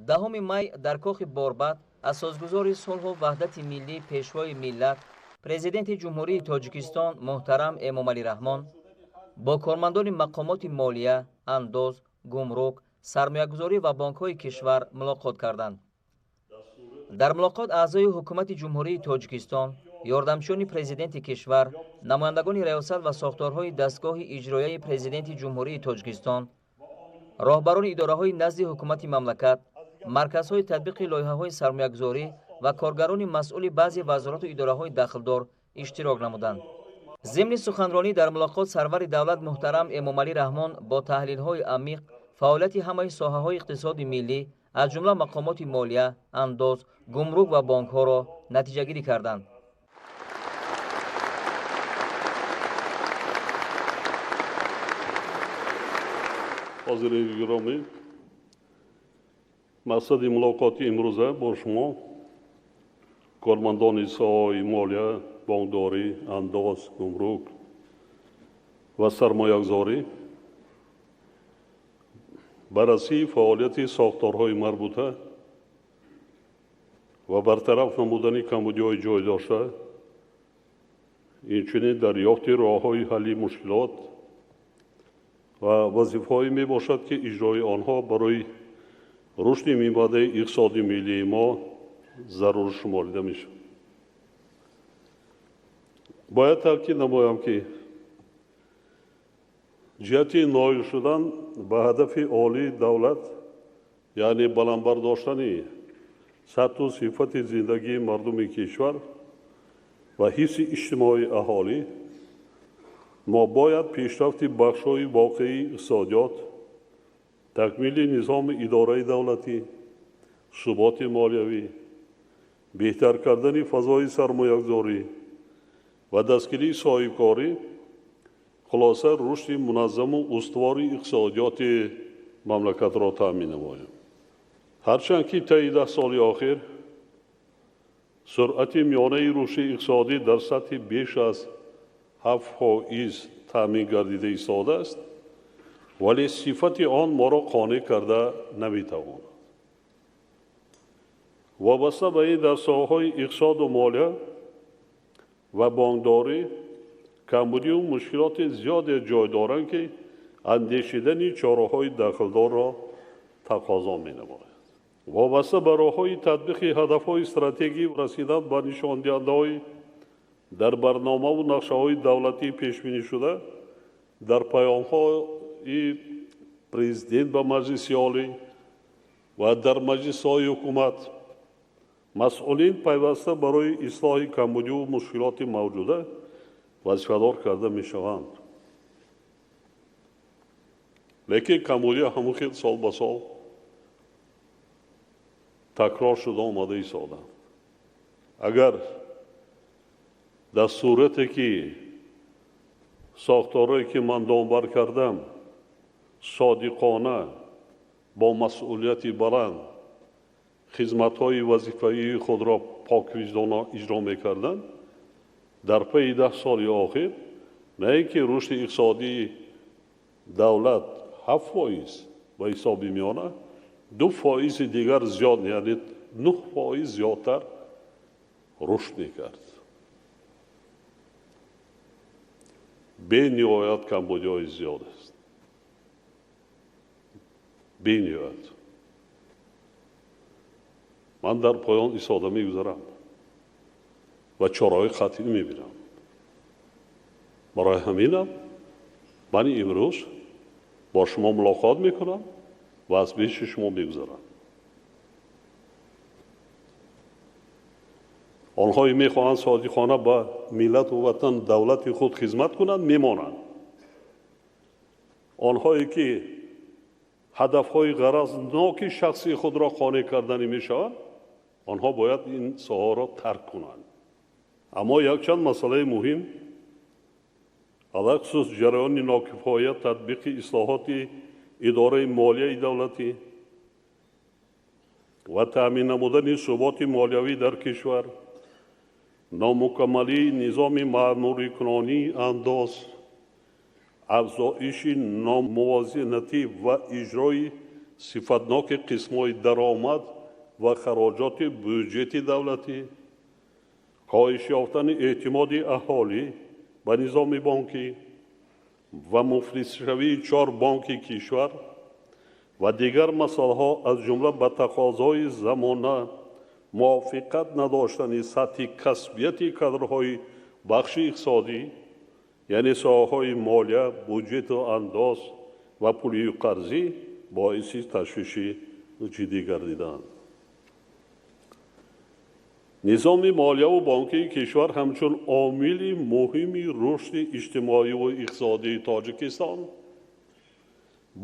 10 май дар кохи Борбад асосгузори сулҳу ваҳдати миллӣ, пешвои миллат, президенти Ҷумҳурии Тоҷикистон муҳтарам Эмомалӣ Раҳмон бо кормандони мақомоти молия, андоз, гумрук, сармоягузорӣ ва бонкҳои кишвар мулоқот карданд. Дар мулоқот аъзои ҳукумати Ҷумҳурии Тоҷикистон, ёрдамчиёни президенти кишвар, намояндагони раёсат ва сохторҳои дастгоҳи иҷроияи президенти Ҷумҳурии Тоҷикистон, роҳбарони идораҳои назди ҳукумати мамлакат, марказҳои татбиқи лоиҳаҳои сармоягузорӣ ва коргарони масъули баъзе вазорату идораҳои дахлдор иштирок намуданд. Зимни суханронӣ дар мулоқот сарвари давлат муҳтарам Эмомалӣ Раҳмон бо таҳлилҳои амиқ фаъолияти ҳамаи соҳаҳои иқтисоди миллӣ, аз ҷумла мақомоти молия, андоз, гумрук ва бонкҳоро натиҷагирӣ карданд. Ҳозирини гиромӣ, мақсади мулоқоти имрӯза бо шумо кормандони соҳаҳои молия, бонкдорӣ, андоз, гумрук ва сармоягузорӣ баррасии фаъолияти сохторҳои марбута ва бартараф намудани камбудиҳои ҷой дошта, инчунин дарёфти роҳҳои ҳалли мушкилот ва вазифаҳое мебошад, ки иҷрои онҳо барои рушди минбаъдаи иқтисоди миллии мо зарур шуморида мешавад. Бояд таъкид намоям, ки ҷиҳати ноил шудан ба ҳадафи олии давлат, яъне баланд бардоштани сатҳу сифати зиндагии мардуми кишвар ва ҳифзи иҷтимоии аҳолӣ, мо бояд пешрафти бахшҳои воқеии иқтисодиёт, такмили низоми идораи давлатӣ, суботи молиявӣ, беҳтар кардани фазои сармоягузорӣ ва дастгирии соҳибкорӣ, хулоса рушди муназзаму устувори иқтисодиёти мамлакатро таъмин намоем. Ҳарчанд ки таи 10 соли охир суръати миёнаи рушди иқтисодӣ дар сатҳи беш аз 7% таъмин гардида истодааст, вале сифати он моро қонеъ карда наметавонад. Вобаста ба ин дар соҳаҳои иқтисоду молия ва бонкдорӣ камбудию мушкилоти зиёде ҷой доранд, ки андешидани чораҳои дахлдорро тақозо менамояд. Вобаста ба роҳҳои татбиқи ҳадафҳои стратегӣ расидан ба нишондиҳандаҳои дар барномаву нақшаҳои давлатӣ пешбинишуда дар паёмҳои президент ба Маҷлиси Олӣ ва дар маҷлисҳои ҳукумат, масъулин пайваста барои ислоҳи камбудиву мушкилоти мавҷуда вазифадор карда мешаванд. Лекин камбудиҳо ҳамон хел сол ба сол такрор шуда омада истоданд. Агар дар сурате ки сохторҳое ки ман номбар кардам содиқона бо масъулияти баланд хизматҳои вазифаии худро поквиҷдона иҷро мекарданд, дар пайи 10 соли охир на ин ки рушди иқтисодии давлат 7% ба ҳисоби миёна, 2% дигар зиёд, яъне 9% зиёдтар рушд мекард. Бениҳоят камбудиҳои зиёд аст. Бениҳоят. Ман дар поён истода мегузарам ва чораҳои қатъӣ мебинам. Барои ҳаминам ман имрӯз бо шумо мулоқот мекунам ва аз пеши шумо мегузарам. Онҳое мехоҳанд содиқона ба миллату ватан, давлати худ хизмат кунанд, мемонанд. Онҳое ки ҳадафҳои ғаразноки шахсии худро қонеъ карданӣ мешаванд, онҳо бояд ин соҳаро тарк кунанд. Аммо якчанд масъалаи муҳим, алахусус ҷараёни нокифоя татбиқи ислоҳоти идораи молияи давлатӣ ва таъмин намудани суботи молиявӣ дар кишвар, номукаммалии низоми маъмурикунонии андоз, афзоиши номувозинатӣ ва иҷрои Сифатноки қисмҳои даромад ва хароҷоти бюҷети давлатӣ, коҳиш ёфтани эътимоди аҳолӣ ба низоми бонкӣ ва муфлисшавии 4 бонки кишвар ва дигар масъалаҳо, аз ҷумла ба тақозои замона мувофиқат надоштани сатҳи касбияти кадрҳои бахши иқтисодӣ, яъне соҳаҳои молия, буҷету андоз ва пулию қарзӣ боиси ташвиши ҷиддӣ гардиданд. Низоми молияву бонкии кишвар ҳамчун омили муҳими рушди иҷтимоиву иқтисодии Тоҷикистон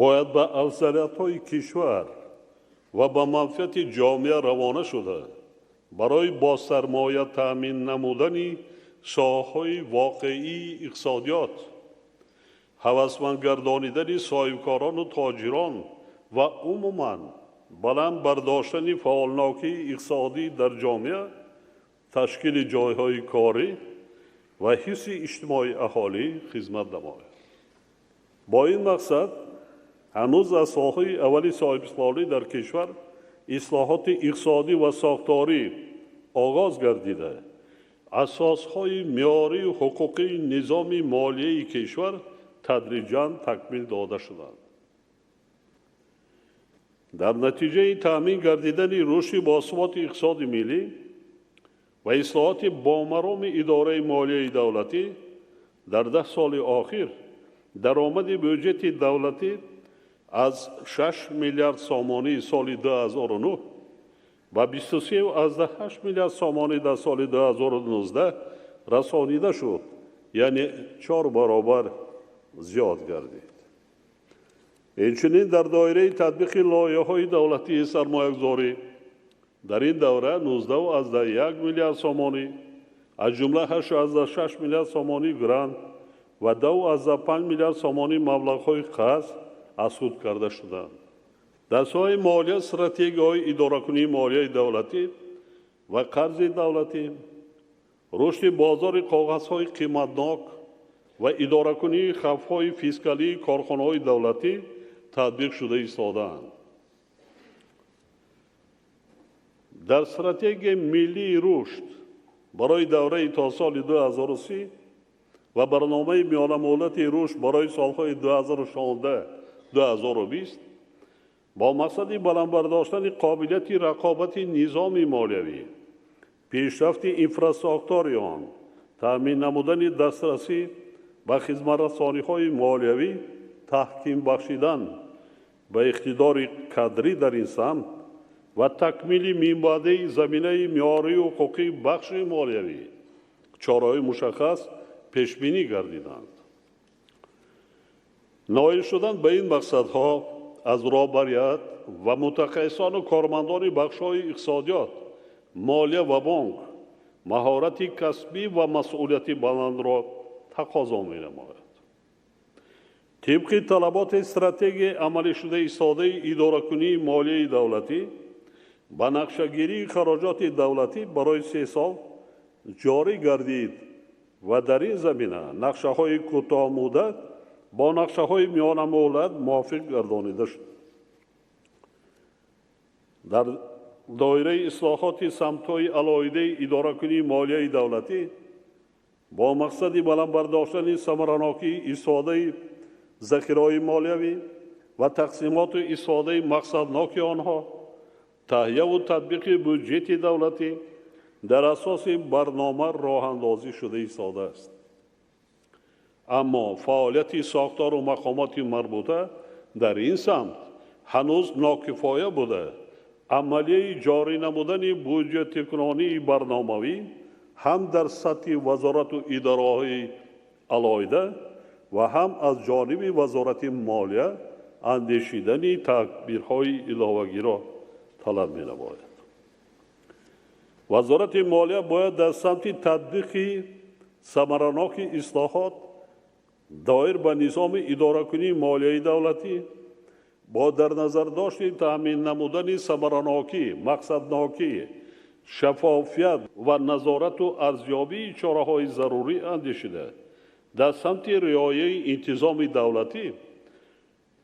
бояд ба афзалиятҳои кишвар ва ба манфиати ҷомеа равона шуда, барои босармоя таъмин намудани соҳаҳои воқеии иқтисодиёт, ҳавасманд гардонидани соҳибкорону тоҷирон ва умуман баланд бардоштани фаъолнокии иқтисодӣ дар ҷомеа, ташкили ҷойҳои корӣ ва ҳифзи иҷтимоии аҳолӣ хизмат намояд. Бо ин мақсад ҳанӯз аз солҳои аввали соҳибистиқлолӣ дар кишвар ислоҳоти иқтисодӣ ва сохторӣ оғоз гардида, асосҳои меъёрию ҳуқуқии низоми молияи кишвар тадриҷан такмил дода шуданд. Дар натиҷаи таъмин гардидани рушди босуботи иқтисоди миллӣ ва ислоҳоти бомароми идораи молияи давлатӣ дар 10 соли охир даромади бюҷети давлатӣ аз 6 миллиард сомонии соли 2009 ба 23,8 миллиард сомонӣ дар соли 2019 расонида шуд, яъне 4 баробар зиёд гардид. Инчунин дар доираи татбиқи лоиҳаҳои давлатии сармоягузорӣ дар ин давра 19,1 миллиард сомонӣ, аз ҷумла 8,6 миллиард сомонӣ грант ва 2,5 миллиард сомонӣ маблағҳои қарз аз худ карда шуданд. Дар соҳаи молия стратегияҳои идоракунии молияи давлатӣ ва қарзи давлатӣ, рушди бозори коғазҳои қиматнок ва идоракунии хавфҳои фискалии корхонаҳои давлатӣ татбиқ шуда истодаанд. Дар стратегияи миллии рушд барои давраи то соли 2030 ва барномаи миёнамуҳлати рушд барои солҳои 2016-2020 бо мақсади баланд бардоштани қобилияти рақобати низоми молиявӣ, пешрафти инфрасохтори он, таъмин намудани дастрасӣ ба хизматрасониҳои молиявӣ, таҳким бахшидан ба иқтидори кадрӣ дар ин самт ва такмили минбаъдаи заминаи меъёрию ҳуқуқии бахши молиявӣ чораҳои мушаххас пешбинӣ гардиданд. Ноил шудан ба ин мақсадҳо аз роҳбарият ва мутахассисону кормандони бахшҳои иқтисодиёт, молия ва бонк маҳорати касбӣ ва масъулияти баландро тақозо менамояд. Тибқи талаботи стратегияи амалишуда истодаи идоракунии молияи давлатӣ ба нақшагирии хароҷоти давлатӣ барои 3 сол ҷорӣ гардид ва дар ин замина нақшаҳои кӯтоҳмуддат бо нақшаҳои миёнамуҳлат мувофиқ гардонида шуд. Дар доираи ислоҳоти самтҳои алоҳидаи идоракунии молияи давлатӣ бо мақсади баланд бардоштани самаранокии истифодаи захираҳои молиявӣ ва тақсимоту истифодаи мақсадноки онҳо, таҳияву татбиқи бюҷети давлатӣ дар асоси барнома роҳандозӣ шуда истодааст. Аммо фаъолияти сохтору мақомоти марбута дар ин самт ҳанӯз нокифоя буда, амалияи ҷорӣ намудани буҷетикунонии барномавӣ ҳам дар сатҳи вазорату идораҳои алоҳида ва ҳам аз ҷониби вазорати молия андешидани тадбирҳои иловагиро талаб менамояд. Вазорати молия бояд дар самти татбиқи самараноки ислоҳот доир ба низоми идоракунии молияи давлатӣ бо дар назардошти таъмин намудани самаранокӣ, мақсаднокӣ, шаффофият ва назорату арзёбии чораҳои зарурӣ андешида, дар самти риояи интизоми давлатӣ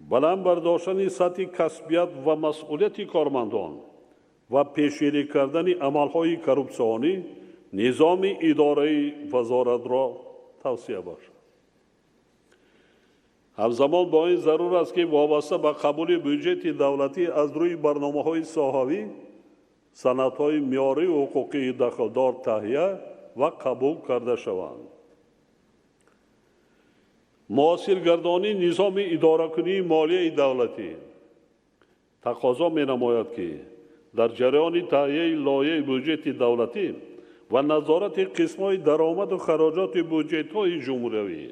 Баланд бардоштани сатҳи касбият ва масъулияти кормандон ва пешгирӣ кардани амалҳои коррупсионӣ низоми идораи вазоратро тавсия бахшад. Ҳамзамон бо ин зарур аст, ки вобаста ба қабули бюҷети давлатӣ аз рӯи барномаҳои соҳавӣ санадҳои меъёрию ҳуқуқии дахлдор таҳия ва қабул карда шаванд. Муосиргардонии низоми идоракунии молияи давлатӣ тақозо менамояд, ки дар ҷараёни таҳияи лоиҳаи бюҷети давлатӣ ва назорати қисмҳои даромаду хароҷоти бюҷетҳои ҷумҳуриявӣ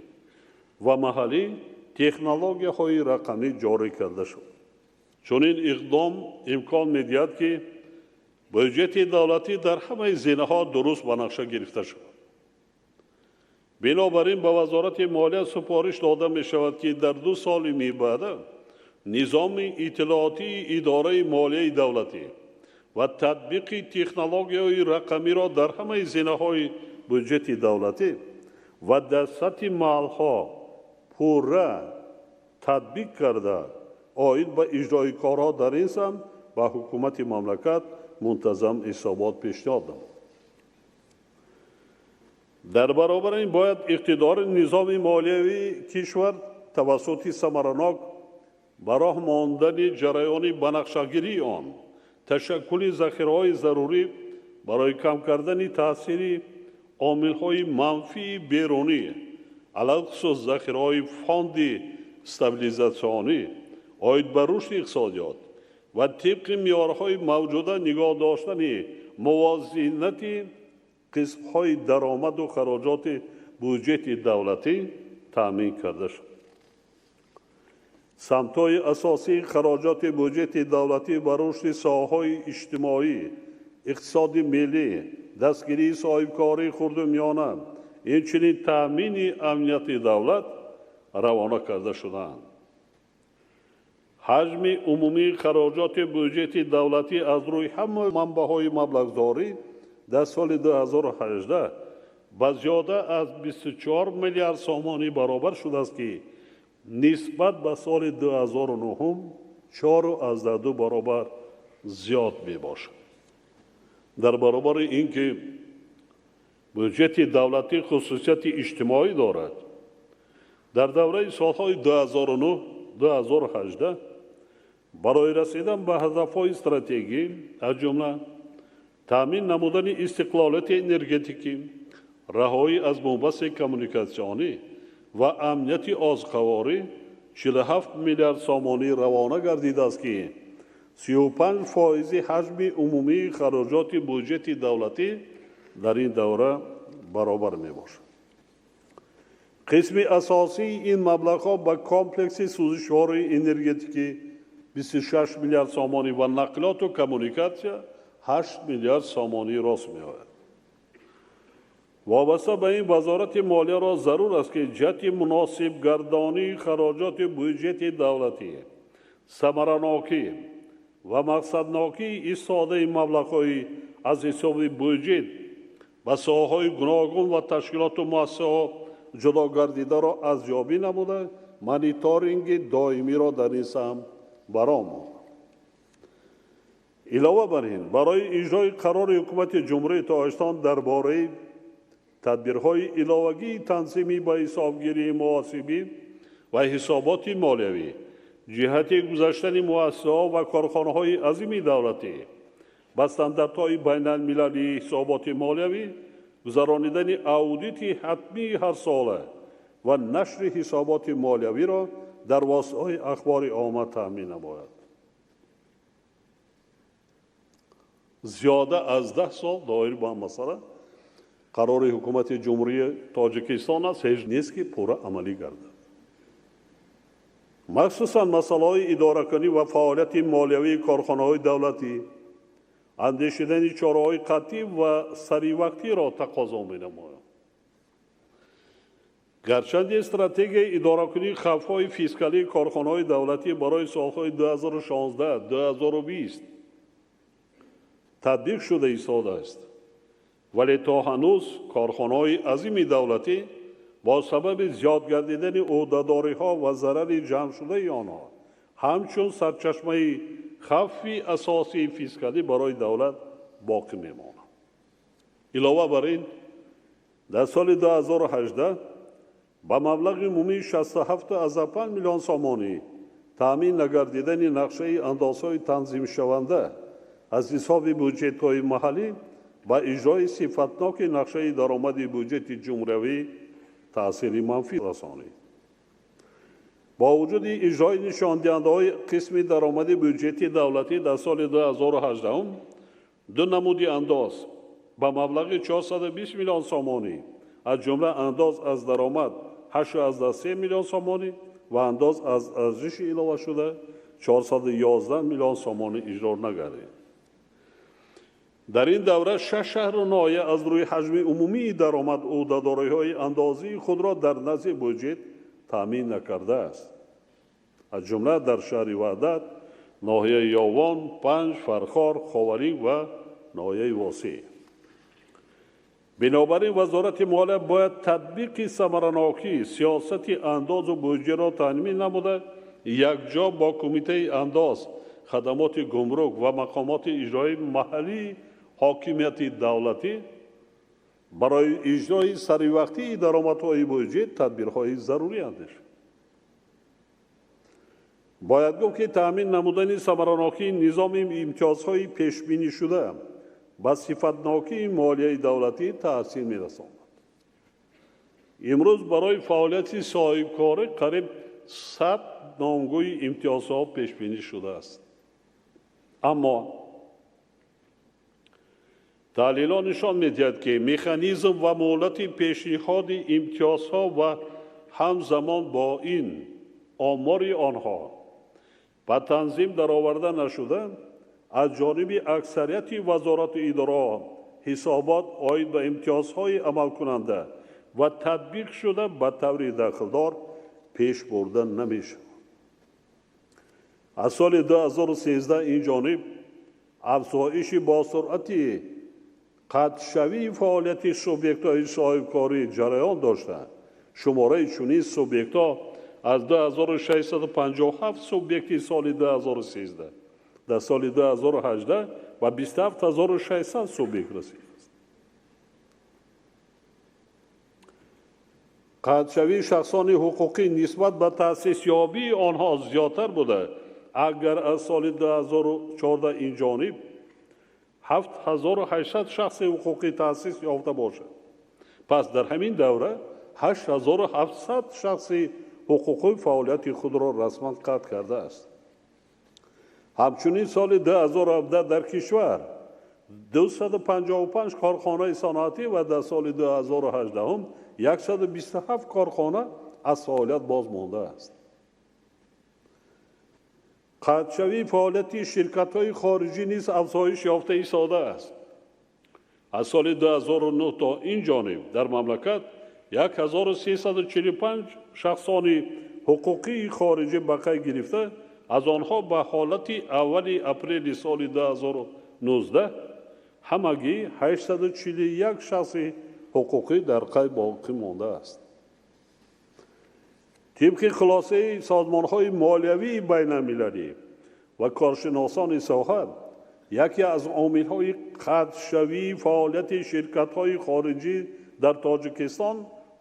ва маҳаллӣ технологияҳои рақамӣ ҷорӣ карда шуд. Чунин иқдом имкон медиҳад, ки бюҷети давлатӣ дар ҳамаи зинаҳо дуруст ба нақша гирифта шавад. Бинобар ин ба Вазорати молия супориш дода мешавад, ки дар 2 соли мибаъда низоми иттилоотии идораи молияи давлатӣ ва татбиқи технологияҳои рақамиро дар ҳамаи зинаҳои бюҷети давлатӣ ва дар сатҳи маҳалҳо пурра татбиқ карда, оид ба иҷрои корҳо дар ин самт ба ҳукумати мамлакат мунтазам ҳисобот пешниҳод намуд. Дар баробари ин бояд иқтидори низоми молиявии кишвар тавассути самаранок ба роҳ мондани ҷараёни банақшагирии он, ташаккули захираҳои зарурӣ барои кам кардани таъсири омилҳои манфии берунӣ, алалхусус захираҳои фонди стабилизатсионӣ оид ба рушди иқтисодиёт ва тибқи меъёрҳои мавҷуда нигоҳ доштани мувозинати қисмҳои даромаду хароҷоти бюҷети давлатӣ таъмин карда шуд. Самтҳои асосии хароҷоти бюҷети давлатӣ ба рушди соҳаҳои иҷтимоӣ, иқтисоди миллӣ, дастгирии соҳибкории хурду миёна, инчунин таъмини амнияти давлат равона карда шудаанд. Ҳаҷми умумии хароҷоти бюҷети давлатӣ аз рӯи ҳама манбаъҳои маблағгузорӣ дар соли 2018 ба зиёда аз 24 миллиард сомонӣ баробар шудааст, ки нисбат ба соли 2009 4,2 баробар зиёд мебошад. Дар баробари ин ки бюҷети давлатӣ хусусияти иҷтимоӣ дорад, дар давраи солҳои 2009-2018 барои расидан ба ҳадафҳои стратегӣ, аз ҷумла таъмин намудани истиқлолияти энергетикӣ, раҳоӣ аз бунбасти коммуникатсионӣ ва амнияти озуқаворӣ 47 миллиард сомонӣ равона гардидааст, ки 35% ҳаҷми умумии хароҷоти бюҷети давлатӣ дар ин давра баробар мебошад. Қисми асосии ин маблағҳо ба комплекси сӯзишвории энергетикӣ 26 миллиард сомонӣ ва нақлиёту коммуникатсия 8 миллиард сомонӣ рост меояд. Вобаста ба ин Вазорати молияро зарур аст, ки ҷиҳати муносибгардонии хароҷоти бюҷети давлатӣ, самаранокӣ ва мақсаднокии истифодаи маблағҳои аз ҳисоби бюҷет ба соҳаҳои гуногун ва ташкилоту муассисаҳо ҷудо гардидаро арзёбӣ намуда, мониторинги доимиро дар ин самт баром омад. Илова бар ин, барои иҷрои қарори Ҳукумати Ҷумҳурии Тоҷикистон дар бораи тадбирҳои иловагии танзимӣ ба ҳисобгирии муҳосибӣ ва ҳисоботи молиявӣ ҷиҳати гузаштани муассисаҳо ва корхонаҳои азими давлатӣ ба стандартҳои байналмилалии ҳисоботи молиявӣ, гузаронидани аудити ҳатмии ҳарсола ва нашри ҳисоботи молиявиро дар воситаҳои ахбори омма таъмин намояд. Зиёда аз 10 сол доир ба масъала қарори Ҳукумати Ҷумҳурии Тоҷикистон аст, ҳеҷ нест, ки пурра амалӣ гардад. Махсусан масъалаҳои идоракунӣ ва фаъолияти молиявии корхонаҳои давлатӣ, андешидани чораҳои қатъӣ ва саривақтиро тақозо менамояд. Гарчанде стратегияи идоракунии хавфҳои фискалии корхонаҳои давлатӣ барои солҳои 2016-2020 татбиқ шуда истодааст, вале то ҳанӯз корхонаҳои азими давлатӣ бо сабаби зиёд гардидани ӯҳдадориҳо ва зарари ҷамъшудаи онҳо ҳамчун сарчашмаи хавфи асосии фискалӣ барои давлат боқӣ мемонад. Илова бар ин, дар соли 2018 ба маблағи умумии 67,5 миллион сомонӣ таъмин нагардидани нақшаи андозҳои танзимшаванда аз ҳисоби буҷетҳои маҳаллӣ ба иҷрои сифатноки нақшаи даромади буҷети ҷумҳуриявӣ таъсири манфӣ расонид. Бо вуҷуди иҷрои нишондиҳандаҳои қисми даромади буҷети давлатӣ дар соли 2018 ду намуди андоз ба маблағи 420 миллион сомонӣ, аз ҷумла андоз аз даромад 8,3 миллион сомонӣ ва андоз аз арзиши иловашуда 411 миллион сомонӣ иҷро нагардид. Дар ин давра шаш шаҳру ноҳия аз рӯи ҳаҷми умумии даромад ӯҳдадориҳои андозии худро дар назди буҷет таъмин накардааст. Аз ҷумла дар шаҳри Ваҳдат, ноҳияи Ёвон, Панҷ, Фархор, Ховалинг ва ноҳияи Восеъ. Бинобар ин Вазорати молия бояд татбиқи самаранокии сиёсати андозу буҷаро таъмин намуда, якҷо бо Кумитаи андоз, хадамоти гумрук ва мақомоти иҷроии маҳаллии ҳокимияти давлатӣ барои иҷрои саривақтии даромадҳои буҷет тадбирҳои зарурӣ андешад. Бояд гуфт, ки таъмин намудани самаранокии низоми имтиёзҳои пешбинишуда ба сифатнокии молияи давлатӣ таъсир мерасонад. Имрӯз барои фаъолияти соҳибкорӣ қариб 100 номгӯи имтиёзҳо пешбинӣ шудааст. Аммо таҳлилҳо нишон медиҳад, ки механизм ва муҳлати пешниҳоди имтиёзҳо ва ҳамзамон бо ин омори онҳо ба танзим дароварда нашуда, аз ҷониби аксарияти вазорату идораҳо ҳисобот оид ба имтиёзҳои амалкунанда ва татбиқ шуда ба таври дахлдор пеш бурда намешавад. Аз соли 2013 ин ҷониб афзоиши босуръати қатъшавии фаъолияти субъектҳои соҳибкорӣ ҷараён дошта, шумораи чунин субъектҳо аз 2657 субъекти соли 2013 дар соли 2018 ба 27600 субъект расид. Қатъшавии шахсони ҳуқуқӣ нисбат ба таъсисёбии онҳо зиёдтар буда, агар аз соли 2014 ин ҷониб 7800 шахси ҳуқуқӣ таъсис ёфта бошад, пас дар ҳамин давра 8700 шахси ҳуқуқӣ фаъолияти худро расман қатъ кардааст. Ҳамчунин соли 2017 дар кишвар 255 корхонаи саноатӣ ва дар соли 2018 127 корхона аз фаъолият боз мондааст. Қатъшавии фаъолияти ширкатҳои хориҷӣ низ афзоиш ёфта истодааст. Аз соли 2009 то ин ҷониб дар мамлакат 1345 шахсони ҳуқуқии хориҷӣ ба қайд гирифта, аз онҳо ба ҳолати аввали апрели соли 2019 ҳамагӣ 841 шахси ҳуқуқӣ дар қайд боқӣ мондааст. Тибқи хулосаи созмонҳои молиявии байналмилалӣ ва коршиносони соҳа, яке аз омилҳои қатъшавии фаъолияти ширкатҳои хориҷӣ дар Тоҷикистон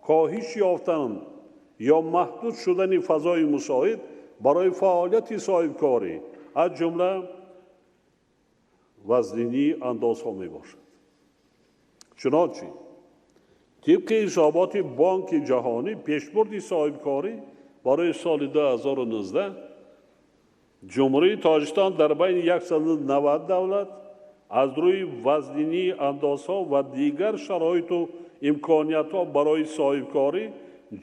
коҳиш ёфтан ё маҳдуд шудани фазои мусоид барои фаъолияти соҳибкорӣ, аз ҷумла вазнинии андозҳо мебошад. Чунончи тибқи ҳисоботи Бонки Ҷаҳонӣ, пешбурди соҳибкорӣ барои соли 2019 Ҷумҳурии Тоҷикистон дар байни 190 давлат аз рӯи вазнинии андозҳо ва дигар шароиту имкониятҳо барои соҳибкорӣ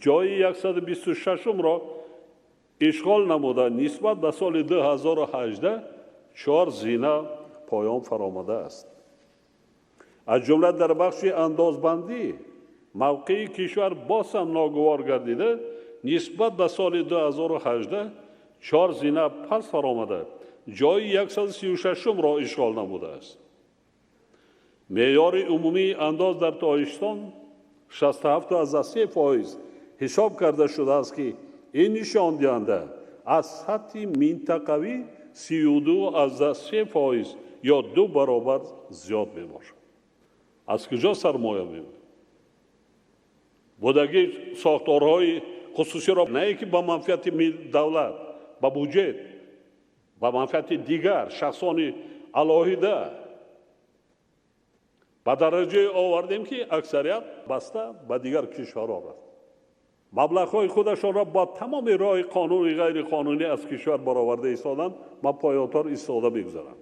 ҷои 126-умро ишғол намуда, нисбат ба соли 2018 4 зина поён фаромадааст. Аз ҷумла дар бахши андозбандӣ мавқеи кишвар боз ҳам ногувор гардида, нисбат ба соли 2018 4 зина пас фаромада, ҷои 136-умро ишғол намудааст. Меъёри умумии андоз дар Тоҷикистон 67,3% ҳисоб карда шудааст, ки ин нишондиҳанда аз сатҳи минтақавӣ 32,3% ё 2 баробар зиёд мебошад. Аз куҷо сармоя меояд? Будаги сохторҳои хусусиро на ки ба манфиати давлат, ба буҷет, ба манфиати дигар шахсони алоҳида ба дараҷае овардем, ки аксарият баста ба дигар кишварҳо рафт. Маблағҳои худашонро бо тамоми роҳи қонуни ғайриқонунӣ аз кишвар бароварда истоданд ва поёнтар истода мегузаранд.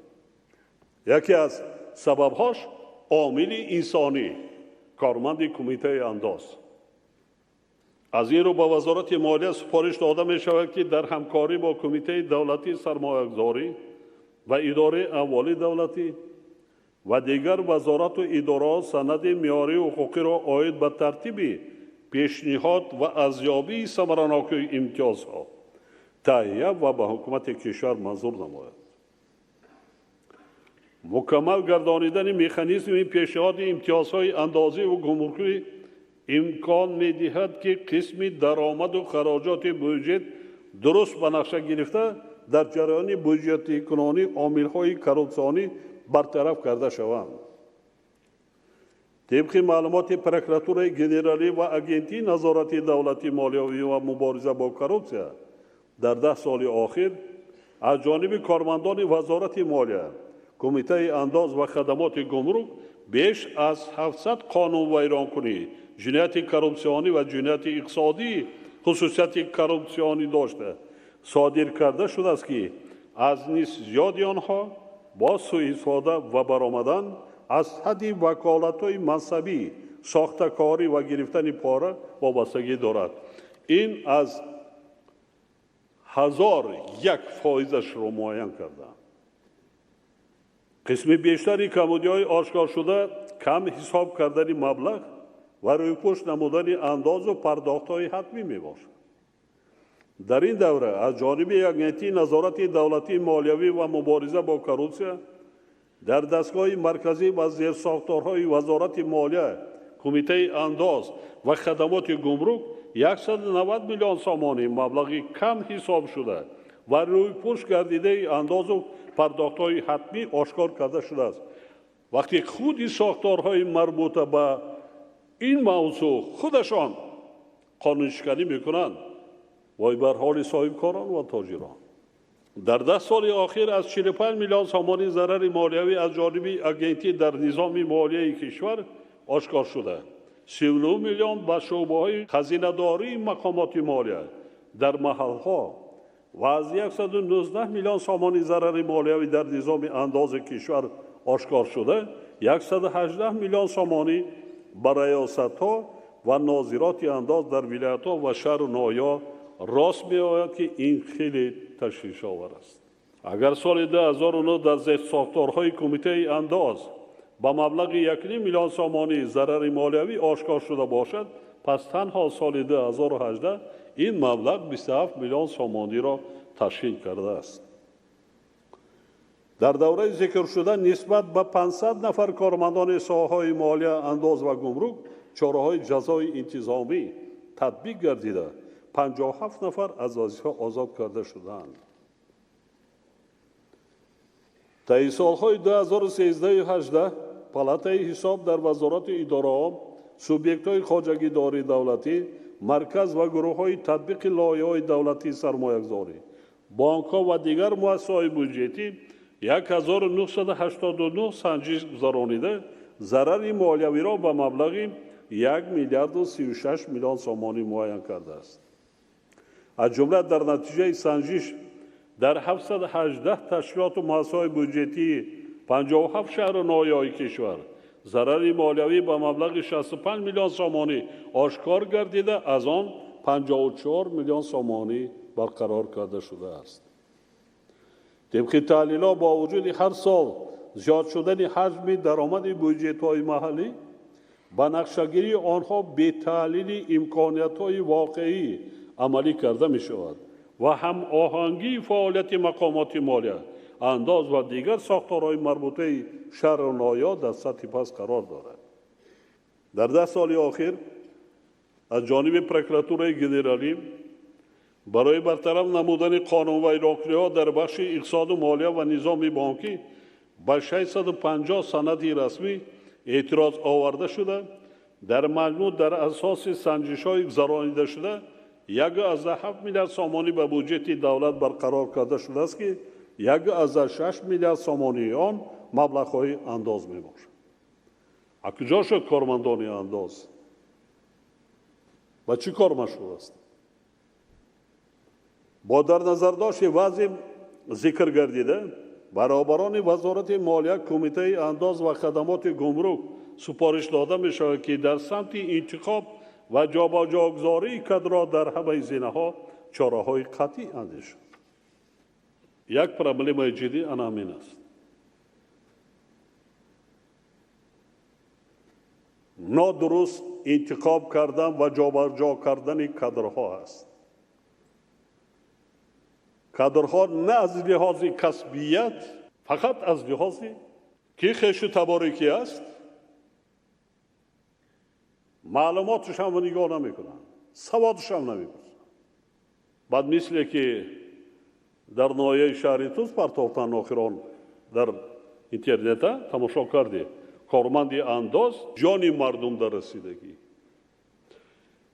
Яке аз сабабҳош омили инсонӣ, корманди кумитаи андоз. Аз ин рӯ ба Вазорати молия супориш дода мешавад, ки дар ҳамкорӣ бо Кумитаи давлатии сармоягузорӣ ва идораи амволи давлатӣ ва дигар вазорату идораҳо санади меъёрии ҳуқуқиро оид ба тартиби пешниҳод ва арзёбии самаранокии имтиёзҳо таҳия ва ба ҳукумати кишвар манзур намояд. Мукаммал гардонидани механизми пешниҳоди имтиёзҳои андозӣ ва гумрукӣ имкон медиҳад, ки қисми даромаду хароҷоти буҷет дуруст ба нақша гирифта дар ҷараёни буҷетикунонӣ омилҳои коррупсионӣ бартараф карда шаванд. Тибқи маълумоти Прокуратураи генералӣ ва Агентии назорати давлатии молиявӣ ва мубориза бо коррупсия дар 10 соли охир аз ҷониби кормандони Вазорати молия, Кумитаи андоз ва хадамоти гумрук беш аз 700 қонунвайронкунӣ, ҷинояти коррупсионӣ ва ҷинояти иқтисодӣ хусусияти коррупсионӣ дошта содир карда шудааст, ки аз нисф зиёди онҳо бо суистифода ва баромадан аз ҳадди ваколатҳои мансабӣ, сохтакорӣ ва гирифтани пора вобастагӣ дорад. Ин аз 1001%-ашро муайян карданд. Қисми бештари камбудиҳои ошкоршуда кам ҳисоб кардани маблағ ва рӯйпӯш намудани андозу пардохтҳои ҳатмӣ мебошад. Дар ин давра аз ҷониби Агентии назорати давлатии молиявӣ ва мубориза бо коррупсия дар дастгоҳи марказӣ ва зерсохторҳои Вазорати молия, Кумитаи андоз ва хадамоти гумрук 190 миллион сомонӣ маблағи кам ҳисоб шуда ва рӯйпӯш гардидаи андозу пардохтҳои ҳатмӣ ошкор карда шудааст. Вақте худи сохторҳои марбута ба ин мавзӯъ худашон қонуншиканӣ мекунанд, вой бар ҳоли соҳибкорон ва тоҷирон. Дар 10 соли охир аз 45 миллион сомонӣ зарари молиявӣ аз ҷониби агентӣ дар низоми молияи кишвар ошкор шуда, 39 миллион ба шӯъбаҳои хазинадории мақомоти молия дар маҳалҳо ва аз 119 миллион сомонӣ зарари молиявӣ дар низоми андози кишвар ошкор шуда, 118 миллион сомонӣ ба раёсатҳо ва нозироти андоз дар вилоятҳо ва шаҳру ноҳияҳо рост меояд, ки ин хеле ташвишовар аст. Агар соли 2009 дар зерсохторҳои Кумитаи андоз ба маблағи 1,5 миллион сомонӣ зарари молиявӣ ошкор шуда бошад, пас танҳо соли 2018 ин маблағ 27 миллион сомониро ташкил кардааст. Дар давраи зикршуда нисбат ба 500 нафар кормандони соҳаҳои молия, андоз ва гумрук чораҳои ҷазои интизомӣ татбиқ гардида, 57 нафар аз вазифа озод карда шудаанд. Таи солҳои 2013-18 Палатаи ҳисоб дар вазорати идораҳо, субъектҳои хоҷагидории давлатӣ, марказ ва гурӯҳҳои татбиқи лоиҳаҳои давлатии сармоягузорӣ, бонкҳо ва дигар муассисаҳои буҷетӣ 1989 санҷиш гузаронида, зарари молиявиро ба маблағи 1 миллиарду 36 миллион сомонӣ муайян кардааст. Аз ҷумла дар натиҷаи санҷиш дар 718 ташкилоту муассисаҳои буҷетии 57 шаҳру ноҳияҳои кишвар зарари молиявӣ ба маблағи 65 миллион сомонӣ ошкор гардида, аз он 54 миллион сомонӣ барқарор карда шудааст. Тибқи таҳлилҳо, бо вуҷуди ҳар сол зиёд шудани ҳаҷми даромади буҷетҳои маҳаллӣ, ба нақшагирии онҳо бетаҳлили имкониятҳои воқеӣ амалӣ карда мешавад ва ҳамоҳангии фаъолияти мақомоти молия, андоз ва дигар сохторҳои марбутаи шаҳру ноҳияҳо дар сатҳи паст қарор дорад. Дар 10 соли охир аз ҷониби Прокуратураи генералӣ Барои бартараф намудани қонунвайронкуниҳо дар бахши иқтисоду молия ва низоми бонкӣ ба 650 санади расмӣ эътироз оварда шуда, дар маҷмӯъ дар асоси санҷишҳои гузаронидашуда 1,7 миллиард сомонӣ ба буҷети давлат барқарор карда шудааст, ки 1,6 миллиард сомонии он маблағҳои андоз мебошад. А куҷо шуд кормандони андоз? Ба чӣ кор машғул аст? Бо дар назардошти вазъи зикр гардида, баробарони Вазорати молия, Кумитаи андоз ва хадамоти гумрук супориш дода мешавад, ки дар самти интихоб ва ҷобаҷогузории кадрҳо дар ҳамаи зинаҳо чораҳои қатъӣ андешанд. Як проблемаи ҷиддӣ ана ҳамин аст. Нодуруст интихоб кардан ва ҷобаҷо кардани кадрҳо аст. Кадрҳо на аз лиҳози касбият, фақат аз лиҳози ки хешу таборӣ ки аст, маълумоташам нигоҳ намекунанд, саводашам намепурсанд. Баъд мисле ки дар ноҳияи шаҳри Тус партофтан охирон дар интернета тамошо кардем, корманди андоз ҷони мардум дар расидагӣ.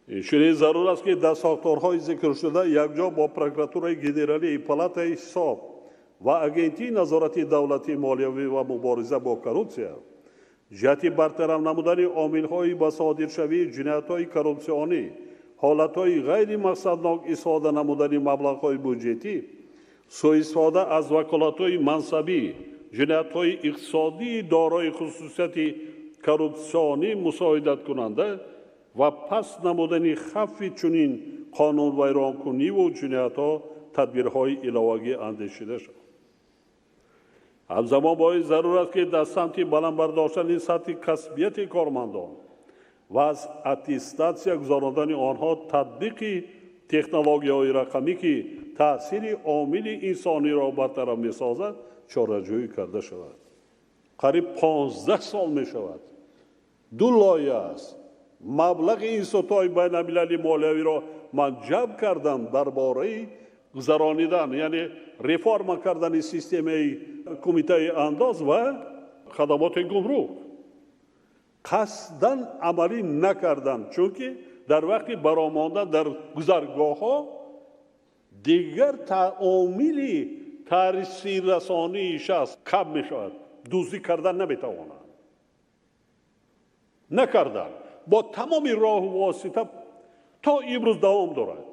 Инчунин зарур аст, ки дар сохторҳои зикршуда якҷо бо прокуратураи генералии, палатаи ҳисоб ва агентии назорати давлатии молиявӣ ва мубориза бо коррупсия ҷиҳати бартараф намудани омилҳои ба содиршавии ҷиноятҳои коррупсионӣ, ҳолатҳои ғайримақсаднок истифода намудани маблағҳои буҷетӣ, суистифода аз ваколатҳои мансабӣ, ҷиноятҳои иқтисодии дорои хусусияти коррупсионӣ мусоидаткунанда ва паст намудани хавфи чунин қонунвайронкуниву ҷиноятҳо тадбирҳои иловагӣ андешида шавад. Ҳамзамон боис зарур аст, ки дар самти баланд бардоштани сатҳи касбияти кормандон ва аз аттестатсия гузарондани онҳо татбиқи технологияҳои рақамӣ, ки таъсири омили инсониро бартараф месозад, чораҷӯӣ карда шавад. Қариб 15 сол мешавад. Ду лоиҳа аст. Маблағи институтҳои байналмилалии молиявиро ман ҷалб кардам дар бораи гузаронидан, яъне реформа кардани системаи кумитаи андоз ва хадамоти гумрук. Қасдан амалӣ накардам, чунки дар вақти баромондан дар гузаргоҳҳо дигар омили таъсиррасонии шахс кам мешавад, дуздӣ кардан наметавонанд. Накардан бо тамоми роҳу восита то имрӯз давом дорад.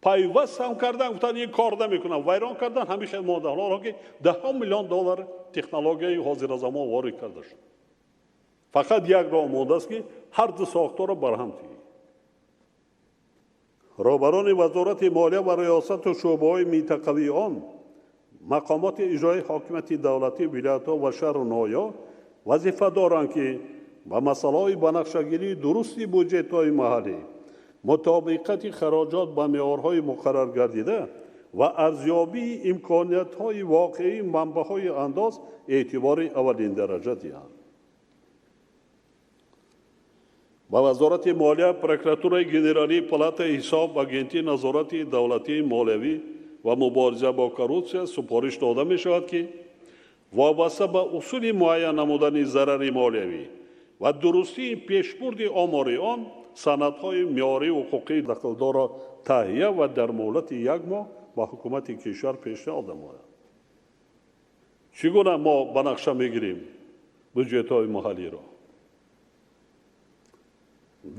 Пайваст ҳам кардан, гуфтан ин кор намекунам, вайрон кардан ҳамеша модаҳоро, ки даҳҳо миллион доллар технологияи ҳозиразамон ворид карда шуд. Фақат як роҳ мондааст, ки ҳар ду сохторро барҳам тиҳӣ. Роҳбарони Вазорати молия ва риёсату шӯъбаҳои минтақавии он, мақомоти иҷроии ҳокимияти давлатӣ, вилоятҳо ва шаҳру ноҳияҳо вазифа доранд, ки ба масъалаҳои банақшагирии дурусти буҷетҳои маҳаллӣ, мутобиқати хароҷот ба меъёрҳои муқаррар гардида ва арзёбии имкониятҳои воқеии манбаъҳои андоз эътибори аввалиндараҷа диҳанд. Ба Вазорати молия, прокуратураи генералӣ, палатаи ҳисоб, агентии назорати давлатии молиявӣ ва мубориза бо коррупсия супориш дода мешавад, ки вобаста ба усули муайян намудани зарари молиявӣ ва дурустии пешбурди омори он санадҳои меъёрии ҳуқуқии дахлдорро таҳия ва дар муҳлати як моҳ ба ҳукумати кишвар пешниҳод намояд. Чӣ гуна мо ба нақша мегирем буҷетҳои маҳаллиро?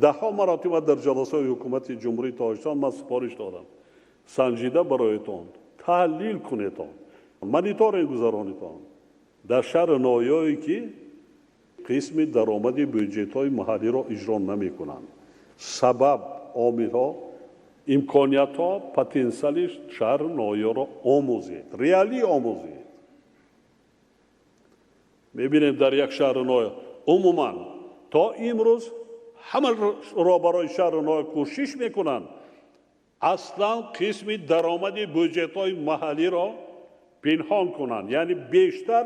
Даҳҳо маротиба дар ҷаласаҳои ҳукумати Ҷумҳурии Тоҷикистон ман супориш додам: санҷида бароятон, таҳлил кунетон, мониторинг гузаронитон. Дар шаҳри ноҳияҳое ки қисми даромади бюҷетҳои маҳаллиро иҷро намекунанд, сабаб, омилҳо, имкониятҳо, потенсиали шаҳру ноҳияро омӯзед, реалӣ омӯзед. Мебинем дар як шаҳру ноҳия умуман то имрӯз ҳама роҳбарои шаҳру ноҳия кӯшиш мекунанд аслан қисми даромади бюҷетҳои маҳаллиро пинҳон кунанд, яъне бештар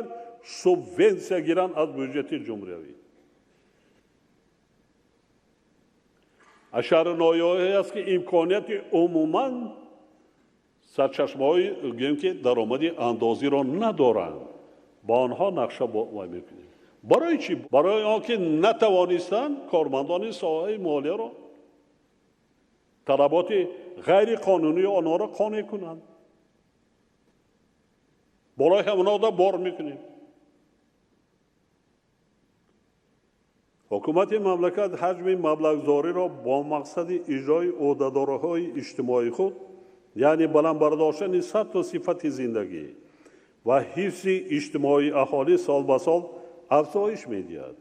субвенсия гиранд аз бюҷети ҷумҳуриявӣ. Аз шаҳру ноҳияҳое аст, ки имконияти умуман Сарчашмаҳои гӯем ки даромади андозиро надоранд, ба онҳо нақша вай мекунем. Барои чӣ? Барои он ки натавонистанд кормандони соҳаи молияро талаботи ғайриқонунии онҳоро қонеъ кунанд. Болои ҳамонҳо бор мекунем. Ҳукумати мамлакат ҳаҷми маблағгузориро бо мақсади иҷрои ӯҳдадориҳои иҷтимоии худ, яъне баланд бардоштани сатҳу сифати зиндагӣ ва ҳифзи иҷтимоии аҳолӣ сол ба сол афзоиш медиҳад.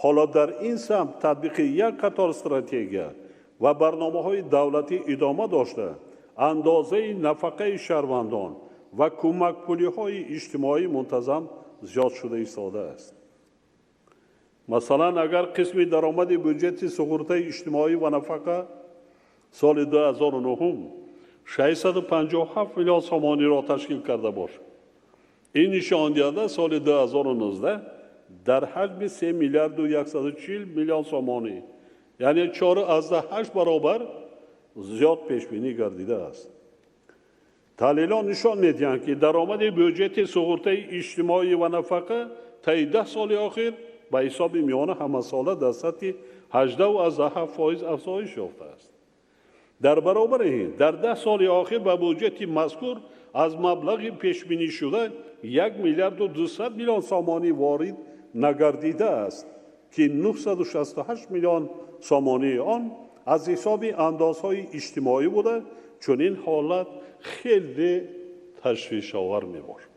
Ҳоло дар ин самт татбиқи як қатор стратегия ва барномаҳои давлатӣ идома дошта, андозаи нафақаи шаҳрвандон ва кӯмакпулиҳои иҷтимоӣ мунтазам зиёд шуда истодааст. Масалан, агар қисми даромади бюҷети суғуртаи иҷтимоӣ ва нафақа соли 2009 657 миллион сомониро ташкил карда бошад, ин нишондиҳанда соли 2019 дар ҳаҷми 3 миллиарду 140 миллион сомонӣ, яъне 4,8 баробар зиёд пешбинӣ гардидааст. Таҳлилон нишон медиҳанд, ки даромади бюҷети суғуртаи иҷтимоӣ ва нафақа таи 10 соли охир ба ҳисоби миёна ҳамасола дар сатҳи 18,7% афзоиш ёфтааст. Дар баробари ин, дар 10 соли охир ба бюҷети мазкур аз маблағи пешбинишуда 1 миллиарду 200 миллион сомонӣ ворид нагардидааст, ки 968 миллион сомонии он аз ҳисоби андозҳои иҷтимоӣ буда, чунин ҳолат хеле ташвишовар мебошад.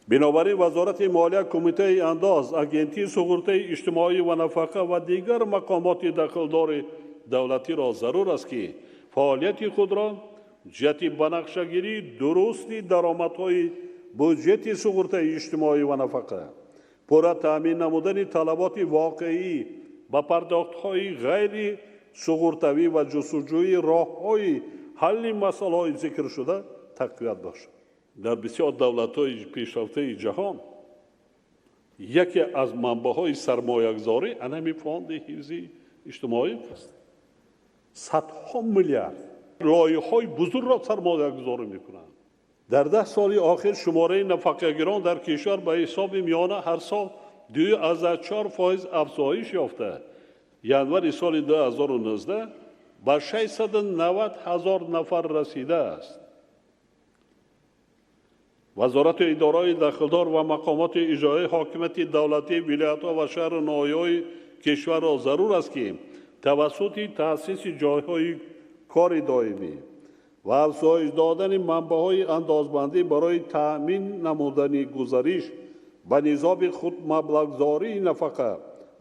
Бинобар ин Вазорати молия, Кумитаи андоз, Агентии суғуртаи иҷтимоӣ ва нафақа ва дигар мақомоти дахлдори давлатиро зарур аст, ки фаъолияти худро ҷиҳати ба нақшагирии дурусти даромадҳои бюҷети суғуртаи иҷтимоӣ ва нафақа, пурра таъмин намудани талаботи воқеӣ ба пардохтҳои ғайри суғуртавӣ ва ҷустуҷӯи роҳҳои ҳалли масъалаҳои зикршуда тақвият бахшад. Дар бисёр давлатҳои пешрафтаи ҷаҳон яке аз манбаъҳои сармоягузорӣ анами фонди ҳифзи иҷтимоӣ аст. Садҳо миллиард лоиҳаҳои бузургро сармоягузорӣ мекунанд. Дар 10 соли охир шумораи нафақагирон дар кишвар ба ҳисоби миёна ҳар сол 2,4% афзоиш ёфта, январи соли 2019 ба 690 ҳазор нафар расидааст. Вазорати идораҳои дахлдор ва мақомоти иҷроии ҳокимияти давлатии вилоятҳо ва шаҳру ноҳияҳои кишварро зарур аст, ки тавассути таъсиси ҷойҳои кори доимӣ ва афзоиш додани манбаъҳои андозбандӣ барои таъмин намудани гузариш ба низоми худмаблағгузории нафақа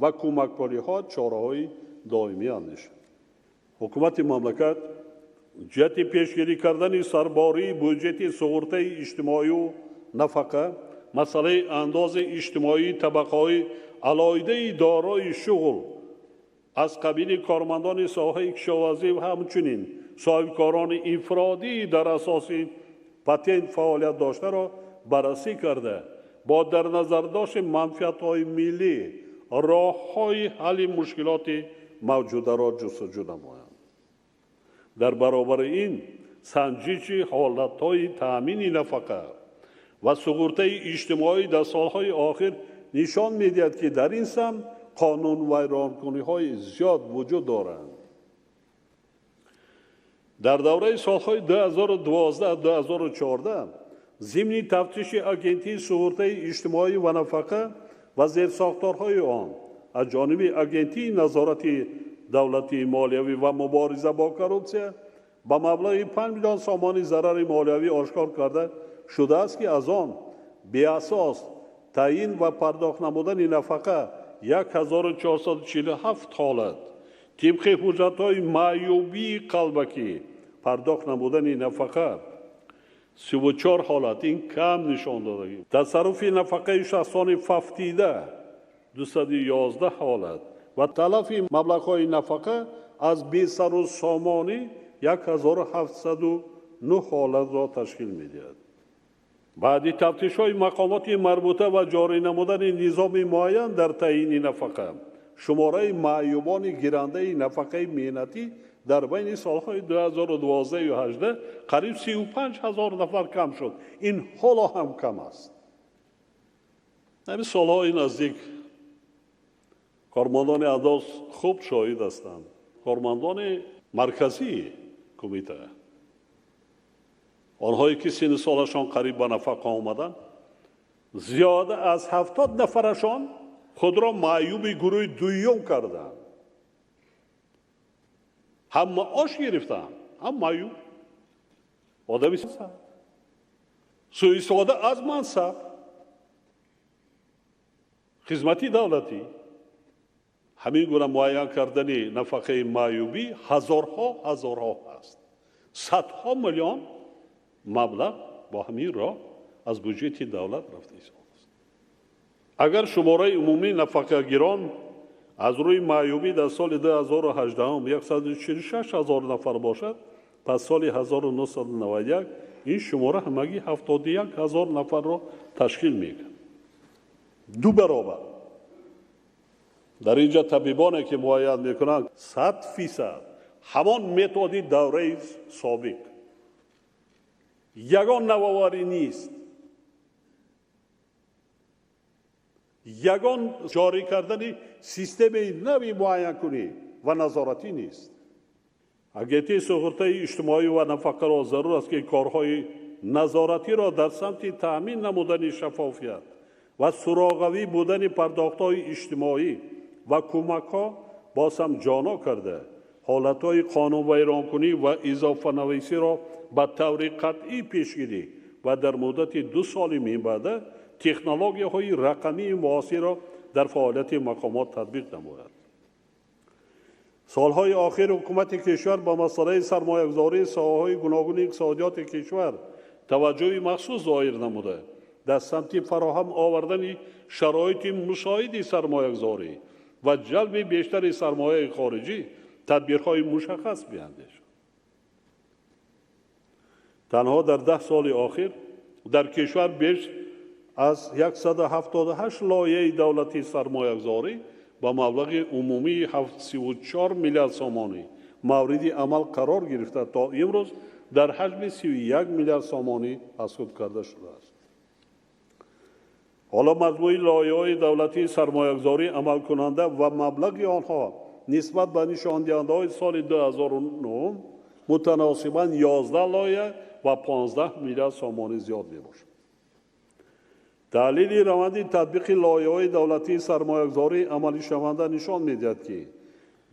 ва кӯмакпулиҳо чораҳои доимӣ андешанд. Ҳукумати мамлакат ҷиҳати пешгирӣ кардани сарбории бюҷети суғуртаи иҷтимоию нафақа, масъалаи андози иҷтимоии табақаҳои алоҳидаи дорои шуғл аз қабили кормандони соҳаи кишоварзӣ ва ҳамчунин соҳибкорони инфиродӣ дар асоси патент фаъолият доштаро баррасӣ карда, бо дар назардошти манфиатҳои миллӣ роҳҳои ҳалли мушкилоти мавҷударо ҷустуҷӯ намоянд. Дар баробари ин санҷиши ҳолатҳои таъмини нафақа ва суғуртаи иҷтимоӣ дар солҳои охир нишон медиҳад, ки дар ин самт қонунвайронкуниҳои зиёд вуҷуд доранд. Дар давраи солҳои 2012-2014 зимни тафтиши Агентии суғуртаи иҷтимоӣ ва нафақа ва зерсохторҳои он аз ҷониби Агентии назорати давлатии молиявӣ ва мубориза бо коррупсия ба маблағи 5 миллион сомонӣ зарари молиявӣ ошкор карда шудааст, ки аз он беасос таъин ва пардохт намудани нафақа 1447 ҳолат, тибқи ҳуҷҷатҳои маъюбии қалбакӣ пардохт намудани нафақа 34 ҳолат, ин кам нишон додагӣ, тасарруфи нафақаи шахсони фавтида 211 ҳолат ва талафи маблағҳои нафақа аз бесару сомонӣ 1709 ҳолатро ташкил медиҳад. Баъди тафтишҳои мақомоти марбута ва ҷорӣ намудани низоми муайян дар таъини нафақа, шумораи маъюбони гирандаи нафақаи меҳнатӣ Дар байни солҳои 2012 ва 18 қариб 35 ҳазор нафар кам шуд. Ин ҳоло ҳам кам аст. Ҳамин солҳои наздик кормандони АДОС хуб шоҳид ҳастанд. Кормандони марказии кумита, онҳое ки синну солашон қариб ба нафақа омаданд, зиёда аз 70 нафарашон худро маъюби гурӯҳи дуюм карданд. Ҳам маош гирифтанд, ҳам маъюб. Одами суистифода аз мансаб, хизмати давлатӣ, ҳамин гуна муайян кардани нафақаи маъюбӣ ҳазорҳо ҳазорҳо ҳаст. Садҳо миллион маблағ бо ҳамин роҳ аз буҷети давлат рафта истодааст. Агар шумораи умумии нафақагирон аз рӯи маъюбӣ дар соли 2018 146 ҳазор нафар бошад, пас соли 1991 ин шумора ҳамагӣ 71 ҳазор нафарро ташкил мекард. 2 баробар. Дар инҷа табибоне ки муайян мекунанд 100% ҳамон методи давраи собиқ. Ягон навоварӣ нест. Ягон ҷорӣ кардани системаи нави муайянкунӣ ва назоратӣ нест. Агентии суғуртаи иҷтимоӣ ва нафақаро зарур аст, ки корҳои назоратиро дар самти таъмин намудани шаффофият ва суроғавӣ будани пардохтҳои иҷтимоӣ ва кӯмакҳо боз ҳам ҷоно карда, ҳолатҳои қонунвайронкунӣ ва изофанависиро ба таври қатъӣ пешгирӣ ва дар муддати 2 соли минбаъда технологияҳои рақамии муосирро дар фаъолияти мақомот татбиқ намояд. Солҳои охир ҳукумати кишвар ба масъалаи сармоягузории соҳаҳои гуногуни иқтисодиёти кишвар таваҷҷӯҳи махсус зоҳир намуда, дар самти фароҳам овардани шароити мусоиди сармоягузорӣ ва ҷалби бештари сармояи хориҷӣ тадбирҳои мушаххас биандешад. Танҳо дар 10 соли охир дар кишвар беш аз 178 лоиҳаи давлатии сармоягузорӣ ба маблағи умумии 74 миллиард сомонӣ мавриди амал қарор гирифта, то имрӯз дар ҳаҷми 31 миллиард сомонӣ аз худ карда шудааст. Ҳоло маҷмӯи лоиҳаҳои давлатии сармоягузорӣ амалкунанда ва маблағи онҳо нисбат ба нишондиҳандаҳои соли 2009 мутаносибан 11 лоиҳа ва 15 миллиард сомонӣ зиёд мебошад. Таҳлили раванди татбиқи лоиҳаҳои давлатии сармоягузорӣ амалишаванда нишон медиҳад, ки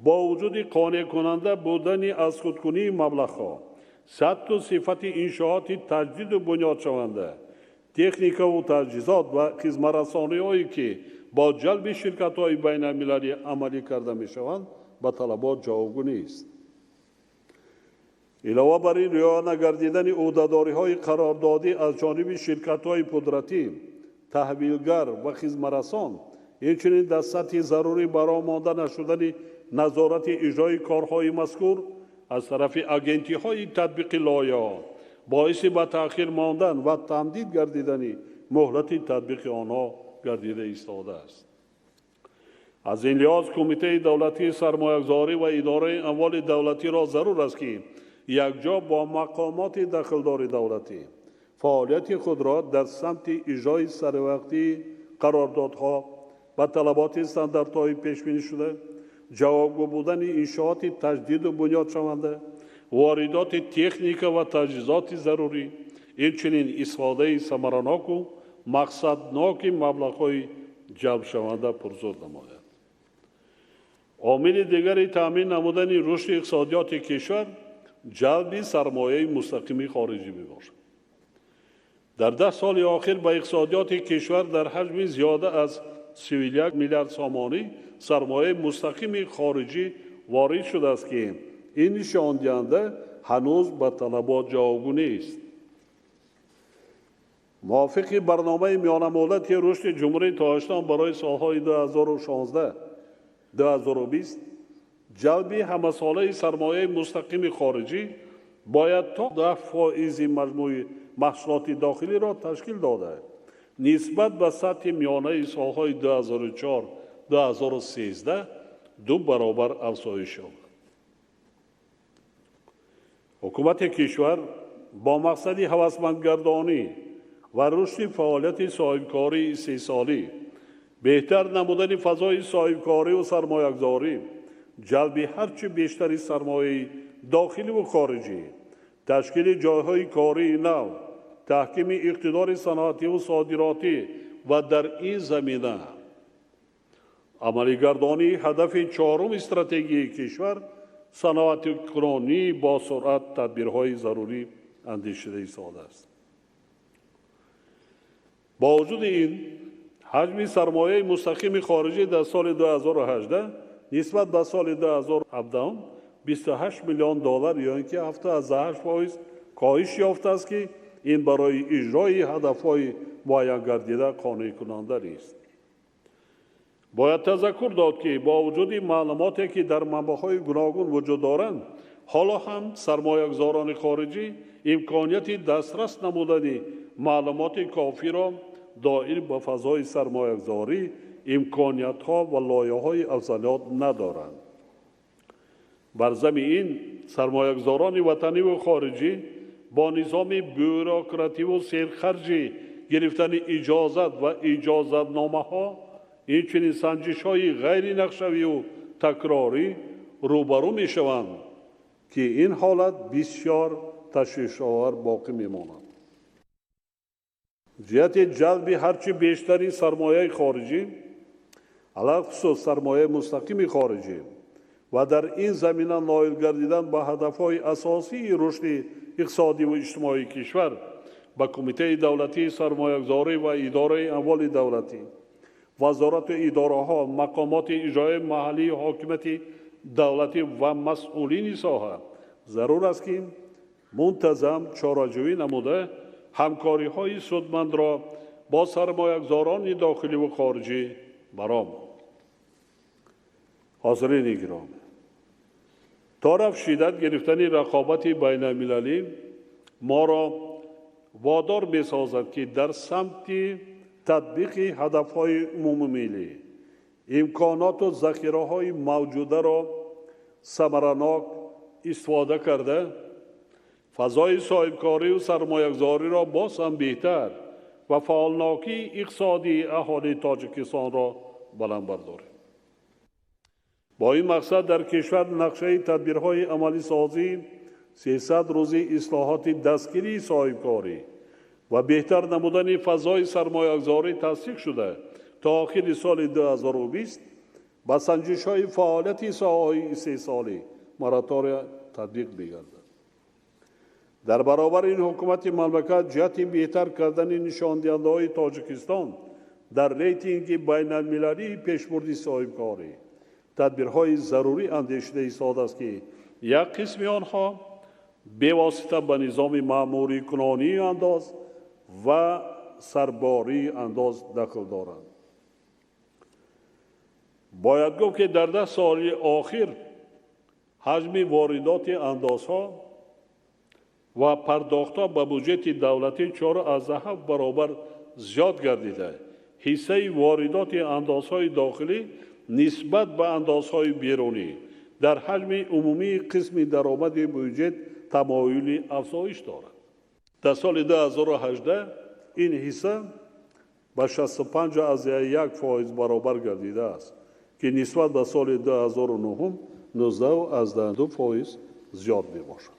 бо вуҷуди қонеъкунанда будани аз худкунии маблағҳо, сатҳу сифати иншооти таҷдиду бунёдшаванда, техникаву таҷҳизот ва хизматрасониҳое ки бо ҷалби ширкатҳои байналмилалӣ амалӣ карда мешаванд, ба талабот ҷавобгӯ нест. Илова бар ин, риоя нагардидани ӯҳдадориҳои қарордодӣ аз ҷониби ширкатҳои пудратӣ, таҳвилгар ва хизматрасон, инчунин дар сатҳи зарурӣ бароҳ монда нашудани назорати иҷрои корҳои мазкур аз тарафи агентиҳои татбиқи лоиҳаҳо боиси ба таъхир мондан ва тамдид гардидани муҳлати татбиқи онҳо гардида истодааст. Аз ин лиҳоз Кумитаи давлатии сармоягузорӣ ва идораи амволи давлатиро зарур аст, ки якҷо бо мақомоти дахлдори давлатӣ фаъолияти худро дар самти иҷрои саривақтии қарордодҳо ба талаботи стандартҳои пешбинишуда, ҷавобгӯ будани иншооти таҷдиду бунёдшаванда, воридоти техника ва таҷҳизоти зарурӣ, инчунин истифодаи самараноку мақсадноки маблағҳои ҷалбшаванда пурзур намояд. Омили дигари таъмин намудани рушди иқтисодиёти кишвар ҷалби сармояи мустақими хориҷӣ мебошад. Дар 10 соли охир ба иқтисодиёти кишвар дар ҳаҷми зиёда аз 31 миллиард сомонӣ сармояи мустақими хориҷӣ ворид шудааст, ки ин нишондиҳанда ҳанӯз ба талабот ҷавобгӯ нест. Мувофиқи барномаи миёнамуҳлати рушди Ҷумҳурии Тоҷикистон барои солҳои 2016-2020 ҷалби ҳамасолаи сармояи мустақими хориҷӣ бояд то 10% маҷмӯи маҳсулоти дохилиро ташкил дода, нисбат ба сатҳи миёнаи солҳои 2004-2013 2 баробар афзоиш ёбад. Ҳукумати кишвар бо мақсади ҳавасмандгардонӣ ва рушди фаъолияти соҳибкории истеҳсолӣ, беҳтар намудани фазои соҳибкориву сармоягузорӣ, ҷалби ҳарчи бештари сармояи дохиливу хориҷӣ, ташкили ҷойҳои кории нав, таҳкими иқтидори саноативу содиротӣ ва дар ин замина амалигардонии ҳадафи чоруми стратегияи кишвар саноатикунонии бо суръат тадбирҳои зарурӣ андешида истодааст. Бо вуҷуди ин, ҳаҷми сармояи мустақими хориҷӣ дар соли 2018 нисбат ба соли 2017 28 миллион доллар ё ин ки 7,8% коҳиш ёфтааст, ки ин барои иҷрои ҳадафҳои муайянгардида қонеъкунанда нест. Бояд тазаккур дод, ки бо вуҷуди маълумоте, ки дар манбаъҳои гуногун вуҷуд доранд, ҳоло ҳам сармоягузорони хориҷӣ имконияти дастрас намудани маълумоти кофиро доир ба фазои сармоягузорӣ, имкониятҳо ва лоиҳаҳои афзалиёт надоранд. Бар зами ин, сармоягузорони ватаниву хориҷӣ бо низоми бюрокративу серхарҷи гирифтани иҷозат ва иҷозатномаҳо, инчунин санҷишҳои ғайринақшавию такрорӣ рӯбарӯ мешаванд, ки ин ҳолат бисёр ташвишовар боқӣ мемонад. Ҷиҳати ҷалби ҳарчи бештари сармояи хориҷӣ, алалхусус сармояи мустақими хориҷӣ, ва дар ин замина ноил гардидан ба ҳадафҳои асосии рушди иқтисодиву иҷтимоии кишвар, ба Кумитаи давлатии сармоягузорӣ ва идораи амволи давлатӣ, вазорату идораҳо, мақомоти иҷроияи маҳаллии ҳокимияти давлатӣ ва масъулини соҳа зарур аст, ки мунтазам чораҷӯӣ намуда ҳамкориҳои судмандро бо сармоягузорони дохиливу хориҷӣ баром. Ҳозирини гиромӣ, то рафт шиддат гирифтани рақобати байналмилалӣ моро водор месозад, ки дар самти татбиқи ҳадафҳои умумимиллӣ имконоту захираҳои мавҷударо самаранок истифода карда, фазои соҳибкорию сармоягузориро боз ҳам беҳтар ва фаъолнокии иқтисодии аҳолии Тоҷикистонро баланд бардорем. Бо ин мақсад дар кишвар нақшаи тадбирҳои амалисозии 300 рӯзи ислоҳоти дастгирии соҳибкорӣ ва беҳтар намудани фазои сармоягузорӣ тасдиқ шуда, то охири соли 2020 ба санҷишҳои фаъолияти соҳаҳои истеҳсолӣ моратория татбиқ мегардад. Дар баробари ин, ҳукумати мамлакат ҷиҳати беҳтар кардани нишондиҳандаҳои Тоҷикистон дар рейтинги байналмилалии пешбурди соҳибкорӣ тадбирҳои зарурӣ андешида истодааст, ки як қисми онҳо бевосита ба низоми маъмурикунонии андоз ва сарбории андоз дахл доранд. Бояд гуфт, ки дар 10 соли охир ҳаҷми воридоти андозҳо ва пардохтҳо ба буҷети давлатӣ 4,7 баробар зиёд гардида, ҳиссаи воридоти андозҳои дохилӣ нисбат ба андозҳои берунӣ дар ҳаҷми умумии қисми даромади буҷет тамоюли афзоиш дорад. Дар соли 2018 ин ҳисса ба 65,1% баробар гардидааст, ки нисбат ба соли 2009 19,2% зиёд мебошад.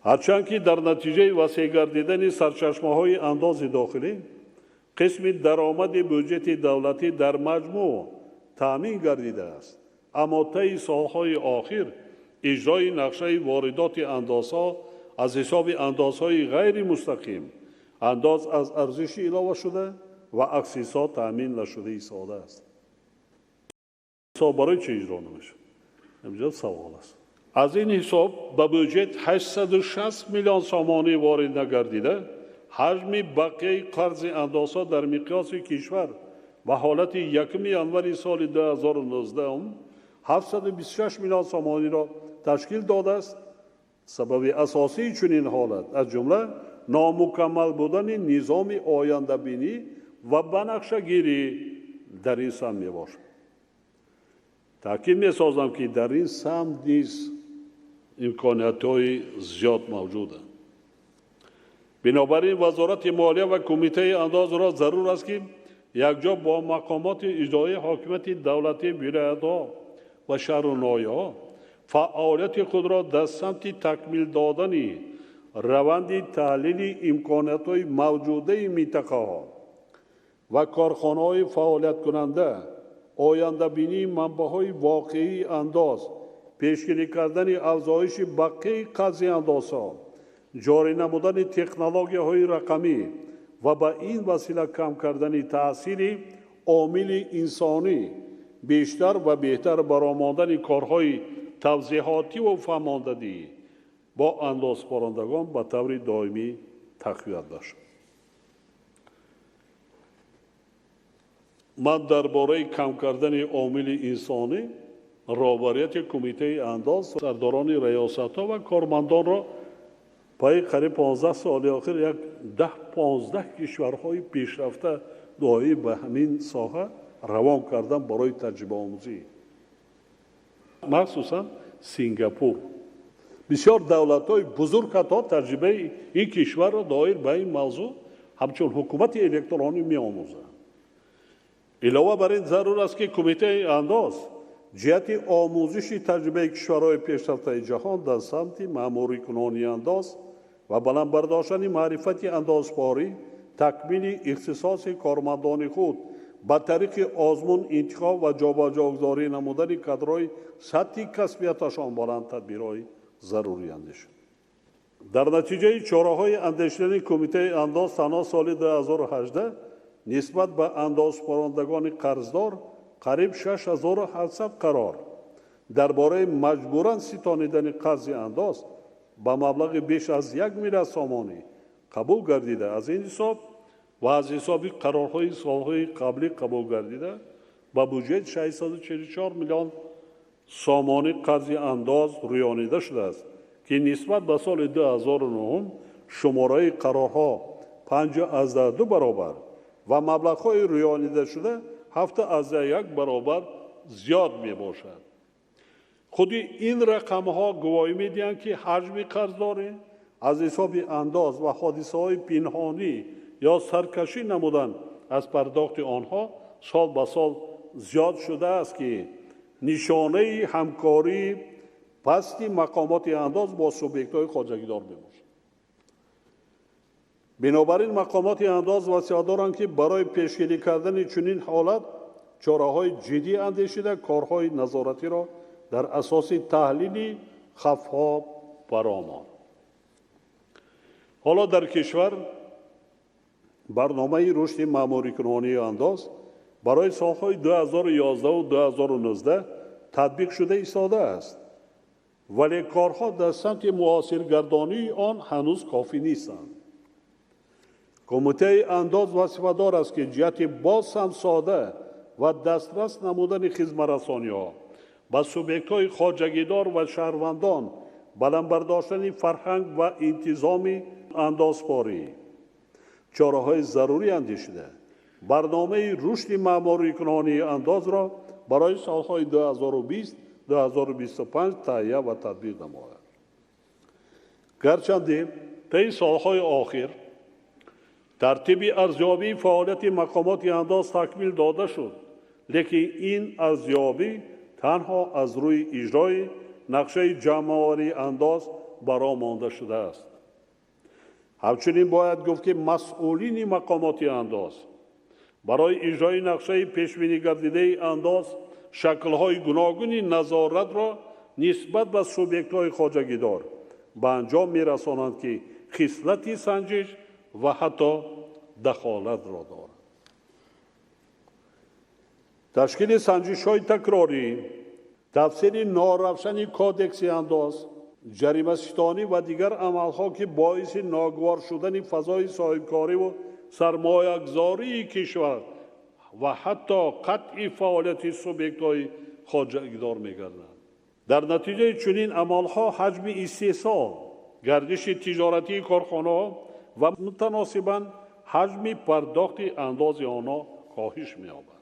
Ҳарчанд ки дар натиҷаи васеъ гардидани сарчашмаҳои андози дохилӣ қисми даромади буҷети давлатӣ дар маҷмӯъ таъмин гардидааст, аммо таи солҳои охир иҷрои нақшаи воридоти андозҳо аз ҳисоби андозҳои ғайримустақим, андоз аз арзиши иловашуда ва аксизҳо таъмин нашуда истодааст. Ҳисоб барои чӣ иҷро намешавад? Инҷо савол аст. Аз ин ҳисоб ба буҷет 860 миллион сомонӣ ворид нагардида, ҳаҷми бақияи қарзи андозҳо дар миқёси кишвар ба ҳолати 1 январи соли 2019 726 миллион сомониро ташкил додааст. Сабаби асосии чунин ҳолат аз ҷумла номукаммал будани низоми ояндабинӣ ва банақшагирӣ дар ин самт мебошад. Таъкид месозам, ки дар ин самт низ Имкониятҳои зиёд мавҷуданд. Бинобар ин Вазорати молия ва Кумитаи андозро зарур аст, ки якҷо бо мақомоти иҷроии ҳокимияти давлатии вилоятҳо ва шаҳру ноҳияҳо фаъолияти худро дар самти такмил додани раванди таҳлили имкониятҳои мавҷудаи минтақаҳо ва корхонаҳои фаъолияткунанда, ояндабинии манбаъҳои воқеии андоз, пешгирӣ кардани афзоиши бақияи қарзи андозҳо, ҷорӣ намудани технологияҳои рақамӣ ва ба ин васила кам кардани таъсири омили инсонӣ, бештар ва беҳтар баромондани корҳои тавзеҳотиву фаҳмондадӣ бо андозсупорандагон ба таври доимӣ тақвият бахшад. Ман дар бораи кам кардани омили инсонӣ роҳбарияти Кумитаи андоз, сардорони раёсатҳо ва кормандонро пайи қариб 15 соли охир як 10-15 кишварҳои пешрафта доир ба ҳамин соҳа равон кардан барои таҷрибаомӯзӣ, махсусан Сингапур. Бисёр давлатҳои бузург ҳатто таҷрибаи ин кишварро доир ба ин мавзӯъ ҳамчун ҳукумати электронӣ меомӯзанд. Илова бар ин зарур аст, ки Кумитаи андоз ҷиҳати омӯзиши таҷрибаи кишварҳои пешрафтаи ҷаҳон дар самти маъмурикунонии андоз ва баланд бардоштани маърифати андозпорӣ, такмили ихтисоси кормандони худ ба тариқи озмун интихоб ва ҷобаҷогузорӣ намудани кадрҳои сатҳи касбияташон баланд тадбирҳои зарурӣ андешид. Дар натиҷаи чораҳои андешидани Кумитаи андоз танҳо соли 2018 нисбат ба андозсупорандагони қарздор қариб 6700 қарор дар бораи маҷбуран ситонидани қарзи андоз ба маблағи беш аз 1 миллиард сомонӣ қабул гардида, аз ин ҳисоб ва аз ҳисоби қарорҳои солҳои қаблӣ қабул гардида ба буҷет 644 миллион сомонӣ қарзи андоз рӯёнида шудааст, ки нисбат ба соли 2009 шумораи қарорҳо 5,2 баробар ва маблағҳои рӯёнидашуда 7,1 баробар зиёд мебошад. Худи ин рақамҳо гувоҳӣ медиҳанд, ки ҳаҷми қарздорӣ аз ҳисоби андоз ва ҳодисаҳои пинҳонӣ ё саркашӣ намудан аз пардохти онҳо сол ба сол зиёд шудааст, ки нишонаи ҳамкории пасти мақомоти андоз бо субъектҳои хоҷагидор мебошад. Бинобар ин мақомоти андоз васият доранд, ки барои пешгирӣ кардани чунин ҳолат чораҳои ҷиддӣ андешида корҳои назоратиро дар асоси таҳлили хавфҳо бароманд. Ҳоло дар кишвар барномаи рушди маъмурикунонии андоз барои солҳои 2011 2019 татбиқ шуда истодааст, вале корҳо дар самти муосиргардонии он ҳанӯз кофӣ нестанд. Кумитаи андоз вазифадор аст, ки ҷиҳати боз ҳам сода ва дастрас намудани хизматрасониҳо ба субъектҳои хоҷагидор ва шаҳрвандон, баланд бардоштани фарҳанг ва интизоми андозпорӣ чораҳои зарурӣ андешида барномаи рушди маъмурикунонии андозро барои солҳои 2020-2025 таҳия ва татбиқ намояд. Гарчанде таи солҳои охир тартиби арзёбии фаъолияти мақомоти андоз такмил дода шуд, лекин ин арзёбӣ танҳо аз рӯи иҷрои нақшаи ҷамъоварии андоз баро монда шудааст. Ҳамчунин бояд гуфт, ки масъулини мақомоти андоз барои иҷрои нақшаи пешбинигардидаи андоз шаклҳои гуногуни назоратро нисбат ба субъектҳои хоҷагидор ба анҷом мерасонанд, ки хислати санҷиш ва ҳатто дахолатро дорад. Ташкили санҷишҳои такрорӣ, тафсири норавшани кодекси андоз, ҷаримаситонӣ ва дигар амалҳо, ки боиси ногувор шудани фазои соҳибкориву сармоягузории кишвар ва ҳатто қатъи фаъолияти субъектҳои хоҷагидор мегарданд. Дар натиҷаи чунин амалҳо ҳаҷми истеҳсол, гардиши тиҷоратии корхонаҳо ва мутаносибан ҳаҷми пардохти андози онҳо коҳиш меёбад.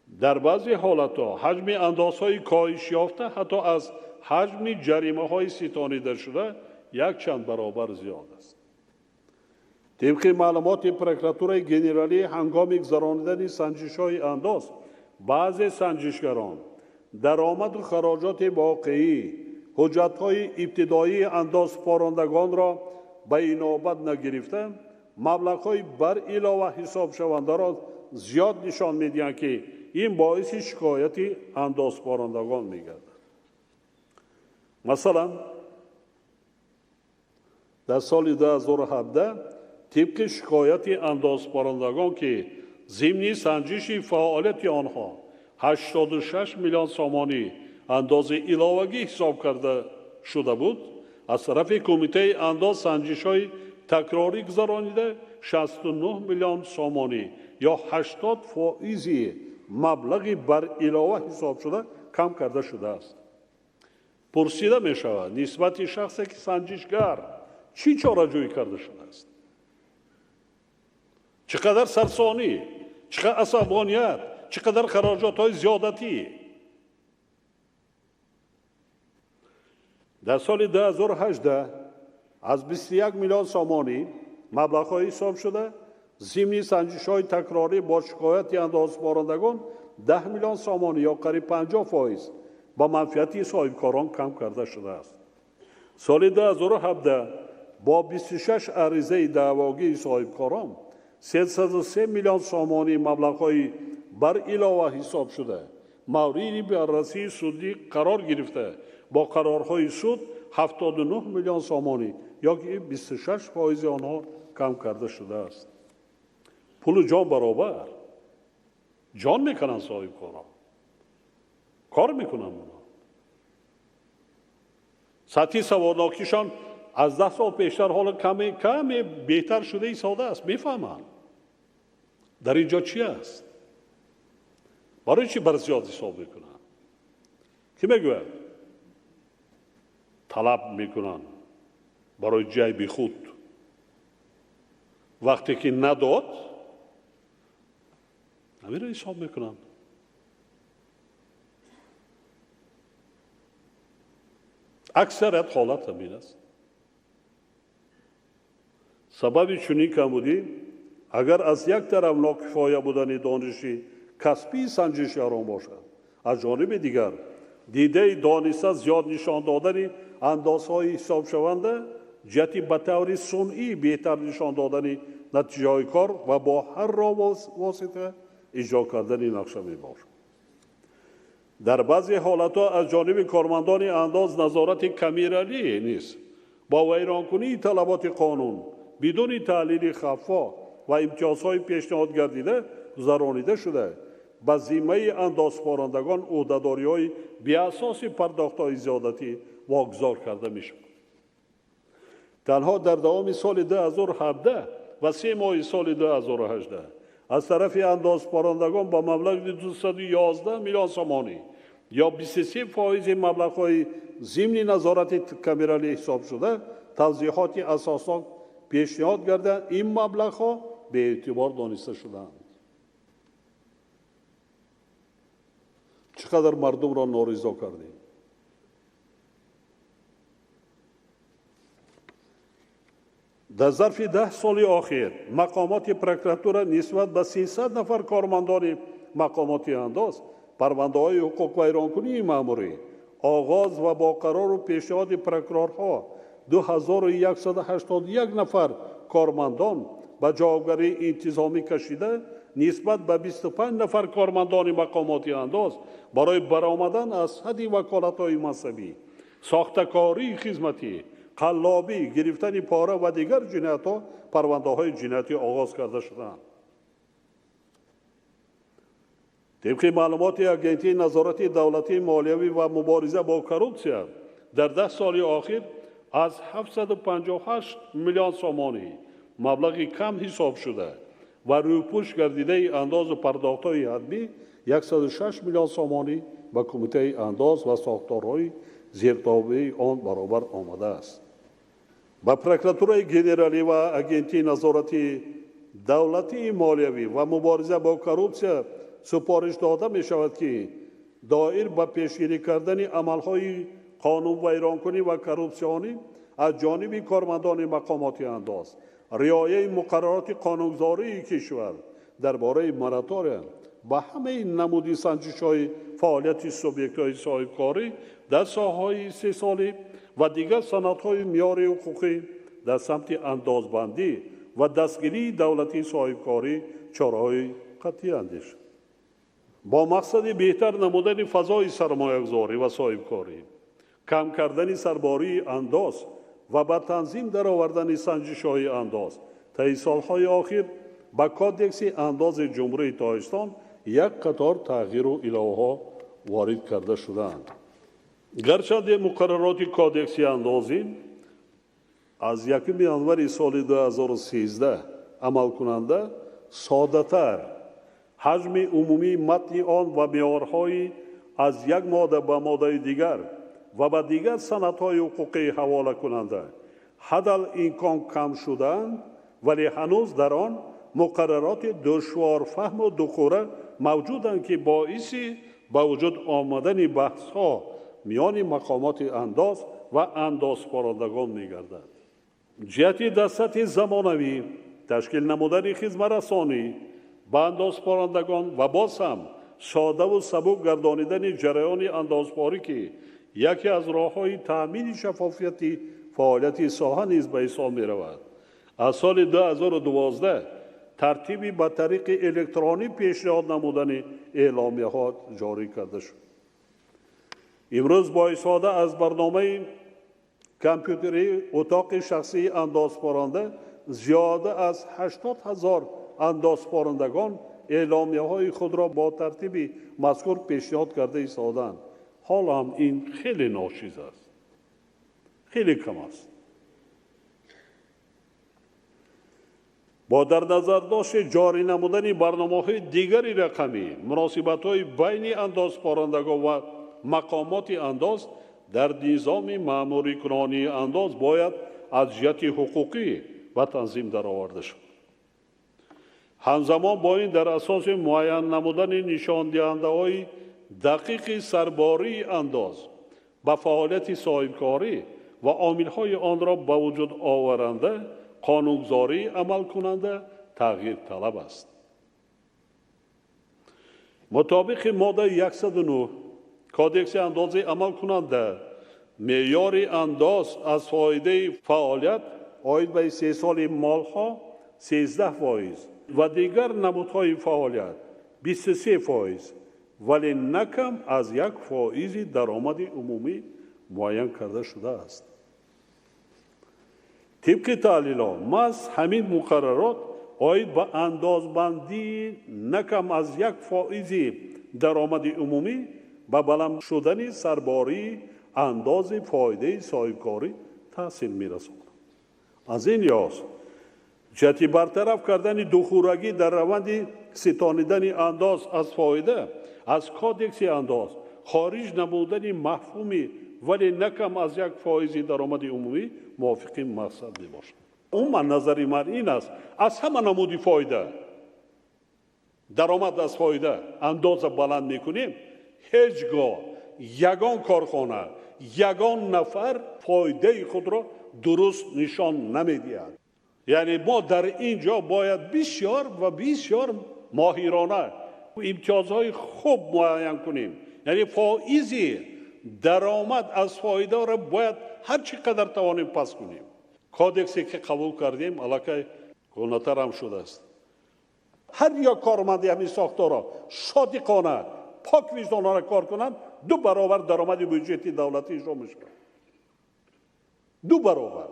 Дар баъзе ҳолатҳо ҳаҷми андозҳои коҳишёфта ҳатто аз ҳаҷми ҷаримаҳои ситонидашуда якчанд баробар зиёд аст. Тибқи маълумоти прокуратураи генералӣ, ҳангоми гузаронидани санҷишҳои андоз баъзе санҷишгарон даромаду хароҷоти воқеӣ, ҳуҷҷатҳои ибтидоии андозсупорандагонро ба инобат нагирифта, маблағҳои барилова ҳисобшавандаро зиёд нишон медиҳанд, ки ин боиси шикояти андозсупорандагон мегардад. Масалан, дар соли 2017 тибқи шикояти андозсупорандагон, ки зимни санҷиши фаъолияти онҳо 86 миллион сомонӣ андози иловагӣ ҳисоб карда шуда буд, аз тарафи кумитаи андоз санҷишҳои такрорӣ гузаронида 69 миллион сомонӣ ё 80% маблағи барилова ҳисобшуда кам карда шудааст. Пурсида мешавад, нисбати шахсе ки санҷишгар чӣ чораҷӯӣ карда шудааст? Чӣ қадар сарсонӣ, чӣ қадар асабоният, чӣ қадар хароҷотҳои зиёдатӣ. Дар соли 2018 аз 21 миллион сомонӣ маблағҳои ҳисоб шуда, зимни санҷишҳои такрорӣ бо шикояти андозсупорандагон 10 миллион сомонӣ ё қариб 50% ба манфиати соҳибкорон кам карда шудааст. Соли 2017 бо 26 аризаи даъвогии соҳибкорон 303 миллион сомонӣ маблағҳои барилова ҳисоб шуда, мавриди баррасии судӣ қарор гирифта, бо қарорҳои суд 79 миллион сомонӣ ё ки 26% онҳо кам карда шудааст. Пулу ҷон баробар. Ҷон мекунанд соҳибкорон, кор мекунанд онҳо. Сатҳи саводнокишон аз 10 сол пештар ҳоло каме беҳтар шуда истодааст, мефаҳманд. Дар ин ҷо чӣ аст? Барои чӣ бар зиёд ҳисоб мекунанд? Кӣ мегӯяд? Талаб мекунанд барои ҷайби худ. Вақте ки надод, ҳаминро ҳисоб мекунанд. Аксарият ҳолат ҳамин аст. Сабаби чунин камбудӣ агар аз як тараф нокифоя будани дониши касбии санҷишгарон бошад, аз ҷониби дигар дидаи дониста зиёд нишон додани андозҳои ҳисобшаванда ҷиҳати ба таври сунъӣ беҳтар нишон додани натиҷаҳои кор ва бо ҳар роҳ восита иҷро кардани нақша мебошад. Дар баъзе ҳолатҳо аз ҷониби кормандони андоз назорати камералӣ низ бо вайронкунии талаботи қонун бидуни таҳлили хаффо ва имтиёзҳои пешниҳод гардида гузаронида шуда, ба зиммаи андозсупорандагон ӯҳдадориҳои беасоси пардохтҳои зиёдатӣ вогузор карда мешавад. Танҳо дар давоми соли 2017 ва 3 моҳи соли 2018 аз тарафи андозсупорандагон ба маблағи 211 миллион сомонӣ ё 23% маблағҳои зимни назорати камералӣ ҳисоб шуда тавзеҳоти асоснок пешниҳод гарда, ин маблағҳо беэътибор дониста шудаанд. Чӣ қадар мардумро норизо кардем. Дар зарфи 10 соли охир мақомоти прокуратура нисбат ба 300 нафар кормандони мақомоти андоз парвандаҳои ҳуқуқвайронкунии маъмурӣ оғоз ва бо қарору пешниҳоди прокурорҳо 2181 нафар кормандон ба ҷавобгарии интизомӣ кашида, нисбат ба 25 нафар кормандони мақомоти андоз барои баромадан аз ҳадди ваколатҳои мансабӣ, сохтакории хизматӣ, қаллобӣ, гирифтани пора ва дигар ҷиноятҳо парвандаҳои ҷиноятӣ оғоз карда шудаанд. Тибқи маълумоти Агентии назорати давлатии молиявӣ ва мубориза бо коррупсия, дар 10 соли охир аз 758 миллион сомонӣ маблағи кам ҳисоб шуда ва рӯпӯш гардидаи андозу пардохтҳои ҳатмӣ 106 миллион сомонӣ ба кумитаи андоз ва сохторҳои зертобеи он баробар омадааст. Ба прокуратураи генералӣ ва Агентии назорати давлатии молиявӣ ва мубориза бо коррупсия супориш дода мешавад, ки доир ба пешгирӣ кардани амалҳои қонунвайронкунӣ ва коррупсионӣ аз ҷониби кормандони мақомоти андоз, риояи муқаррароти қонунгузории кишвар дар бораи моратория ба ҳамаи намуди санҷишҳои фаъолияти субъектҳои соҳибкорӣ дар соҳаҳои истеҳсолӣ ва дигар санадҳои меъёри ҳуқуқӣ дар самти андозбандӣ ва дастгирии давлатии соҳибкорӣ чораҳои қатъӣ андешад. Бо мақсади беҳтар намудани фазои сармоягузорӣ ва соҳибкорӣ, кам кардани сарбории андоз ва ба танзим даровардани санҷишҳои андоз, таи солҳои охир ба Кодекси андози Ҷумҳурии Тоҷикистон як қатор тағйиру иловаҳо ворид карда шудаанд. Гарчанде муқаррароти Кодекси андозӣ аз 1 январи соли 2013 амалкунанда соддатар, ҳаҷми умумии матни он ва меъёрҳои аз як модда ба моддаи дигар ва ба дигар санадҳои ҳуқуқӣ ҳаволакунанда ҳадал имкон кам шудаанд, вале ҳанӯз дар он муқаррароти душворфаҳму духура мавҷуданд, ки боиси ба вуҷуд омадани баҳсҳо миёни мақомоти андоз ва андозпорандагон мегардад. Ҷиҳати дар сатҳи замонавӣ ташкил намудани хизматрасонӣ ба андозпорандагон ва боз ҳам соддаву сабук гардонидани ҷараёни андозпорӣ, ки яке аз роҳҳои таъмини шаффофияти фаъолияти соҳа низ ба ҳисоб меравад, аз соли 2012 тартиби ба тариқи электронӣ пешниҳод намудани эъломияҳо ҷорӣ карда шуд. Имрӯз бо истифода аз барномаи компютерии утоқи шахсии андозпоранда зиёда аз 80 000 андозпорандагон эъломияҳои худро бо тартиби мазкур пешниҳод карда истодаанд. Ҳоло ҳам ин хеле ночиз аст, хеле кам аст. Бо дар назардошти ҷорӣ намудани барномаҳои дигари рақамӣ, муносибатҳои байни андозпорандагон ва мақомоти андоз дар низоми маъмурикунонии андоз бояд аз ҷиҳати ҳуқуқӣ ба танзим дароварда шавад. Ҳамзамон бо ин дар асоси муайян намудани нишондиҳандаҳои дақиқи сарбории андоз ба фаъолияти соҳибкорӣ ва омилҳои онро ба вуҷуд оваранда қонунгузории амалкунанда тағйирталаб аст. Мутобиқи моддаи 109 Кодекси андози амалкунанда меъёри андоз аз фоидаи фаъолият оид ба истеҳсоли молҳо 13% ва дигар намудҳои фаъолият 23%, вале на кам аз 1% даромади умумӣ муайян карда шудааст. Тибқи таҳлилҳо, маҳз ҳамин муқаррарот оид ба андозбандии на кам аз 1% даромади умумӣ ба баланд шудани сарбории андози фоидаи соҳибкорӣ таъсир мерасонад. Аз ин лиҳоз, ҷиҳати бартараф кардани духурагӣ дар раванди ситонидани андоз аз фоида аз Кодекси андоз хориҷ намудани мафҳуми вале на кам аз 1% даромади умумӣ мувофиқи мақсад мебошад. Умуман назари ман ин аст, аз ҳама намуди фоида, даромад аз фоида андоза баланд мекунем, ҳеҷ гоҳ ягон корхона, ягон нафар фоидаи худро дуруст нишон намедиҳад. Яъне мо дар ин ҷо бояд бисёр ва бисёр моҳирона имтиёзҳои хуб муайян кунем. Яъне фоизи даромад аз фоидаро бояд ҳар чӣ қадар тавонем пас кунем. Кодексе ки қабул кардем аллакай кӯҳнатарам шудааст. Ҳар як корманди ҳамин сохторро содиқона, пок виҷдонона кор кунанд, 2 баробар даромади бюҷети давлатӣ иҷро мешавад. 2 баробар.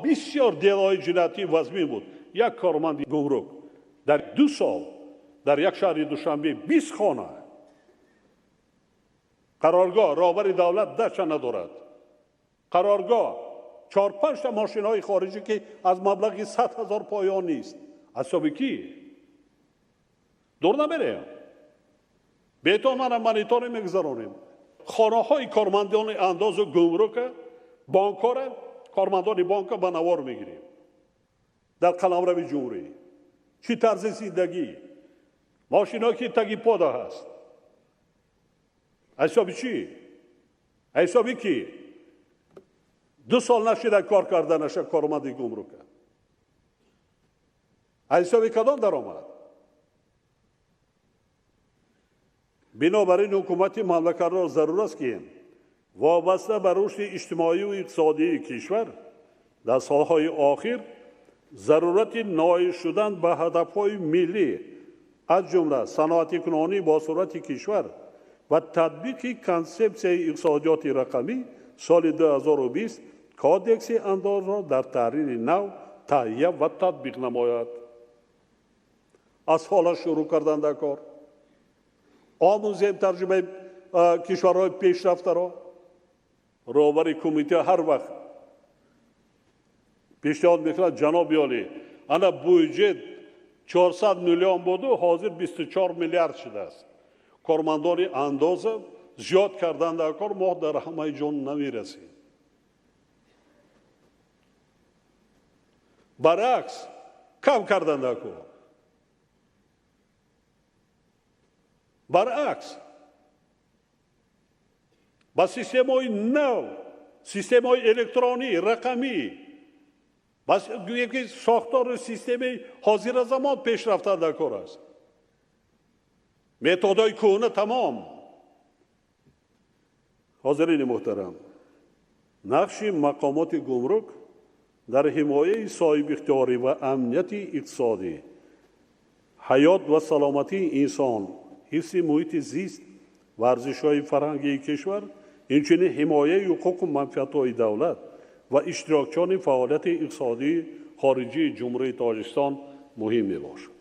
Бисёр делои ҷиноятӣ вазмин буд. Як корманди гумрук дар 2 сол дар як шаҳри Душанбе 20 хона қароргоҳ, роҳбари давлат дача надорад. Қароргоҳ 4-5 та мошинҳои хориҷӣ ки аз маблағи 100 000 поён нест. Аз ҳисоби кӣ? Дур намерем. Бетон мана мониторинг мегузаронем. Хонаҳои кормандони андозу гумрука, бонкҳоро, кормандони бонка ба навор мегирем. Дар қаламрави ҷумҳурӣ чӣ тарзи зиндагӣ, Мошино ки таги пода ҳаст. Ҳисоби чӣ? Ҳисоби кӣ? 2 сол нашида кор карданаша корманди гумрука. Ҳисоби кадом даромад? Бинобар ин ҳукумати мамлакатро зарур аст ки вобаста ба рушди иҷтимоию иқтисодии кишвар дар солҳои охир зарурати ноил шудан ба ҳадафҳои миллӣ аз ҷумла саноатикунонӣ бо суръати кишвар ва татбиқи консепсияи иқтисодиёти рақамӣ соли 2020 кодекси андозро дар таҳрири нав таҳия ва татбиқ намояд. Аз ҳола шурӯъ кардан дар кор. Омӯзем тарҷумаи кишварҳои пешрафтаро. Роҳбари кумита ҳар вақт пешниҳод мекунад, ҷаноби олӣ, ана буҷет 400 миллион буду ҳозир 24 миллиард шудааст. Кормандони андоза зиёд кардан дар кор мо дар ҳамаи ҷон намерасем. Баръакс, кам кардан дар кор. Баръакс, ба системаҳои нав, системаҳои электронӣ, рақамӣ, гӯем ки сохтору системаи ҳозира замон пешрафта дар кор аст. Методҳои кӯҳна тамом. Ҳозирини муҳтарам, нақши мақомоти гумрук дар ҳимояи соҳибихтиёрӣ ва амнияти иқтисодӣ, ҳаёт ва саломатии инсон, ҳифзи муҳити зист ва арзишҳои фарҳангии кишвар, инчунин ҳимояи ҳуқуқу манфиатҳои давлат ва иштирокчиёни фаъолияти иқтисодии хориҷии Ҷумҳурии Тоҷикистон муҳим мебошад.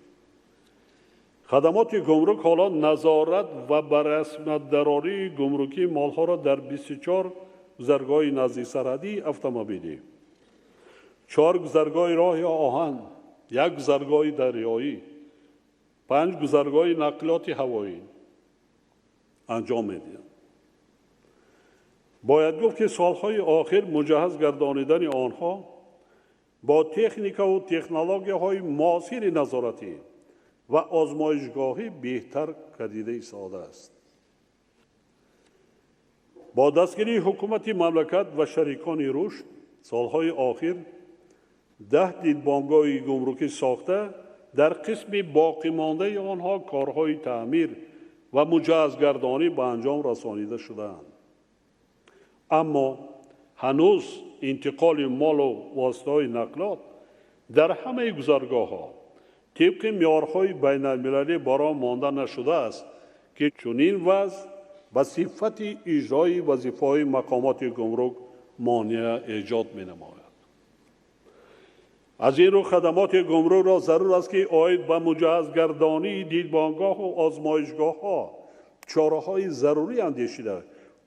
Хадамоти гумрук ҳоло назорат ва ба расмиятдарории гумрукии молҳоро дар 24 гузаргоҳи наздисарҳадии автомобилӣ, 4 гузаргоҳи роҳи оҳан, 1 гузаргоҳи дарёӣ, 5 гузаргоҳи нақлиёти ҳавоӣ анҷом медиҳанд. Бояд гуфт ки солҳои охир муҷаҳҳаз гардонидани онҳо бо техникаву технологияҳои муосири назоратӣ ва озмоишгоҳӣ беҳтар гардида истодааст. Бо дастгирии ҳукумати мамлакат ва шарикони рушд солҳои охир 10 дидбонгоҳи гумрукӣ сохта, дар қисми боқимондаи онҳо корҳои таъмир ва муҷаҳҳазгардонӣ ба анҷом расонида шудаанд. Аммо ҳанӯз интиқоли молу воситаҳои нақлиёт дар ҳамаи гузаргоҳҳо тибқи меъёрҳои байналмилалӣ баро монда нашудааст, ки чунин вазъ ба сифати иҷрои вазифаҳои мақомоти гумрук монеа эҷод менамояд. Аз ин рӯ хадамоти гумрукро зарур аст ки оид ба муҷаҳҳазгардонии дидбонгоҳу озмоишгоҳҳо чораҳои зарурӣ андешида,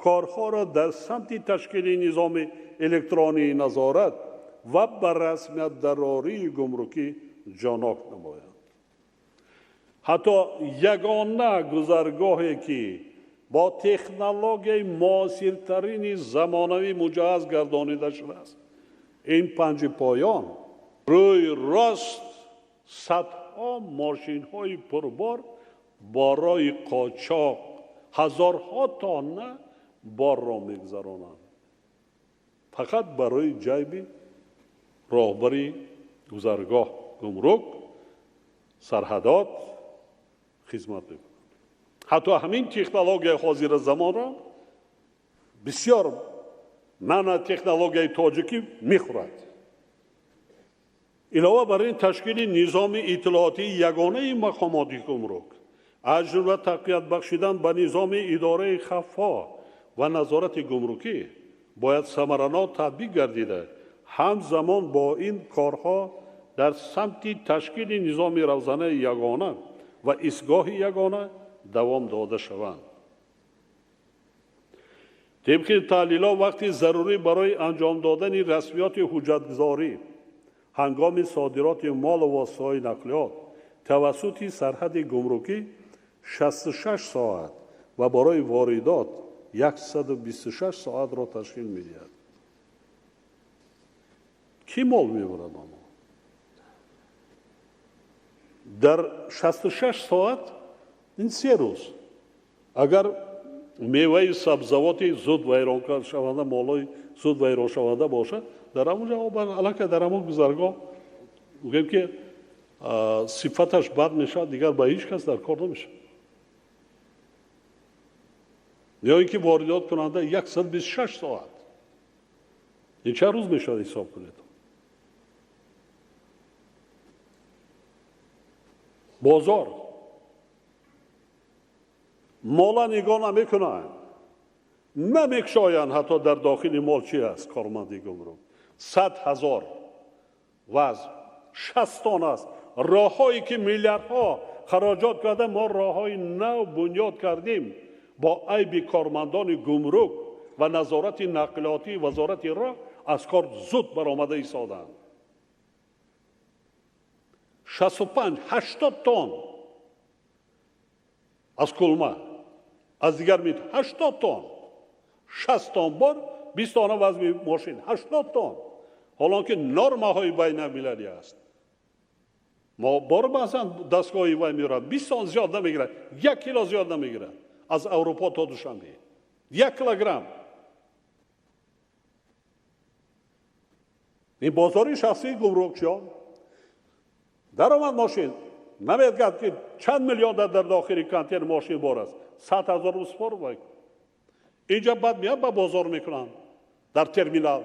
корҳоро дар самти ташкили низоми электронии назорат ва ба расмиятдарории гумрукӣ ҷонок намоянд. Ҳатто ягона гузаргоҳе ки бо технологияи муосиртарини замонавӣ муҷаҳҳаз гардонида шудааст, ин панҷи поён рӯи рост садҳо мошинҳои пурбор барои қочоқ ҳазорҳо тонна борро мегузаронанд, фақат барои ҷайби роҳбари гузаргоҳ гумрук сарҳадот хизмат мекунанд. Ҳатто ҳамин технологияи ҳозира замонро бисёр нанотехнологияи тоҷикӣ мехӯрад. Илова бар ин ташкили низоми иттилоотии ягонаи мақомоти гумрук, аз ҷумла тақвият бахшидан ба низоми идораи хаффо ва назорати гумрукӣ бояд самаранок татбиқ гардида, ҳамзамон бо ин корҳо дар самти ташкили низоми равзанаи ягона ва истгоҳи ягона давом дода шаванд. Тибқи таҳлилҳо вақти зарурӣ барои анҷом додани расмиёти ҳуҷҷатгузорӣ ҳангоми содироти молу воситаҳои нақлиёт тавассути сарҳади гумрукӣ 66 соат ва барои воридот 126 соатро ташкил медиҳад. Кӣ мол мебарад онҳо? Дар 66 соат Ин 3 рӯз. Агар меваи сабзавоти зуд вайроншаванда, молои зуд вайроншаванда бошад, дар ҳамон ҷо аллакай дар ҳамон гузаргоҳ гӯем ки сифаташ бад мешавад, дигар ба ҳеҷ кас дар кор намешавад. Ё ин ки воридот кунанда 126 соат. Ин чанд рӯз мешавад ҳисоб кунед? Бозор мола нигоҳ намекунанд, намекушоянд, ҳатто дар дохили мол чи аст. Корманди гумрук 100 000 вазн 60 тон аст. Роҳҳое ки миллиардҳо хароҷот карда, мо роҳҳои нав бунёд кардем бо айби кормандони гумрук ва назорати нақлиётии вазорати роҳ аз кор зуд баромада истоданд. 65-80 тон аз кулма, аз дигар мит 80 тон, 60 тон бор, 20 тона вазни мошин, 80 тон. Ҳолон ки нормаҳои байналмилалӣ аст. Мо бор баъзан дастгоҳи вай меорад, 20 тон зиёд намегирад, 1 кило зиёд намегирад аз Аврупо то Душанбе, 1 килограмм. Ин бозори шахсии гумрукчиён даромад мошин намедгад ки чанд миллион дар дохили контейнер мошин бор аст, 100 000 рубл спор вай. Инҷа баъд меяд ба бозор мекунанд дар терминал.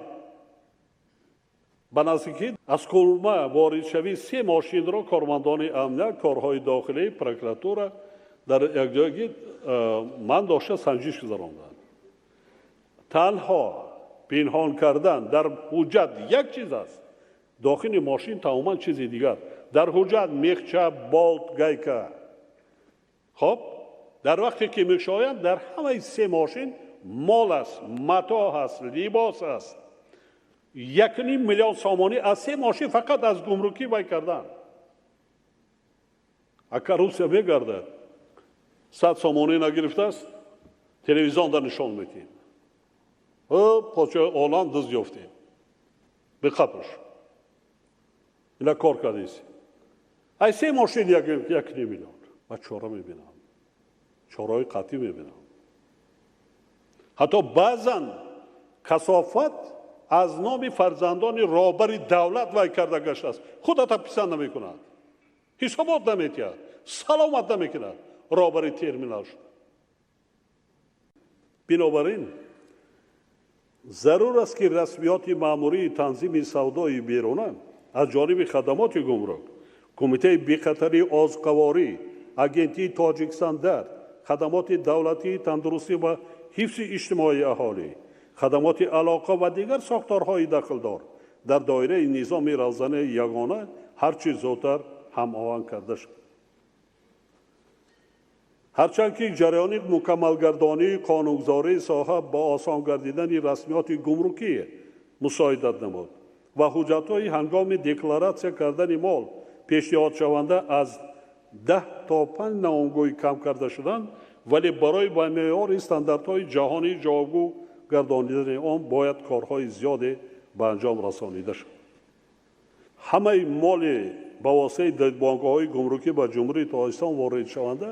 Ба наздикӣ аз Кулма воридшавии 3 мошинро кормандони амният, корҳои дохилӣ, прокуратура дар якҷоягӣ ман дошта санҷиш гузаронданд. Танҳо пинҳон кардан дар ҳуҷҷат як чиз аст, дохили мошин тамоман чизи дигар. Дар ҳуҷҷат мехча, болт, гайка. Хоб, дар вақте ки мекушоянд, дар ҳамаи 3 мошин мол аст, матоъ аст, либос аст. 1,5 миллион сомонӣ аз 3 мошин фақат аз гумрукӣ вай кардан. А коррупсия мегардад. 100 сомонӣ нагирифтааст, телевизионда нишон медиҳем. Подшоҳи олам дузд ёфтем. Беқапуш. Ина кор кардист. Ай 3 мошин 1,5 миллион. Ва чора мебинам. Чораҳои қатъӣ мебинам. Ҳатто баъзан касофат аз номи фарзандони роҳбари давлат вай карда гаштааст. Худата писанд намекунад, ҳисобот наметиҳад, саломат намекунад. Роҳбари терминал шуд. Бинобар ин зарур аст ки расмиёти маъмурии танзими савдои беруна аз ҷониби хадамоти гумрук, Кумитаи бехатарии озуқаворӣ, Агентии Тоҷикстандарт, хадамоти давлатии тандурустӣ ва ҳифзи иҷтимоии аҳолӣ, хадамоти алоқа ва дигар сохторҳои дахлдор дар доираи низоми равзанаи ягона ҳарчи зудтар ҳамоҳанг карда шавад. Ҳарчанд ки ҷараёни мукаммалгардонии қонунгузории соҳа бо осон гардидани расмиёти гумрукӣ мусоидат намуд ва ҳуҷҷатҳои ҳангоми декларатсия кардани мол пешниҳодшаванда аз 10 то 5 наомгӯй кам карда шуданд, вале барои ба меъёри стандартҳои ҷаҳонӣ ҷавобгӯ гардонидани он бояд корҳои зиёде ба анҷом расонида шавад. Ҳамаи моли ба воситаи бонкҳои гумрукӣ ба Ҷумҳурии Тоҷикистон воридшаванда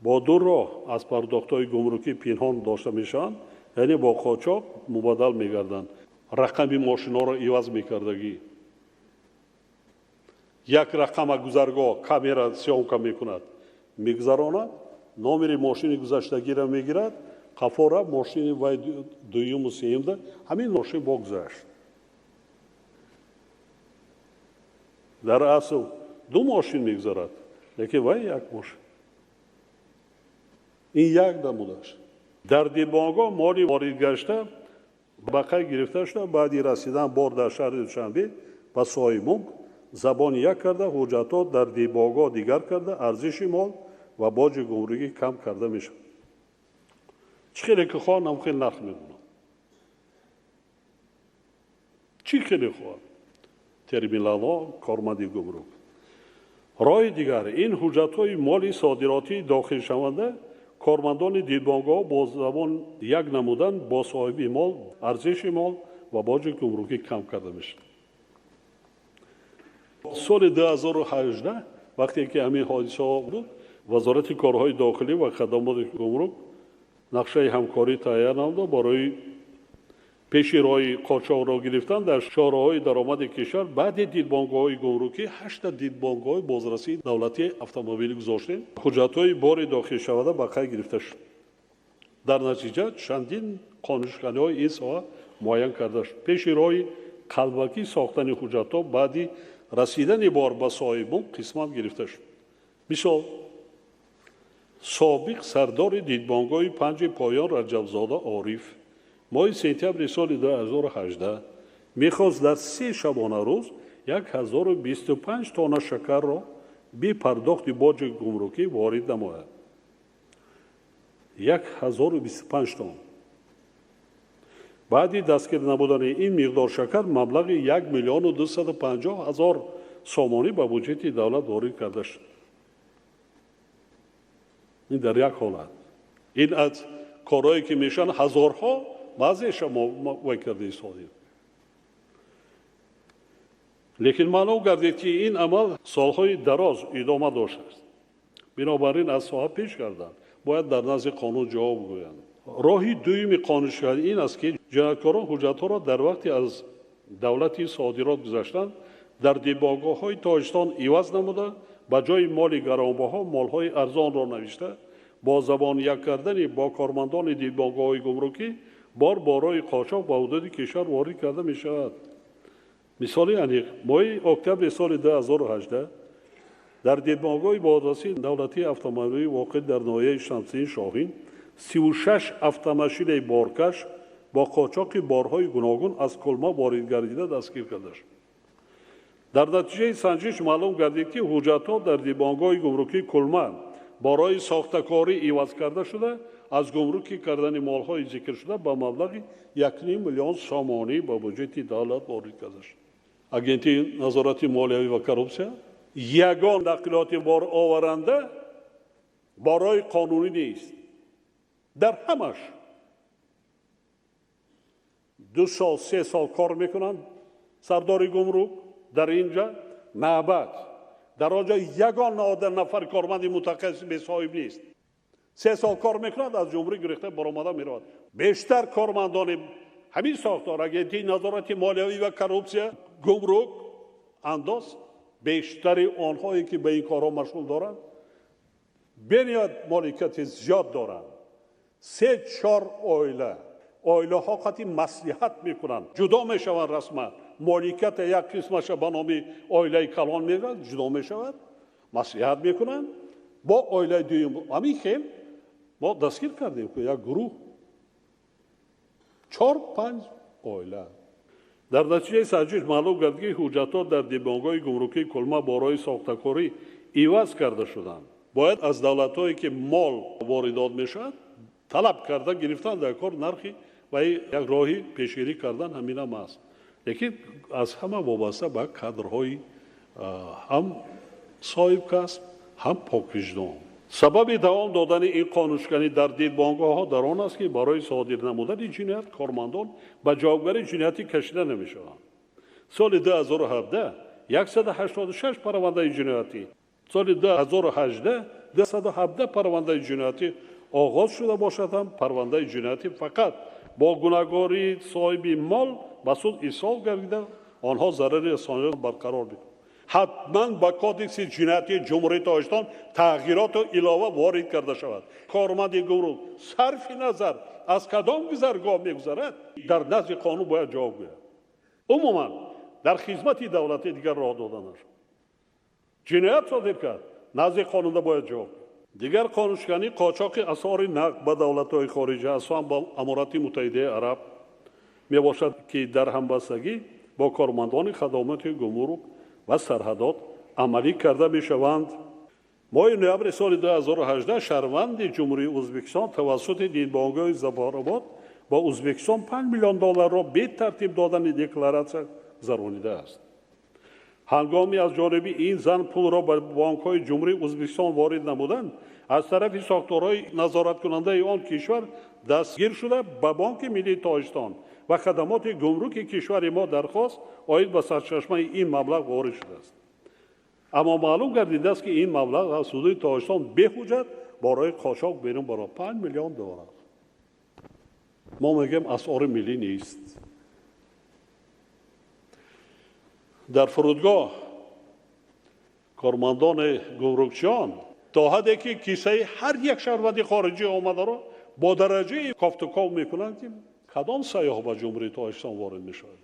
бо ду роҳ аз пардохтҳои гумрукӣ пинҳон дошта мешаванд, яъне бо қочоқ мубаддал мегарданд. Рақами мошинҳоро иваз мекардагӣ. Як рақама гузаргоҳ камера съёмка мекунад, мегузаронад, номери мошини гузаштагиро мегирад, қафора мошини вай дуюму сеюмда ҳамин мошин бо гузашт. Дар асл 2 мошин мегузарад, лекин вай як мошин. Ин як намудаш. Дар дидбонгоҳ моли ворид гашта ба қайд гирифта шуда, баъди расидан бор дар шаҳри Душанбе ба соҳибмулк забони як карда, ҳуҷҷатҳо дар дидбонгоҳ дигар карда, арзиши мол ва боҷи гумрукӣ кам карда мешавад. Чӣ хеле ки хоҳанд, ҳам хеле нарх мемонад. Чӣ хеле хоҳад? Терминалҳо, корманди гумрук. Роҳи дигар ин ҳуҷҷатҳои моли содиротии дохилшаванда кормандони дидбонгоҳ бо забон як намудан бо соҳиби мол, арзиши мол ва боҷи гумрукӣ кам карда мешавад. Соли 2018 вақте ки ҳамин ҳодисаҳо буд, Вазорати корҳои дохилӣ ва хадамоти гумрук нақшаи ҳамкорӣ таҳия намуда барои пеши роҳи қочоқро гирифтан дар шоҳроҳҳои даромади кишвар. Баъди дидбонгоҳҳои гумрукӣ 8 дидбонгоҳи бозрасии давлатии автомобилӣ гузоштем. Ҳуҷҷатҳои бори дохилшаванда ба қайд гирифта шуд. Дар натиҷа чандин қонуншиканиҳои ин соҳа муайян карда шуд. Пеши роҳи қалбакӣ сохтани ҳуҷҷатҳо баъди расидани бор ба соҳибмулк қисмат гирифта шуд. Мисол, собиқ сардори дидбонгоҳи панҷи поён Раҷабзода Ориф моҳи сентябри соли 2018 мехост дар 3 шабонарӯз 1025 тонна шакарро бепардохти боҷи гумрукӣ ворид намояд. 1025 тонна. Баъди дастгир намудани ин миқдор шакар маблағи 1 250 000 сомонӣ ба буҷети давлат ворид карда шуд. Ин дар як ҳолат. Ин аз корҳое ки мешаванд ҳазорҳо, баъзеша мо вай карда истодем. Лекин маълум гардид, ки ин амал солҳои дароз идома доштааст. Бинобар ин аз соҳа пеш карданд, бояд дар назди қонун ҷавоб гӯянд. Роҳи дуюми қонуншиканӣ ин аст, ки ҷинояткорон ҳуҷҷатҳоро дар вақти аз давлати содирот гузаштан дар дидбонгоҳҳои Тоҷикистон иваз намуда, ба ҷои моли гаронбаҳо молҳои арзонро навишта, бо забон як кардани бо кормандони дидбонгоҳҳои гумрукӣ бор борои қочоқ ба ҳудуди кишвар ворид карда мешавад. Мисоли аниқ, моҳи октябри соли 2018 дар дидбонгоҳи бозрасии давлатии автомобилӣ воқеъ дар ноҳияи Шамсиддин Шоҳин 36 автомашинаи боркаш бо қочоқи борҳои гуногун аз Кулма ворид гардида дастгир карда шуд. Дар натиҷаи санҷиш маълум гардид, ки ҳуҷҷатҳо дар дидбонгоҳи гумрукии Кулма барои сохтакорӣ иваз карда шуда, аз гумрукӣ кардани молҳои зикршуда ба маблағи 1,5 миллион сомонӣ ба буҷети давлат ворид карда шуд. Агентии назорати молиявӣ ва коррупсия ягон нақлиёти бороваранда барои қонунӣ нест. Дар ҳамаш 2 сол 3 сол кор мекунанд сардори гумрук, дар инҷа навбат, дар он ҷо ягон одам нафар корманди мутахассис бесоҳиб нест. 3 сол кор мекунад, аз ҷумҳурӣ гирифта баромада меравад. Бештар кормандони ҳамин сохтор, агентии назорати молиявӣ ва коррупсия, гумрук, андоз, бештари онҳое ки ба ин корҳо машғул доранд, бениҳоят моликияти зиёд доранд. 3-4 оила, оилаҳо қатъи маслиҳат мекунанд, ҷудо мешаванд расман. Моликията як қисмаша ба номи оилаи калон меравад, ҷудо мешавад, маслиҳат мекунанд бо оилаи дуюм. Ҳамин хел мо дастгир кардем, ки як гурӯҳ 4-5 оила. Дар натиҷаи санҷиш маълум гардид, ки ҳуҷҷатҳо дар дидбонгоҳи гумрукии Кулма барои сохтакорӣ иваз карда шуданд. Бояд аз давлатҳое ки мол воридот мешавад талаб карда гирифтан дар кор нархи ва як роҳи пешгирӣ кардан ҳаминам аст. Лекин аз ҳама вобаста ба кадрҳои ҳам соҳибкасб, ҳам поквиҷдон. Сабаби давом додани ин қонуншиканӣ дар дидбонгоҳҳо дар он аст, ки барои содир намудани ҷиноят кормандон ба ҷавобгарии ҷиноятӣ кашида намешаванд. Соли 2017 186 парвандаи ҷиноятӣ, соли 2018 217 парвандаи ҷиноятӣ оғоз шуда бошад ҳам парвандаи ҷиноятӣ фақат бо гунаҳгории соҳиби мол ба суд ирсол гардида, онҳо зарари расониро барқарор мекунанд. Ҳатман ба кодекси ҷиноятии Ҷумҳурии Тоҷикистон тағйироту илова ворид карда шавад. Корманди гумрук сарфи назар аз кадом гузаргоҳ мегузарад, дар назди қонун бояд ҷавоб гӯяд. Умуман дар хизмати давлатӣ дигар роҳ дода нашуд. Ҷиноят содир кард, назди қонунда бояд ҷавоб гӯяд. Дигар қонуншиканӣ қочоқи асъори нақд ба давлатҳои хориҷа, асосан ба Аморати Муттаҳидаи Араб мебошад, ки дар ҳамбастагӣ бо кормандони хадамоти гумрук ва сарҳадот амалӣ карда мешаванд. Моҳи ноябри соли 2018 шаҳрванди Ҷумҳурии Ӯзбекистон тавассути дидбонгоҳи Зафаробод ба Ӯзбекистон 5 миллион долларро бетартиб додани декларатсия гузаронидааст. Ҳангоми аз ҷониби ин зан пулро ба бонкҳои Ҷумҳурии Ӯзбекистон ворид намуданд, аз тарафи сохторҳои назораткунандаи он кишвар дастгир шуда ба Бонки Миллии Тоҷикистон ва хадамоти гумруки кишвари мо дархост оид ба сарчашмаи ин маблағ ворид шудааст. Аммо маълум гардидааст, ки ин маблағ аз ҳудуди Тоҷикистон беҳуҷҷат барои қочоқ берун барояд. 5 миллион доллар. Мо мегӯем, асъори миллӣ нест. Дар фурудгоҳ кормандони гумрукчиён то ҳадде ки кисаи ҳар як шаҳрванди хориҷӣ омадаро бо дараҷаи кофтуков мекунанд, ки кадом сайёҳ ба Ҷумҳурии Тоҷикистон ворид мешавад.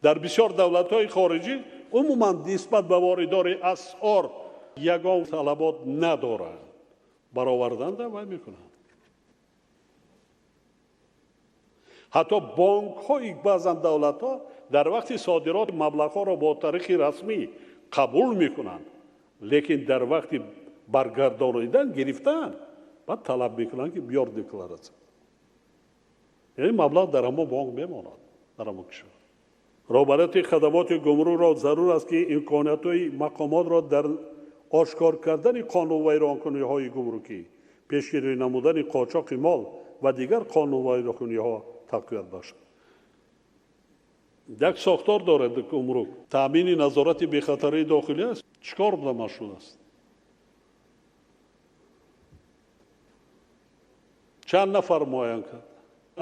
Дар бисёр давлатҳои хориҷӣ умуман нисбат ба воридори асъор ягон талабот надоранд, бароварданда вай мекунанд. Ҳатто бонкҳои баъзан давлатҳо дар вақти содирот маблағҳоро бо тариқи расмӣ қабул мекунанд, лекин дар вақти баргардонидан гирифтан баъд талаб мекунанд, ки биёр декларатсия. Яъне маблағ дар ҳамон бонк мемонад, дар ҳамон кишвар. Роҳбарияти хадамоти гумрукро зарур аст, ки имкониятҳои мақомотро дар ошкор кардани қонунвайронкуниҳои гумрукӣ, пешгирӣ намудани қочоқи мол ва дигар қонунвайронкуниҳо тақвият бахшад. Як сохтор дорад гумрук, таъмини назорати бехатарии дохилӣ аст. Чӣ кор буда машғул аст? Чанд нафар муайян кард?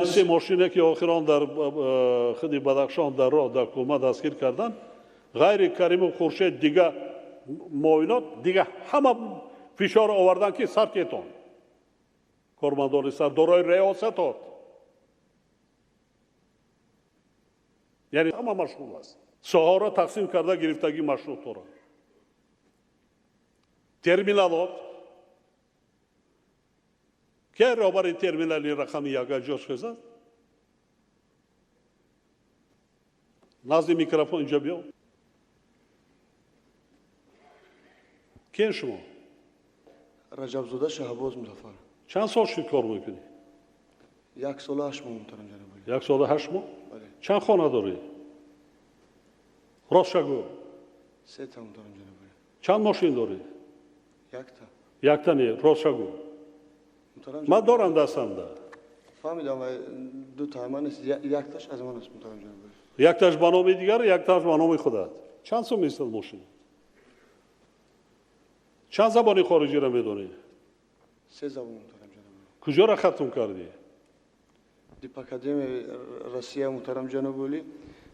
Се мошине ки охирон дар худи Бадахшон дар роҳ дар кулма дастгир карданд, ғайри Каримов Хуршед, дига муоинот, дига ҳама фишор оварданд, ки сар кетон. Кормандони сардорои риёсатот, яъне ҳама машғул аст. Соҳаро тақсим карда гирифтагӣ машрутора. Терминалот ке роҳбари терминали рақами як ҷош хезад? Назди микрофон инҷо биё. Кен шумо? Раҷабзода Шаҳбоз Музаффар. Чанд сол шуд кор мекунӣ? 1 солу 8 моҳ, муҳтарам ҷаноби. 1 солу 8 моҳ? Чанд хона дорӣ? Ростша гӯ. 3 та, муҳтарам ҷаноби. Чанд мошин дорӣ? Якта. Якта не, ростша гӯ. Ман дорам дастамда. Фаҳмидам, ду та ман аст, якташ аз ман аст, муҳтарам ҷаноби. Якташ ба номи дигар, якташ ба номи худат. Чанд сум местад мошин? Чанд забони хориҷиро медонӣ? 3 забон, муҳтарам ҷаноби. Куҷоро хатм кардӣ? Дипакадемияи Россия, муҳтарам ҷаноби.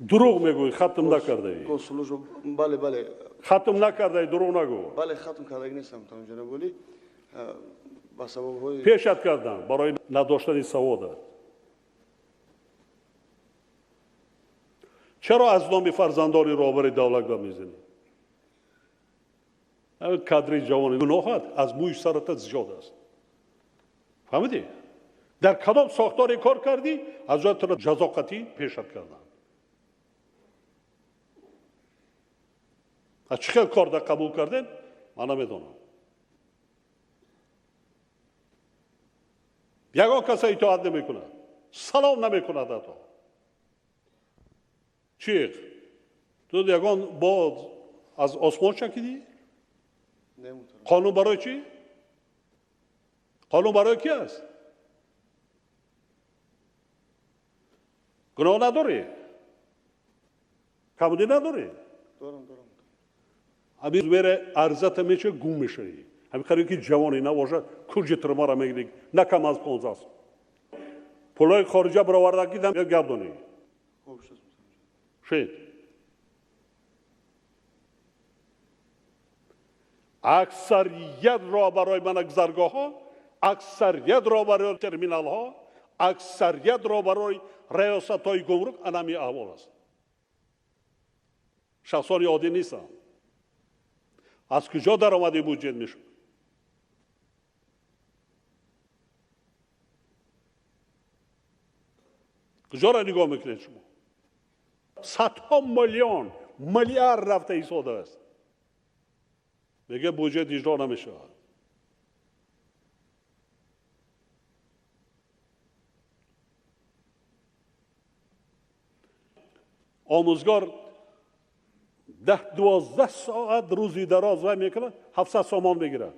Дурӯғ мегӯӣ, хатм накардаӣ. Бале, бале. Хатм накардаӣ, дурӯғ нагӯ. Бале, хатм кардаги нестам, муҳтарам ҷаноби. Ба сабабҳои пешат кардам барои надоштани савода. Чаро аз номи фарзандони роҳбари давлат гап мезанӣ? Кадри ҷавони гуноҳат аз мӯи сарата зиёд аст. Фаҳмидӣ? Дар кадом сохторе кор кардӣ, аз ҷои туро ҷазо қатъӣ пешат карданд. Аз чӣ хел кор дар қабул кардем, ман намедонам. Ягон каса итоат намекунад, салом намекунад ҳатто. Чиқ? Ту ягон бо аз осмон чакидӣ? Қонун барои чӣ? Қонун барои ки аст? Гуноҳ надорӣ? Камудӣ надорӣ? Дорам, дорам. Ҳамин вере арзата меча гум мешавӣ. Ҳамин қариб ки ҷавоне набошад, куҷи тирмара мегирӣ, на кам аз 15 сол. Пулҳои хориҷа баровардагӣ дам гап донӣ. Шед. Аксарият роҳбарои манагзаргоҳҳо, аксарият роҳбарои терминалҳо, аксарият роҳбарои раёсатҳои гумрук анами аҳвол аст. Шахсони оддӣ нестанд. Аз куҷо даромади буҷет мешуд? Куҷоро нигоҳ мекунед шумо? Садҳо миллион, миллиард рафта истодааст. Мегӯяд буҷет иҷро намешавад. Омӯзгор 10-12 соат рӯзи дароз вай мекунад, 700 сомон мегирад.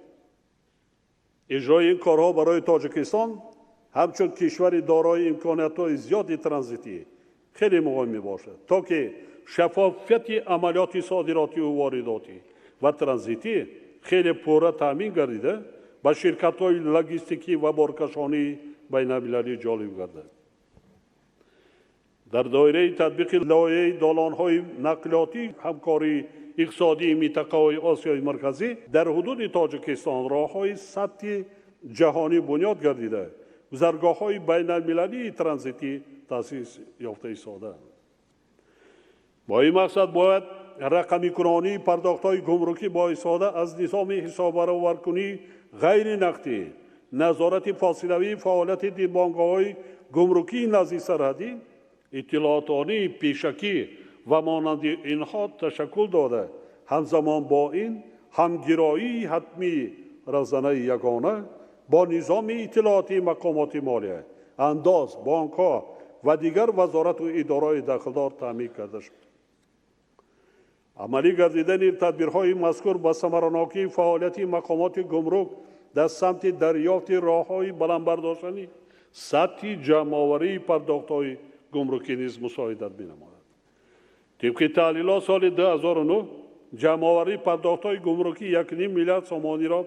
Иҷрои ин корҳо барои Тоҷикистон ҳамчун кишвари дорои имкониятҳои зиёди транзитӣ хеле муҳим мебошад, то ки шаффофияти амалиёти содиротиву воридотӣ ва транзитӣ хеле пурра таъмин гардида, ба ширкатҳои логистикӣ ва боркашонии байналмилалӣ ҷолиб гардад. Дар доираи татбиқи лоиҳаи долонҳои нақлиётӣ ҳамкории иқтисодии минтақаҳои Осиёи Марказӣ дар ҳудуди Тоҷикистон роҳҳои сатҳи ҷаҳонӣ бунёд гардида, гузаргоҳҳои байналмилалии транзитӣ таъсис ёфта истодаанд. Бо ин мақсад бояд рақамикунонии пардохтҳои гумрукӣ бо истифода аз низоми ҳисоббароваркунии ғайринақдӣ, назорати фосилавии фаъолияти дидбонгоҳҳои гумрукии назди сарҳадӣ, иттилоотонии пешакӣ ва монанди инҳо ташаккул дода, ҳамзамон бо ин ҳамгироии ҳатмии равзанаи ягона бо низоми иттилоотии мақомоти молия, андоз, бонкҳо ва дигар вазорату идораҳои дахлдор таъмин карда шуд. Амалӣ гардидани тадбирҳои мазкур ба самаранокии фаъолияти мақомоти гумрук дар самти дарёфти роҳҳои баландбардоштани сатҳи ҷамъоварии пардохтҳои гумрукӣ низ мусоидат менамояд. Тибқи таҳлилот, соли 2009 ҷамъоварии пардохтҳои гумрукӣ 1,5 миллиард сомониро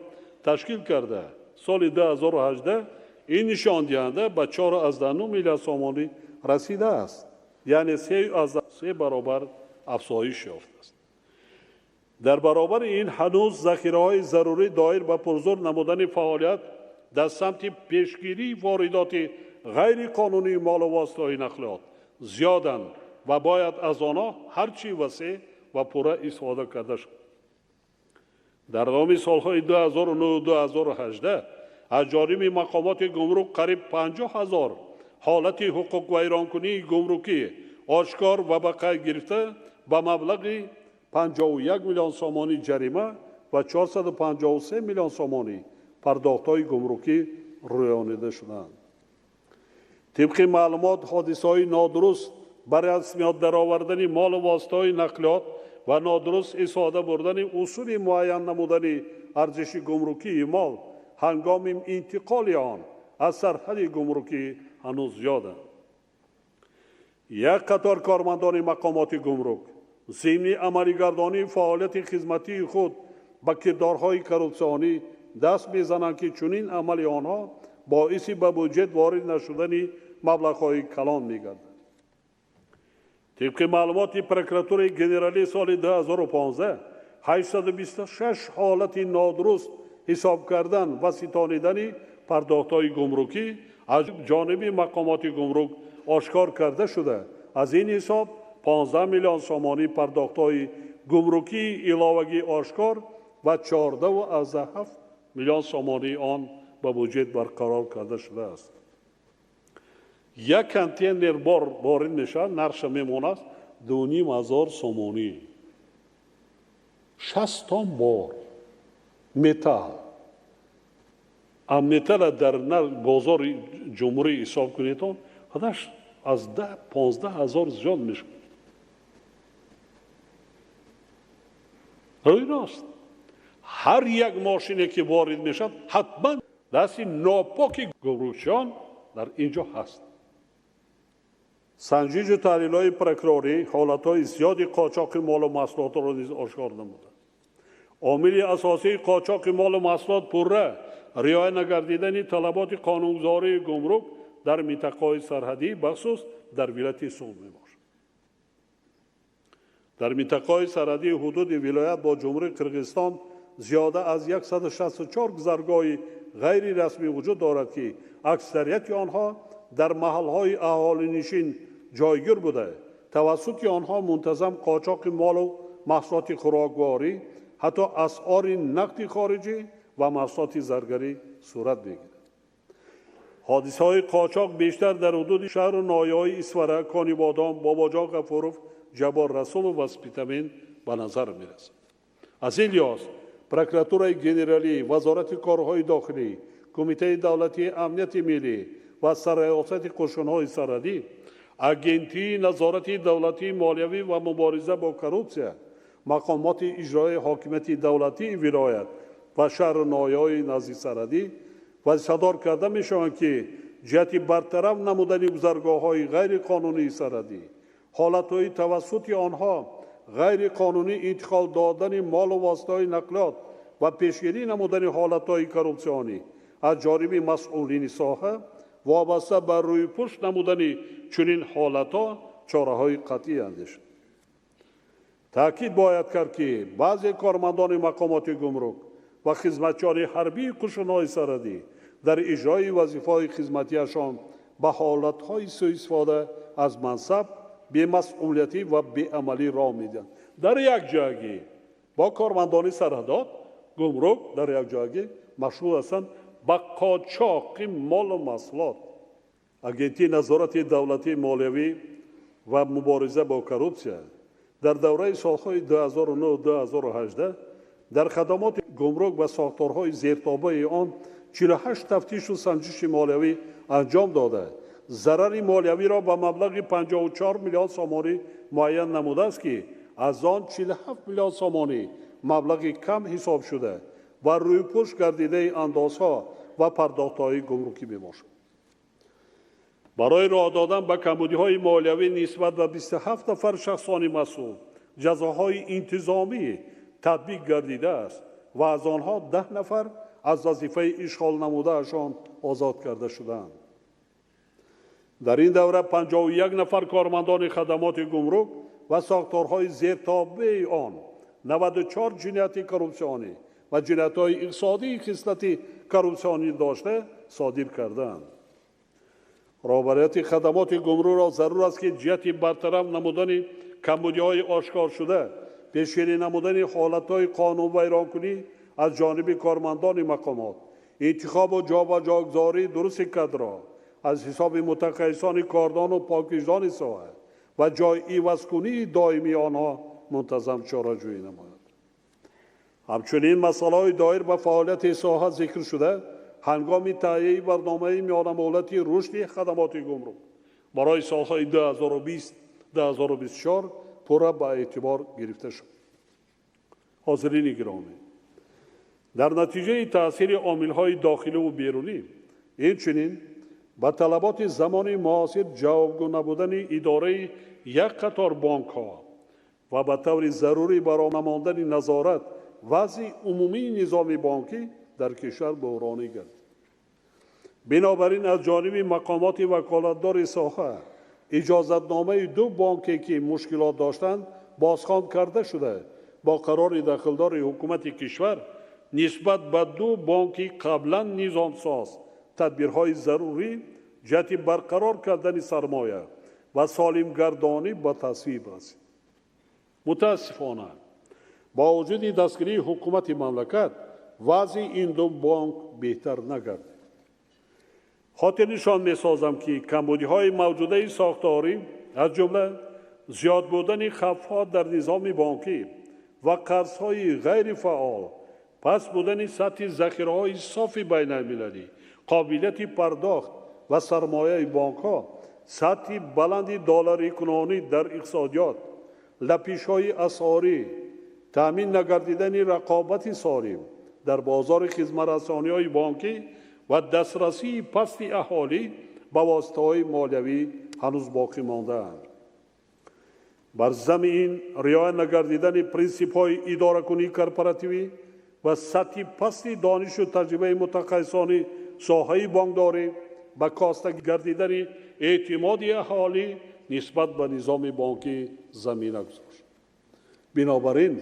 ташкил карда, соли 2018 ин нишондиҳанда ба 4,9 миллиард сомонӣ расидааст, яъне 3,3 баробар афзоиш ёфтааст. Дар баробари ин ҳанӯз захираҳои зарурӣ доир ба пурзур намудани фаъолият дар самти пешгирии воридоти ғайриқонунии молу воситаҳои нақлиёт зиёданд ва бояд аз онҳо ҳарчи васеъ ва пурра истифода карда шуд. Дар давоми солҳои 2009-2018 аз ҷониби мақомоти гумрук қариб 50 ҳазор ҳолати ҳуқуқвайронкунии гумрукӣ ошкор ва ба қайд гирифта, ба маблағи 51 миллион сомонӣ ҷарима ва 453 миллион сомонӣ пардохтҳои гумрукӣ рӯёнида шуданд. Тибқи маълумот, ҳодисаҳои нодуруст ба расмиёт даровардани молу воситаҳои нақлиёт ва нодуруст истифода бурдани усули муайян намудани арзиши гумрукии мол ҳангоми интиқоли он аз сарҳади гумрукӣ ҳанӯз зиёданд. Як қатор кормандони мақомоти гумрук зимни амалигардонии фаъолияти хизматии худ ба кирдорҳои коррупсионӣ даст мезананд, ки чунин амали онҳо боиси ба буҷет ворид нашудани маблағҳои калон мегардад. Тибқи маълумоти прокуратураи генералӣ, соли 2015 826 ҳолати нодуруст ҳисоб кардан ва ситонидани пардохтҳои гумрукӣ аз ҷониби мақомоти гумрук ошкор карда шуда, аз ин ҳисоб 15 миллион сомонӣ пардохтҳои гумрукии иловагӣ ошкор ва 14,7 миллион сомонии он ба буҷет барқарор карда шудааст. Як контейнер бор ворид мешавад, нархша мемонад 2,5 ҳазор сомонӣ. 60 тонн бор металл. А металла дар бозори ҷумҳурӣ ҳисоб кунедон, худаш аз 10-15 ҳазор зиёд мешавад. Рӯй рост, ҳар як мошине ки ворид мешавад, ҳатман дасти нопоки гумрукчиён дар ин ҷо ҳаст. Санҷишу таҳлилҳои прокурорӣ ҳолатҳои зиёди қочоқи молу маҳсулотро низ ошкор намуданд. Омили асосии қочоқи молу маҳсулот пурра риоя нагардидани талаботи қонунгузории гумрук дар минтақаҳои сарҳадӣ, бахусус дар вилояти Суғд мебошад. Дар минтақаҳои сарҳадии ҳудуди вилоят бо Ҷумҳурии Қирғизистон зиёда аз 164 гузаргоҳи ғайрирасмӣ вуҷуд дорад, ки аксарияти онҳо дар маҳалҳои аҳолинишин ҷойгир буда, тавассути онҳо мунтазам қочоқи молу маҳсулоти хӯрокворӣ, ҳатто асъори нақди хориҷӣ ва маҳсулоти заргарӣ сурат мегирад. Ҳодисаҳои қочоқ бештар дар ҳудуди шаҳру ноҳияҳои Исфара, Конибодом, Бобоҷон Ғафуров, Ҷаббор Расулов ва Спитамен ба назар мерасад. Аз ин лиҳоз прокуратураи генералӣ, Вазорати корҳои дохилӣ, Кумитаи давлатии амнияти миллӣ ва сарраёсати қӯшунҳои сарҳадӣ, Агентии назорати давлатии молиявӣ ва мубориза бо коррупсия, мақомоти иҷроии ҳокимияти давлатии вилоят ва шаҳру ноҳияҳои назди сарҳадӣ вазифадор карда мешаванд, ки ҷиҳати бартараф намудани гузаргоҳҳои ғайриқонунии сарҳадӣ, ҳолатҳои тавассути онҳо ғайриқонунӣ интиқол додани молу воситаҳои нақлиёт ва пешгирӣ намудани ҳолатҳои коррупсионӣ аз ҷониби масъулини соҳа вобаста ба рӯйпӯш намудани чунин ҳолатҳо чораҳои қатъӣ андешид. Таъкид бояд кард, ки баъзе кормандони мақомоти гумрук ва хизматчиёни ҳарбии қушунҳои сарҳадӣ дар иҷрои вазифаҳои хизматиашон ба ҳолатҳои сӯистифода аз мансаб, бемасъулиятӣ ва беамалӣ роҳ медиҳанд. Дар як ҷойгӣ бо кормандони сарҳадот гумрук дар як ҷойгӣ машғул ҳастанд ба қочоқи молу маҳсулот. Агентии назорати давлатии молиявӣ ва мубориза бо коррупсия дар давраи солҳои 2009-2018 дар хадамоти гумрук ва сохторҳои зертобаи он 48 тафтишу санҷиши молиявӣ анҷом дода, зарари молиявиро ба маблағи 54 миллион сомонӣ муайян намудааст, ки аз он 47 миллион сомонӣ маблағи кам ҳисоб шуда ва рӯйпӯш гардидаи андозҳо ва пардохтҳои гумрукӣ мебошад. Барои роҳ додан ба камбудиҳои молиявӣ нисбат ба 27 нафар шахсони масъул ҷазоҳои интизомӣ татбиқ гардидааст ва аз онҳо 10 нафар аз вазифаи ишғол намудаашон озод карда шудаанд. Дар ин давра 51 нафар кормандони хадамоти гумрук ва сохторҳои зертобеи он 94 ҷинояти коррупсионӣ ва ҷиноятҳои иқтисодии хислати коррупсионӣ дошта содир кардаанд. Роҳбарияти хадамоти гумрукро зарур аст, ки ҷиҳати бартараф намудани камбудиҳои ошкоршуда, пешгирӣ намудани ҳолатҳои қонунвайронкунӣ аз ҷониби кормандони мақомот, интихобу ҷобаҷогузории дурусти кадрҳо аз ҳисоби мутахассисони кордону поквиҷдони соҳа ва ҷойивазкунии доимии онҳо мунтазам чораҷӯӣ намояд. Ҳамчунин масъалаҳои доир ба фаъолияти соҳа зикр шуда ҳангоми таҳияи барномаи миёнамуҳлати рушди хадамоти гумрук барои солҳои 2020-2024 пурра ба эътибор гирифта шуд. Ҳозирини гиромӣ, дар натиҷаи таъсири омилҳои дохиливу берунӣ, инчунин ба талаботи замони муосир ҷавобгӯ набудани идораи як қатор бонкҳо ва ба таври зарурӣ бароҳ намондани назорат, вазъи умумии низоми бонкӣ дар кишвар буҳронӣ гардид. Бинобар ин аз ҷониби мақомоти ваколатдори соҳа иҷозатномаи ду бонке, ки мушкилот доштанд, бозхон карда шуда, бо қарори дахлдори ҳукумати кишвар нисбат ба ду бонки қаблан низомсоз тадбирҳои зарурӣ ҷиҳати барқарор кардани сармоя ва солимгардонӣ ба тасвиб расид. Мутаассифона, бо вуҷуди дастгирии ҳукумати мамлакат вазъи ин ду бонк беҳтар нагардид. Хотирнишон месозам, ки камбудиҳои мавҷудаи сохторӣ, аз ҷумла зиёд будани хавфҳо дар низоми бонкӣ ва қарзҳои ғайрифаъол, паст будани сатҳи захираҳои софи байналмилалӣ, қобилияти пардохт ва сармояи бонкҳо, сатҳи баланди долларикунонӣ дар иқтисодиёт, лапишҳои асъорӣ, таъмин нагардидани рақобати солим дар бозори хизматрасониҳои бонкӣ ва дастрасии пасти аҳолӣ ба воситаҳои молиявӣ ҳанӯз боқӣ мондаанд. Бар зами ин риоя нагардидани принсипҳои идоракунии корпоративӣ ва сатҳи пасти донишу таҷрибаи мутахассисони соҳаи бонкдорӣ ба коста гардидани эътимоди аҳолӣ нисбат ба низоми бонкӣ замина гузошт. Бинобар ин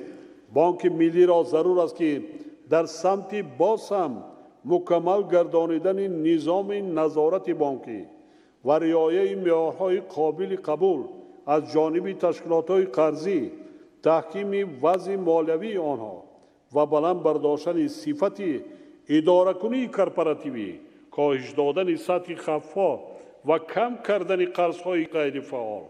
Бонки миллиро зарур аст, ки дар самти боз ҳам мукаммал гардонидани низоми назорати бонкӣ ва риояи меъёрҳои қобили қабул аз ҷониби ташкилотҳои қарзӣ, таҳкими вазъи молиявии онҳо ва баланд бардоштани сифати идоракунии корпоративӣ, коҳиш додани сатҳи хавфҳо ва кам кардани қарзҳои ғайрифаъол,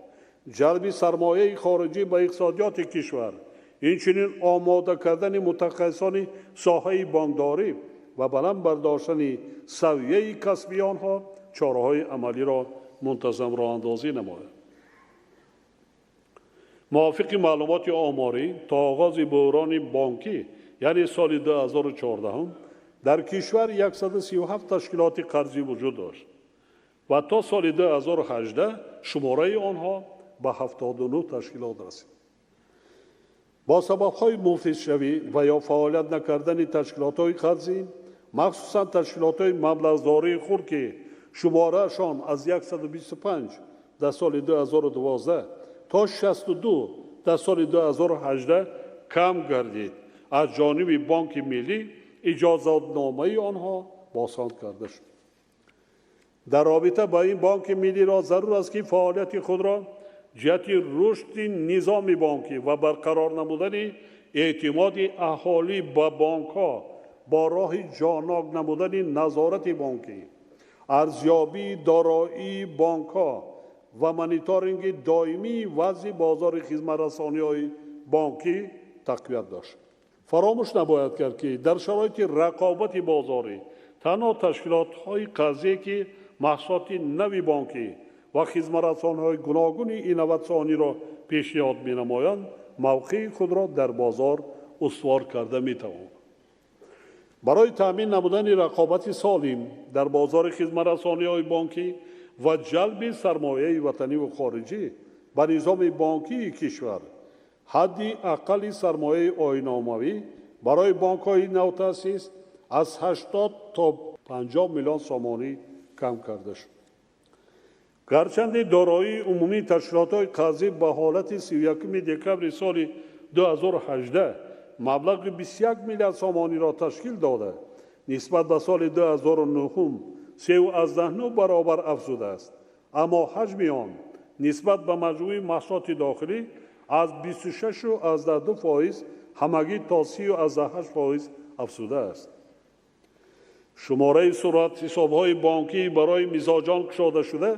ҷалби сармояи хориҷӣ ба иқтисодиёти кишвар, инчунин омода кардани мутахассисони соҳаи бонкдорӣ ва баланд бардоштани савияи касбии онҳо чораҳои амалиро мунтазам роҳандозӣ намояд. Мувофиқи маълумоти оморӣ, то оғози буҳрони бонкӣ, яъне соли 2014, дар кишвар 137 ташкилоти қарзӣ вуҷуд дошт ва то соли 2018 шумораи онҳо ба 79 ташкилот расид. Бо сабабҳои муфлисшавӣ ва ё фаъолият накардани ташкилотҳои қарзӣ, махсусан ташкилотҳои маблағдории хурд, ки шумораашон аз 125 дар соли 2012 то 62 дар соли 2018 кам гардид, аз ҷониби Бонки Миллӣ иҷозатномаи онҳо босон карда шуд. Дар робита ба ин Бонки Миллиро зарур аст, ки фаъолияти худро ҷиҳати рушди низоми бонкӣ ва барқарор намудани эътимоди аҳолӣ ба бонкҳо бо роҳи ҷонок намудани назорати бонкӣ, арзёбии дороии бонкҳо ва мониторинги доимии вазъи бозори хизматрасониҳои бонкӣ тақвият дошт. Фаромӯш набояд кард, ки дар шароити рақобати бозорӣ танҳо ташкилотҳои қарзие, ки маҳсулоти нави бонкӣ ва хизматрасониҳои гуногуни инноватсиониро пешниҳод менамоянд, мавқеи худро дар бозор устувор карда метавонанд. Барои таъмин намудани рақобати солим дар бозори хизматрасониҳои бонкӣ ва ҷалби сармояи ватанӣ ва хориҷӣ ба низоми бонкии кишвар, ҳадди ақалли сармояи оиномавӣ барои бонкҳои навтаъсис аз 80 то 50 миллион сомонӣ кам карда шуд. Гарчанде дороии умумии ташкилотҳои қарзӣ ба ҳолати 31 декабри соли 2018 маблағи 21 миллиард сомониро ташкил дода, нисбат ба соли 2009 3,9 баробар афзудааст, аммо ҳаҷми он нисбат ба маҷмӯи маҳсулоти дохилӣ аз 26,2% ҳамагӣ то 30,8% афзудааст. Шумораи суратҳисобҳои бонкӣ барои мизоҷон кушодашуда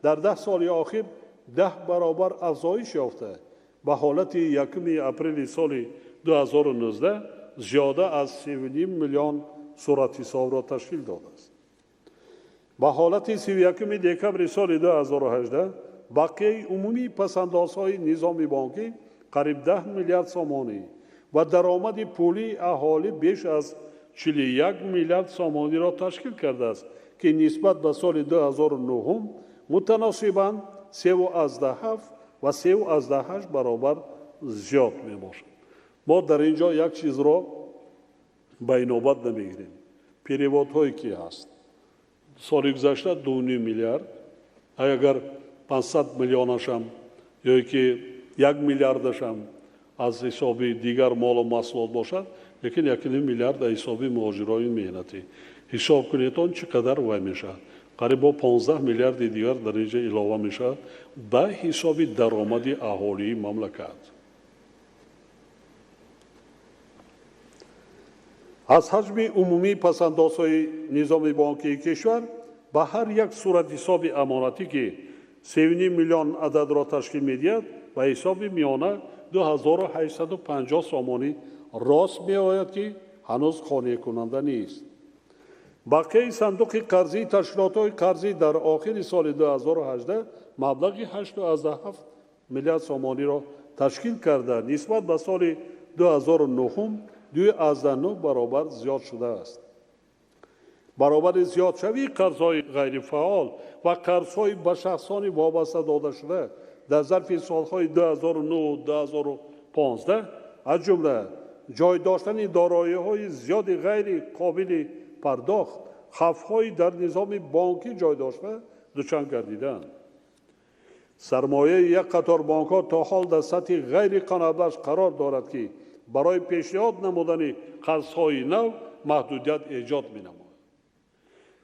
дар 10 соли охир 10 баробар афзоиш ёфта, ба ҳолати 1 апрели соли 2019 зиёда аз 3,5 миллион суратҳисобро ташкил додааст. Ба ҳолати 31 декабри соли 2018 бақияи умумии пасандозҳои низоми бонкӣ қариб 10 миллиард сомонӣ ва даромади пулии аҳолӣ беш аз 41 миллиард сомониро ташкил кардааст, ки нисбат ба соли 2009 мутаносибан 3,7 ва 3,8 баробар зиёд мебошад. Мо дар ин ҷо як чизро ба инобат намегирем. Переводҳое ки ҳаст, соли гузашта 2,5 миллиард, агар 500 миллионашам ё ки 1 миллиардашам аз ҳисоби дигар молу маҳсулот бошад, лекин 1,5 миллиард аз ҳисоби муҳоҷирони меҳнатӣ. Ҳисоб кунед он чӣ қадар вай мешавад. Қариб бо 15 миллиарди дигар дар ин ҷо илова мешавад ба ҳисоби даромади аҳолии мамлакат. Аз ҳаҷми умумии пасандозҳои низоми бонкии кишвар ба ҳар як суратҳисоби амонатӣ, ки 3,5 миллион ададро ташкил медиҳад, ба ҳисоби миёна 2850 сомонӣ рост меояд, ки ҳанӯз қонеъкунанда нест. Бақияи сандуқи қарзии ташкилотҳои қарзӣ дар охири соли 2018 маблағи 8,7 миллиард сомониро ташкил карда, нисбат ба соли 2009 2,9 баробар зиёд шудааст. Баробари зиёдшавии қарзҳои ғайрифаъол ва қарзҳои ба шахсони вобаста додашуда дар зарфи солҳои 2009-2015, аз ҷумла ҷой доштани дороиҳои зиёди ғайри қобили пардохт, хавфҳои дар низоми бонкӣ ҷой дошта дучанд гардиданд. Сармояи як қатор бонкҳо то ҳол дар сатҳи ғайриқаноатбахш қарор дорад, ки барои пешниҳод намудани қарзҳои нав маҳдудият эҷод менамояд.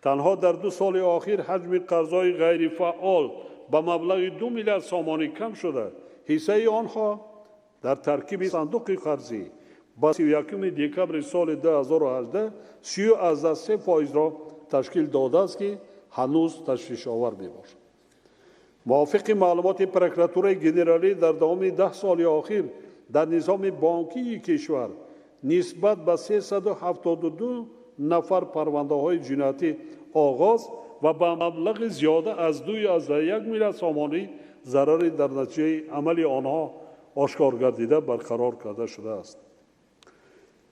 Танҳо дар 2 соли охир ҳаҷми қарзҳои ғайрифаъол ба маблағи 2 миллиард сомонӣ кам шуда, ҳиссаи онҳо дар таркиби сандуқи қарзӣ ба 31 декабри соли 2018 30,3%-ро ташкил додааст, ки ҳанӯз ташвишовар мебошад. Мувофиқи маълумоти прокуратураи генералӣ дар давоми 10 соли охир дар низоми бонкии кишвар нисбат ба 372 нафар парвандаҳои ҷиноятӣ оғоз ва ба маблағи зиёда аз 2,1 миллиард сомонӣ зарари дар натиҷаи амали онҳо ошкор гардида барқарор карда шудааст.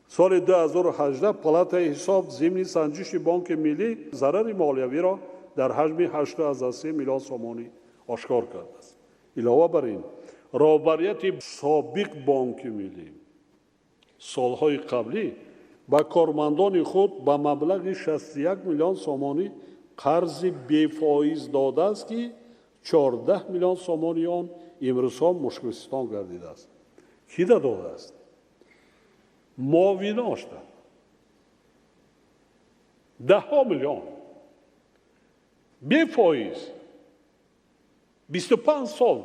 Соли 2018 Палатаи ҳисоб зимни санҷиши Бонки Миллӣ зарари молиявиро дар ҳаҷми 8,3 миллион сомонӣ ошкор кардааст. Илова бар ин, Роҳбарияти собиқ Бонки Миллӣ солҳои қаблӣ ба кормандони худ ба маблағи 61 миллион сомонӣ қарзи бефоиз додааст, ки 14 миллион сомонии он имрӯзҳо мушкилистон гардидааст. Кӣ додааст? Муовиношта. Даҳҳо миллион бефоиз 25 сол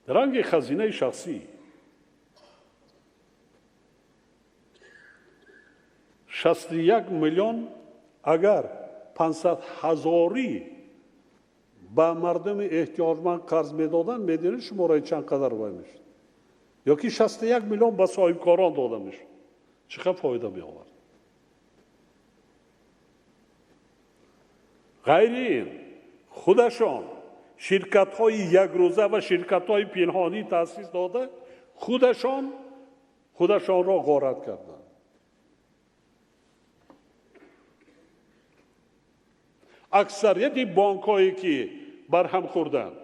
ранги хазинаи шахсӣ. 61 миллион агар 500 ҳазорӣ ба мардуми эҳтиёҷманд қарз медоданд, медонед шумораи чанд қадар вай мешуд? Ё ки 61 миллион ба соҳибкорон дода мешуд, чӣ қадр фоида меовард? Ғайри ин худашон ширкатҳои якрӯза ва ширкатҳои пинҳонӣ таъсис дода, худашонро ғорат карданд. Аксарияти бонкҳое ки барҳам хӯрданд,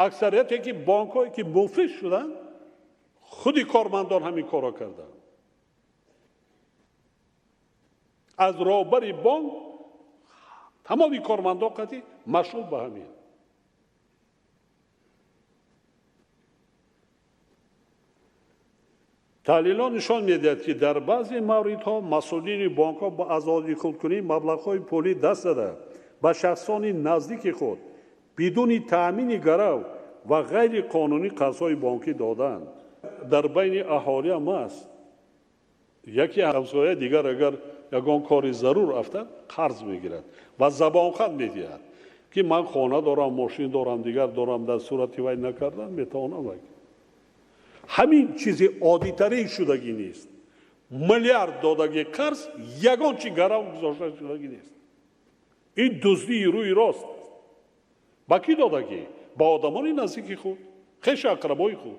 аксарияте ки бонкҳое ки муфлис шуданд, худи кормандон ҳамин корро карданд. Аз роҳбари бонк тамоми кормандон қатъи машғул ба ҳамин. Таҳлилҳо нишон медиҳад, ки дар баъзе мавридҳо масъулини бонкҳо ба азоди худкунии маблағҳои пулӣ даст зада ба шахсони наздики худ бидуни таъмини гарав ва ғайриқонунӣ қарзҳои бонкӣ доданд. Дар байни аҳолӣ ҳам аст, яке ҳамсояи дигар агар ягон кори зарур афтад, қарз мегирад ва забонхат медиҳад, ки ман хона дорам, мошин дорам, дигар дорам, дар сурати вай накардан метавонам вай. Ҳамин чизи оддитарин шудагӣ нест. Миллиард додагӣ қарз ягон чи гарав гузошта шудагӣ нест. Ин дуздии рӯи рост аст. Ба кӣ додагӣ? Ба одамони наздики худ, хешу ақрабои худ.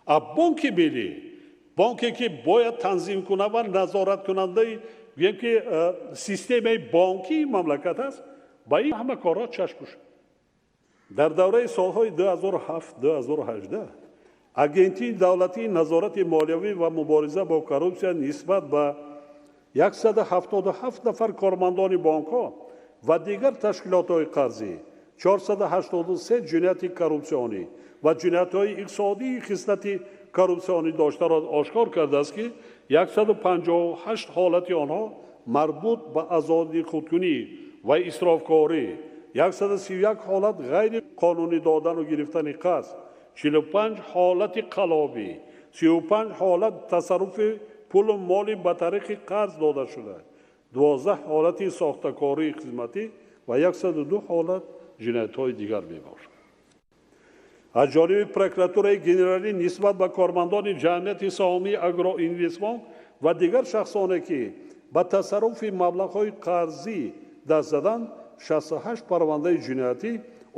А Бонки Миллӣ, бонке ки бояд танзим кунад ва назораткунандаи гӯем ки системаи бонкии мамлакат аст, ба ин ҳама корҳо чашм пӯшад. Дар давраи солҳои 2007-2018 Агентии давлатии назорати молиявӣ ва мубориза бо коррупсия нисбат ба 177 нафар кормандони бонкҳо ва дигар ташкилотҳои қарзӣ 483 ҷинояти коррупсионӣ ва ҷиноятҳои иқтисодии хислати коррупсионӣ доштаро ошкор кардааст, ки 158 ҳолати онҳо марбут ба азоди худкунӣ ва исрофкорӣ, 131 ҳолат ғайриқонунӣ додану гирифтани қарз, 45 ҳолати қалобӣ, 35 ҳолат тасарруфи пулу моли ба тариқи қарз дода шуда, 12 ҳолати сохтакории хизматӣ ва 102 ҳолат ҷиноятҳои дигар мебошад. Аз ҷониби прокуратураи генералӣ нисбат ба кормандони ҷамъияти саҳомии Агроинвестбонк ва дигар шахсоне, ки ба тасарруфи маблағҳои қарзӣ даст заданд, 68 парвандаи ҷиноятӣ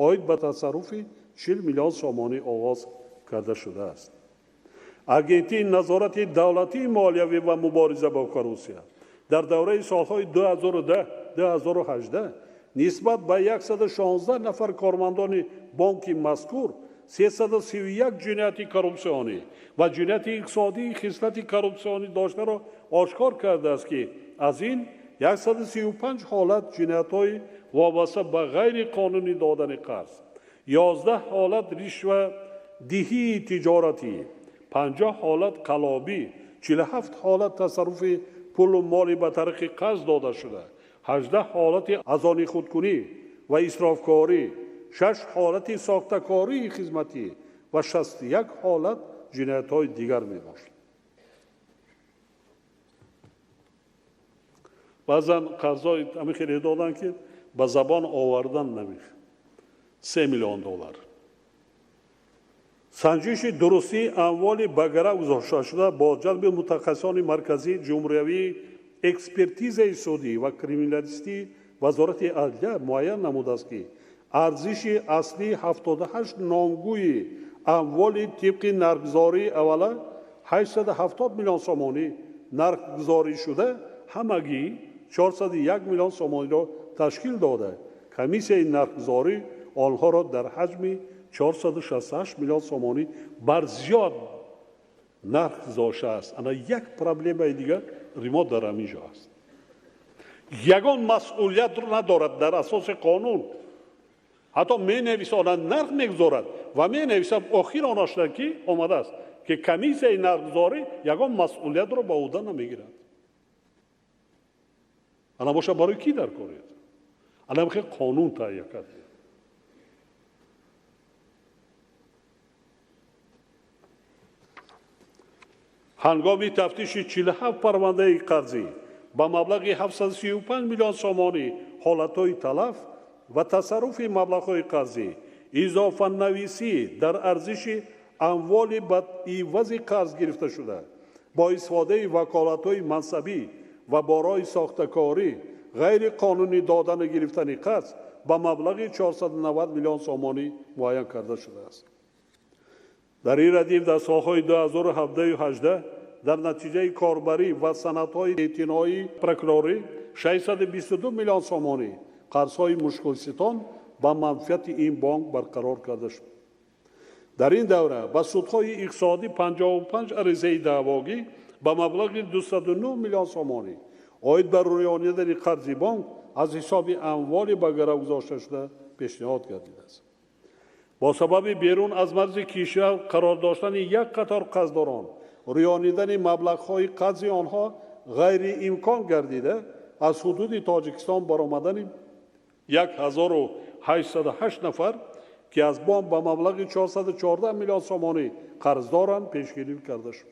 оид ба тасарруфи 40 миллион сомонӣ оғоз карда шудааст. Агентии назорати давлатии молиявӣ ва мубориза бо коррупсия дар давраи солҳои 2010-2018 нисбат ба 116 нафар кормандони бонки мазкур 331 ҷинояти коррупсионӣ ва ҷинояти иқтисодии хислати коррупсионӣ доштаро ошкор кардааст, ки аз ин 135 ҳолат ҷиноятҳои вобаста ба ғайриқонунӣ додани қарз, 11 ҳолат ришвадиҳии тиҷоратӣ, 50 ҳолат қалобӣ, 47 ҳолат тасарруфи пулу моли ба тариқи қарз дода шуда, 18 ҳолати азони худкунӣ ва исрофкорӣ, 6 ҳолати сохтакории хизматӣ ва 61 ҳолат ҷиноятҳои дигар мебошад. Баъзан қарзҳои ҳамин хеле доданд, ки ба забон овардан намехоҳад. 3 миллион доллар. Санҷиши дурустии амволи ба гарав гузошташуда бо ҷалби мутахассисони марказии ҷумҳуриявии экспертизаи судӣ ва криминалистии Вазорати адлия муайян намудааст, ки арзиши аслии 78 номгӯи амволи тибқи нархгузории аввала 870 миллион сомонӣ нархгузорӣ шуда ҳамагӣ 401 миллион сомониро ташкил дода, Комиссияи нархгузорӣ онҳоро дар ҳаҷми 468 миллион сомонӣ бар зиёд нарх гузоштааст. Ана як проблемаи дигар мо дар ҳамин ҷо аст. Ягон масъулият надорад дар асоси қонун. Ҳатто менависонад, нарх мегузорад ва менависад охир он шуда ки омадааст ки комиссияи нархгузорӣ ягон масъулиятро ба ӯҳда намегирад. Ана боша барои кӣ дар кор аст? Ана хел қонун таҳия кард. Ҳангоми тафтиши 47 парвандаи қарзӣ ба маблағи 735 миллион сомонӣ ҳолатҳои талаф ва тасарруфи маблағҳои қарзӣ, изофанависӣ дар арзиши амволи ба ивази қарз гирифта шуда бо истифодаи ваколатҳои мансабӣ ва бо роҳи сохтакорӣ ғайриқонунӣ додану гирифтани қарз ба маблағи 490 миллион сомонӣ муайян карда шудааст. Дар ин радиф дар солҳои 2017-18 дар натиҷаи корбарӣ ва санадҳои эътиноии прокурорӣ 622 миллион сомонӣ қарзҳои мушкилситон ба манфиати ин бонк барқарор карда шуд. Дар ин давра ба судҳои иқтисодӣ 55 аризаи даъвогӣ ба маблағи 209 миллион сомонӣ оид ба рӯёнидани қарзи бонк аз ҳисоби амволи ба гарав гузошта шуда пешниҳод гардидааст. Бо сабаби берун аз марзи кишвар қарор доштани як қатор қарздорон, рӯёнидани маблағҳои қарзи онҳо ғайриимкон гардида, аз ҳудуди Тоҷикистон баромадани 1808 нафар ки аз бонк ба маблағи 414 миллион сомонӣ қарздоранд пешгирӣ карда шуд.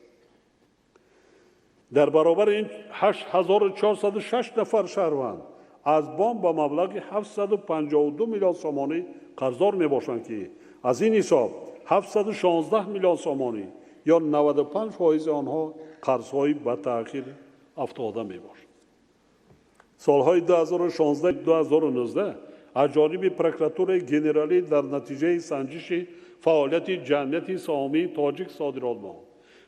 Дар баробари ин 8406 нафар шаҳрванд аз бонк ба маблағи 752 миллион сомонӣ қарздор мебошанд ки аз ин ҳисоб 716 миллион сомонӣ ё 95% онҳо қарзҳои ба таъхир афтода мебошанд. Солҳои 2016-2019 аз ҷониби прокуратураи генералӣ дар натиҷаи санҷиши фаъолияти ҷамъияти саҳомии Тоҷик содиротбонк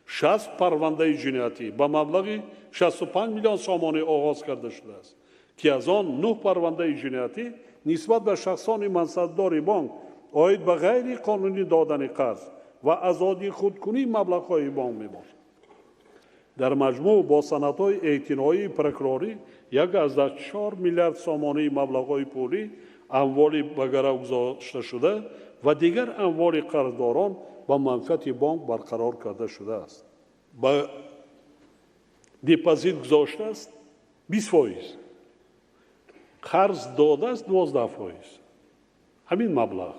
60 парвандаи ҷиноятӣ ба маблағи 65 миллион сомонӣ оғоз карда шудааст ки аз он 9 парвандаи ҷиноятӣ нисбат ба шахсони мансабдори бонк оид ба ғайриқонунӣ додани қарз ва азоди худкунии маблағҳои бонк мебошад. Дар маҷмӯъ бо санадҳои эътиноии прокурорӣ 1,4 миллиард сомонии маблағҳои пулӣ, амволи ба гарав гузошта шуда ва дигар амволи қарздорон ба манфиати бонк барқарор карда шудааст. Ба депозит гузоштааст 20%, қарз додааст 12%. Ҳамин маблағ.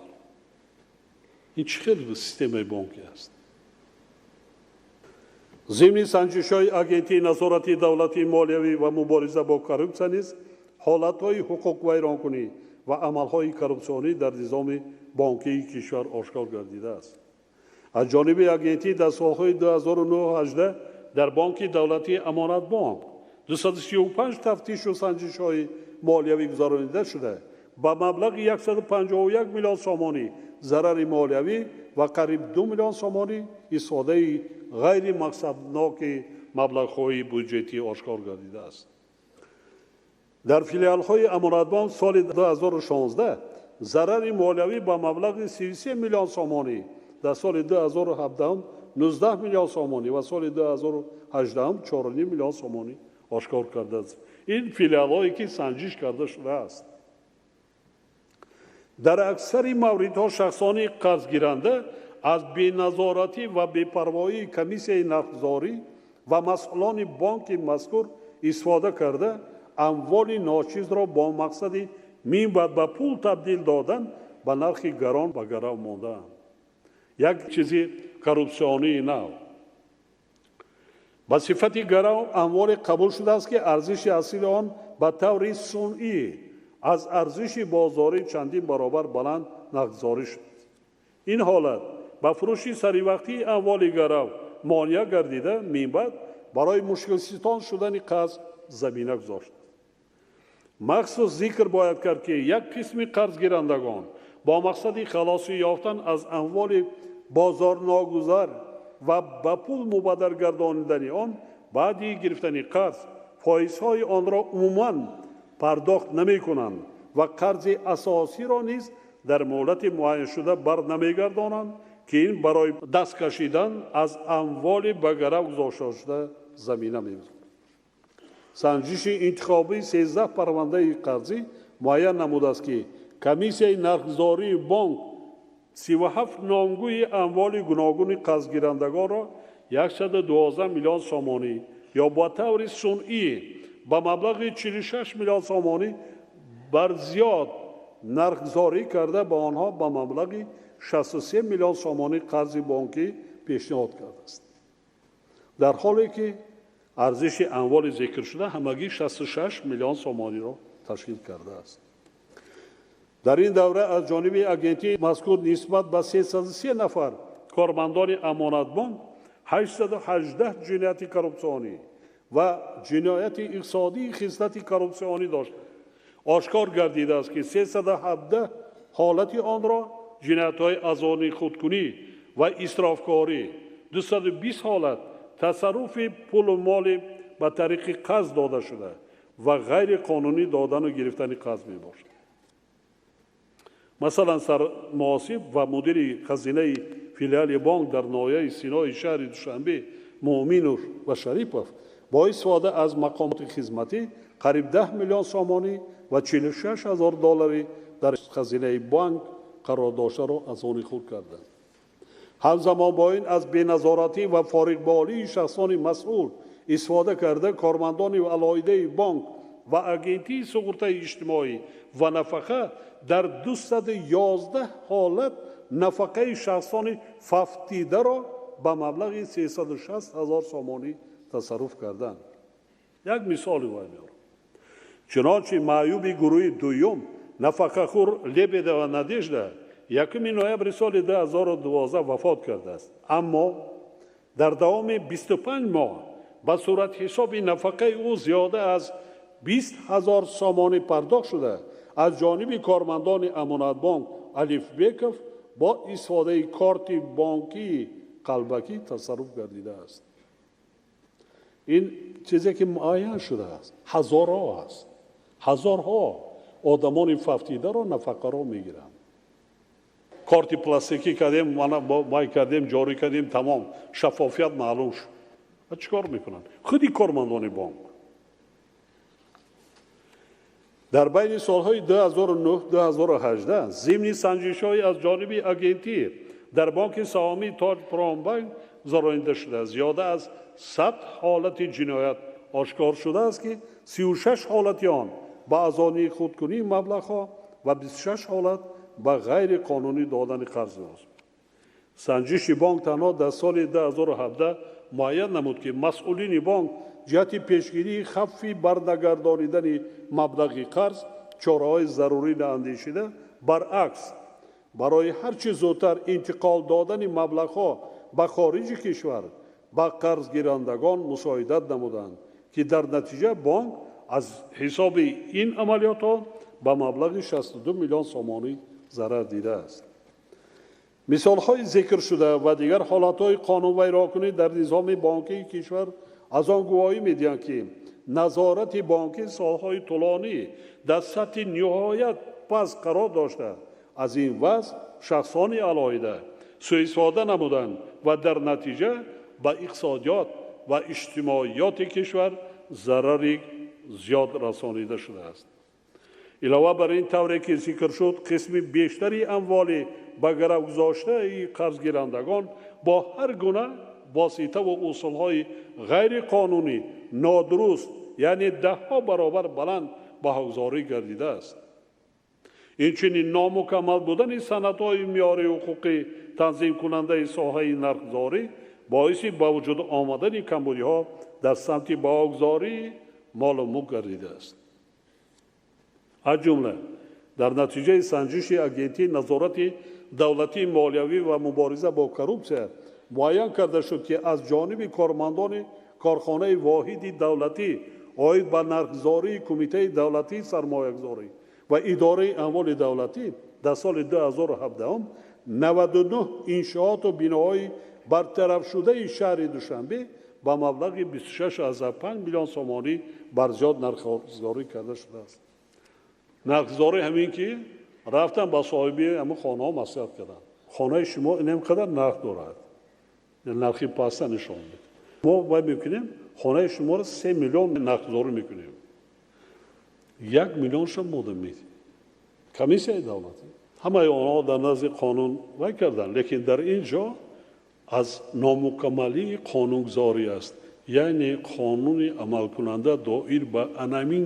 Ин чӣ хел системаи бонкӣ аст? Зимни санҷишҳои Агентии назорати давлатии молиявӣ ва мубориза бо коррупсия низ ҳолатҳои ҳуқуқвайронкунӣ ва амалҳои коррупсионӣ дар низоми бонкии кишвар ошкор гардидааст. Аз ҷониби агентӣ дар солҳои 2009-18 дар Бонки давлатии Амонатбонк 235 тафтишу санҷишҳои молиявӣ гузаронида шуда ба маблағи 151 миллион сомонӣ зарари молиявӣ ва қариб 2 миллион сомонӣ истифодаи ғайримақсадноки маблағҳои буҷетӣ ошкор гардидааст. Дар филиалҳои Амонатбонк соли 2016 зарари молиявӣ ба маблағи 33 миллион сомонӣ, дар соли 2017 19 миллион сомонӣ ва соли 2018 4,5 миллион сомонӣ ошкор кардааст. Ин филиалҳое ки санҷиш карда шудааст. Дар аксари мавридҳо шахсони қарзгиранда аз беназоратӣ ва бепарвоии комиссияи нархгузорӣ ва масъулони бонки мазкур истифода карда амволи ночизро бо мақсади минбаъд ба пул табдил додан ба нархи гарон ба гарав мондаанд. Як чизи коррупсионии нав. Ба сифати гарав амволе қабул шудааст ки арзиши аслии он ба таври сунъӣ аз арзиши бозорӣ чандин баробар баланд нархгузорӣ шуд. Ин ҳолат ба фурӯши саривақтии амволи гарав монеа гардида минбаъд барои мушкилситон шудани қарз замина гузошт. Махсус зикр бояд кард ки як қисми қарзгирандагон бо мақсади халосӣ ёфтан аз амволи бозорногузар ва ба пул мубаддал гардонидани он баъди гирифтани қарз фоизҳои онро умуман пардохт намекунанд ва қарзи асосиро низ дар муҳлати муайяншуда бар намегардонанд, ки ин барои даст кашидан аз амволи ба гарав гузошташуда замина мегузорад. Санҷиши интихобии 13 парвандаи қарзӣ муайян намудааст, ки комиссияи нархгузории бонк 37 номгӯи амволи гуногуни қарзгирандагонро 112 миллион сомонӣ ё ба таври сунъӣ ба маблағи 46 миллион сомонӣ бар зиёд нархгузорӣ карда ба онҳо ба маблағи 63 миллион сомонӣ қарзи бонкӣ пешниҳод кардааст, дар ҳоле ки арзиши амволи зикршуда ҳамагӣ 66 миллион сомониро ташкил кардааст. Дар ин давра аз ҷониби агентии мазкур нисбат ба 303 нафар кормандони Амонатбонк 818 ҷинояти коррупсионӣ ва ҷинояти иқтисодии хислати коррупсионӣ дошт. Ошкор гардидааст, ки 317 ҳолати онро ҷиноятҳои азони худкунӣ ва исрофкорӣ, 220 ҳолат тасарруфи пулу моли ба тариқи қарз дода шуда ва ғайриқонунӣ додану гирифтани қарз мебошад. Масалан, сармуҳосиб ва мудири хазинаи филиали бонк дар ноҳияи Синои шаҳри Душанбе Муъминов ва Шарипов бо истифода аз мақомоти хизматӣ қариб 10 миллион сомонӣ ва 46 ҳазор доллари дар хазинаи банк қарор доштаро аз они худ карданд. Ҳамзамон бо ин аз беназоратӣ ва фориғболии шахсони масъул истифода карда кормандони алоҳидаи бонк ва агентии суғуртаи иҷтимоӣ ва нафақа дар 211 ҳолат нафақаи шахсони фавтидаро ба маблағи 360 ҳазор сомонӣ тасарруф карданд. Як мисоли вай меорам. Чунончи маъюби гурӯҳи дуюм нафақахӯр Лебедова Надежда 1 ноябри соли 2012 вафот кардааст, аммо дар давоми 25 моҳ ба суратҳисоби нафақаи ӯ зиёда аз 20 ҳазор сомонӣ пардохт шуда аз ҷониби кормандони Амонатбонк Алифбеков бо истифодаи корти бонкии қалбакӣ тасарруф гардидааст. Ин чизе ки муайян шудааст, ҳазорҳо аст, ҳазорҳо одамони фавтидаро нафақаро мегиранд. Корти пластикӣ кардем, май кардем, ҷорӣ кардем, тамом, шаффофият маълум шуд. Ва чӣ кор мекунанд? Худи кормандони бонк. Дар байни солҳои 2009-2018 зимни санҷишҳои аз ҷониби агентӣ дар бонки саҳомии Тоҷпромбанк гузаронида шуда зиёда аз 100 ҳолати ҷиноят ошкор шудааст, ки 36 ҳолати он ба азони худкунии маблағҳо ва 26 ҳолат ба ғайриқонунӣ додани қарз аст. Санҷиши бонк танҳо дар соли 2017 муайян намуд, ки масъулини бонк ҷиҳати пешгирии хавфи барнагардонидани маблағи қарз чораҳои зарурӣ наандешида, баръакс барои ҳар чӣ зудтар интиқол додани маблағҳо ба хориҷи кишвар ба қарзгирандагон мусоидат намуданд, ки дар натиҷа бонк аз ҳисоби ин амалиётҳо ба маблағи 62 миллион сомонӣ зарар дидааст. Мисолҳои зикршуда ва дигар ҳолатҳои қонунвайронкунӣ дар низоми бонкии кишвар аз он гувоҳӣ медиҳанд, ки назорати бонкӣ солҳои тӯлонӣ дар сатҳи ниҳоят паст қарор дошта, аз ин вазъ шахсони алоҳида суистифода намуданд ва дар натиҷа ба иқтисодиёт ва иҷтимоиёти кишвар зарари зиёд расонида шудааст. Илова бар ин, тавре ки зикр шуд, қисми бештари амволи ба гарав гузоштаи қарзгирандагон бо ҳар гуна воситаву усулҳои ғайриқонунӣ нодуруст, яъне даҳҳо баробар баланд баҳогузорӣ гардидааст. Инчунин номукаммал будани санадҳои меъёрии ҳуқуқӣ танзимкунандаи соҳаи нархгузорӣ боиси ба вуҷуд омадани камбудиҳо дар самти баҳогузории молу мулк гардидааст. Аз ҷумла дар натиҷаи санҷиши агентии назорати давлатии молиявӣ ва мубориза бо коррупсия муайян карда шуд, ки аз ҷониби кормандони корхонаи воҳиди давлатӣ оид ба нархгузории Кумитаи давлатии сармоягузорӣ ва идораи амволи давлатӣ дар соли 2017 99 иншооту биноҳои бартарафшудаи шаҳри Душанбе ба маблағи 26,5 миллион сомонӣ бар зиёд нархгузорӣ карда шудааст. Нархгузорӣ ҳамин ки рафтан ба соҳиби ҳамин хонаҳо маслиҳат карданд. Хонаи шумо инам қадар нарх дорад, нархи паста нишон медиҳад. Мо вай мекунем, хонаи шуморо 3 миллион нархгузорӣ мекунем. 1 миллионша мода медиҳем. Комиссияи давлатӣ. Ҳамаи онҳо дар назди қонун вай карданд, лекин дар ин ҷо аз номукаммалии қонунгузорӣ аст. Яъне қонуни амалкунанда доир ба анамин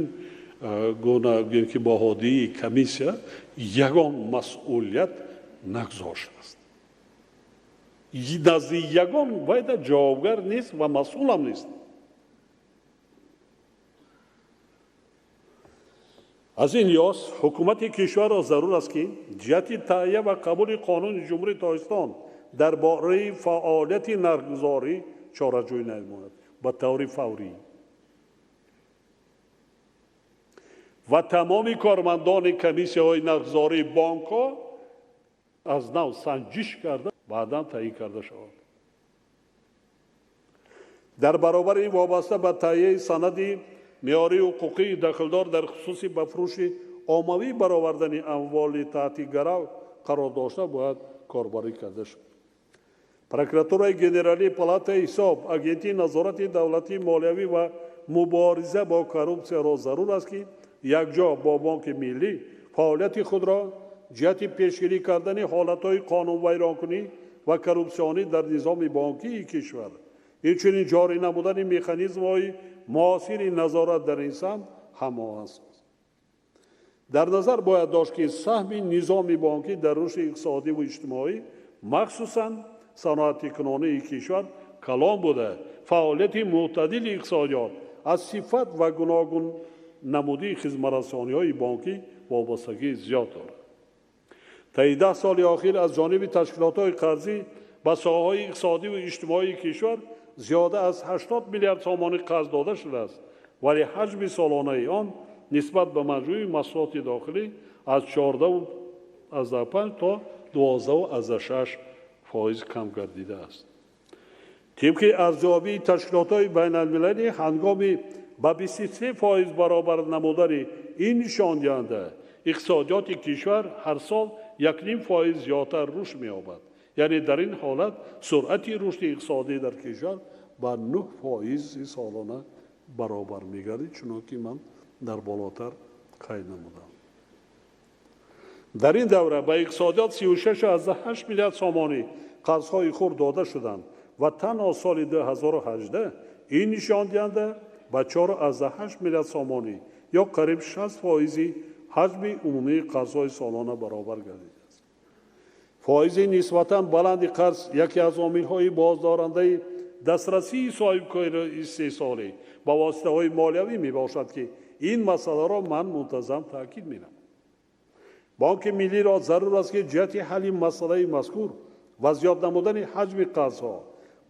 гуна гӯем ки баҳодиҳии комиссия ягон масъулият нагузоштааст. Назди ягон вайда ҷавобгар нест ва масъулам нест. Аз ин лиҳоз ҳукумати кишварро зарур аст ки ҷиҳати таҳия ва қабули қонуни Ҷумҳурии Тоҷикистон дар бораи фаъолияти нархгузорӣ чораҷӯӣ намояд ба таври фаврӣ ва тамоми кормандони комиссияҳои нархгузории бонкҳо аз нав санҷиш карда баъдан таъйин карда шавад. Дар баробари ин вобаста ба таҳияи санади меъёрии ҳуқуқии дахлдор дар хусуси ба фурӯши оммавӣ баровардани амволи таҳти гарав қарор дошта бояд корбарӣ карда шавад. Прокуратураи генералӣ, палатаи ҳисоб, агентии назорати давлатии молиявӣ ва мубориза бо коррупсияро зарур аст ки якҷо бо Бонки миллӣ фаъолияти худро ҷиҳати пешгирӣ кардани ҳолатҳои қонунвайронкунӣ ва коррупсионӣ дар низоми бонкии кишвар, инчунин ҷорӣ намудани механизмҳои муосири назорат дар ин самт ҳамоҳанг созад. Дар назар бояд дошт ки саҳми низоми бонкӣ дар рушди иқтисодӣ ва иҷтимоӣ, махсусан саноатикунонии кишвар калон буда, фаъолияти мӯътадили иқтисодиёт аз сифат ва гуногун намудии хизматрасониҳои бонкӣ вобастагии зиёд дорад. Таи 10 соли охир аз ҷониби ташкилотҳои қарзӣ ба соҳаҳои иқтисодӣ ва иҷтимоии кишвар зиёда аз 80 миллиард сомонӣ қарз дода шудааст, вале ҳаҷми солонаи он нисбат ба маҷмӯи маҳсулоти дохилӣ аз 14,5 то 12,6% кам гардидааст. Тибқи арзёбии ташкилотҳои байналмилалӣ ҳангоми ба 23% баробар намудани ин нишондиҳанда иқтисодиёти кишвар ҳар сол 1,5% зиёдтар рушд меёбад. Яъне дар ин ҳолат суръати рушди иқтисодӣ дар кишвар ба 9% солона баробар мегардид, чунон ки ман дар болотар қайд намудам. Дар ин давра ба иқтисодиёт 36,8 миллиард сомонӣ қарзҳои хурд дода шуданд ва танҳо соли 2018 ин нишондиҳанда ба 4,8 миллиард сомонӣ ё қариб 60% ҳаҷми умумии қарзҳои солона баробар гардидааст. Фоизи нисбатан баланди қарз яке аз омилҳои боздорандаи дастрасии соҳибкори истеҳсолӣ ба воситаҳои молиявӣ мебошад ки ин масъаларо ман мунтазам таъкид менамоям. Бонки миллиро зарур аст ки ҷиҳати ҳалли масъалаи мазкур ва зиёд намудани ҳаҷми қарзҳо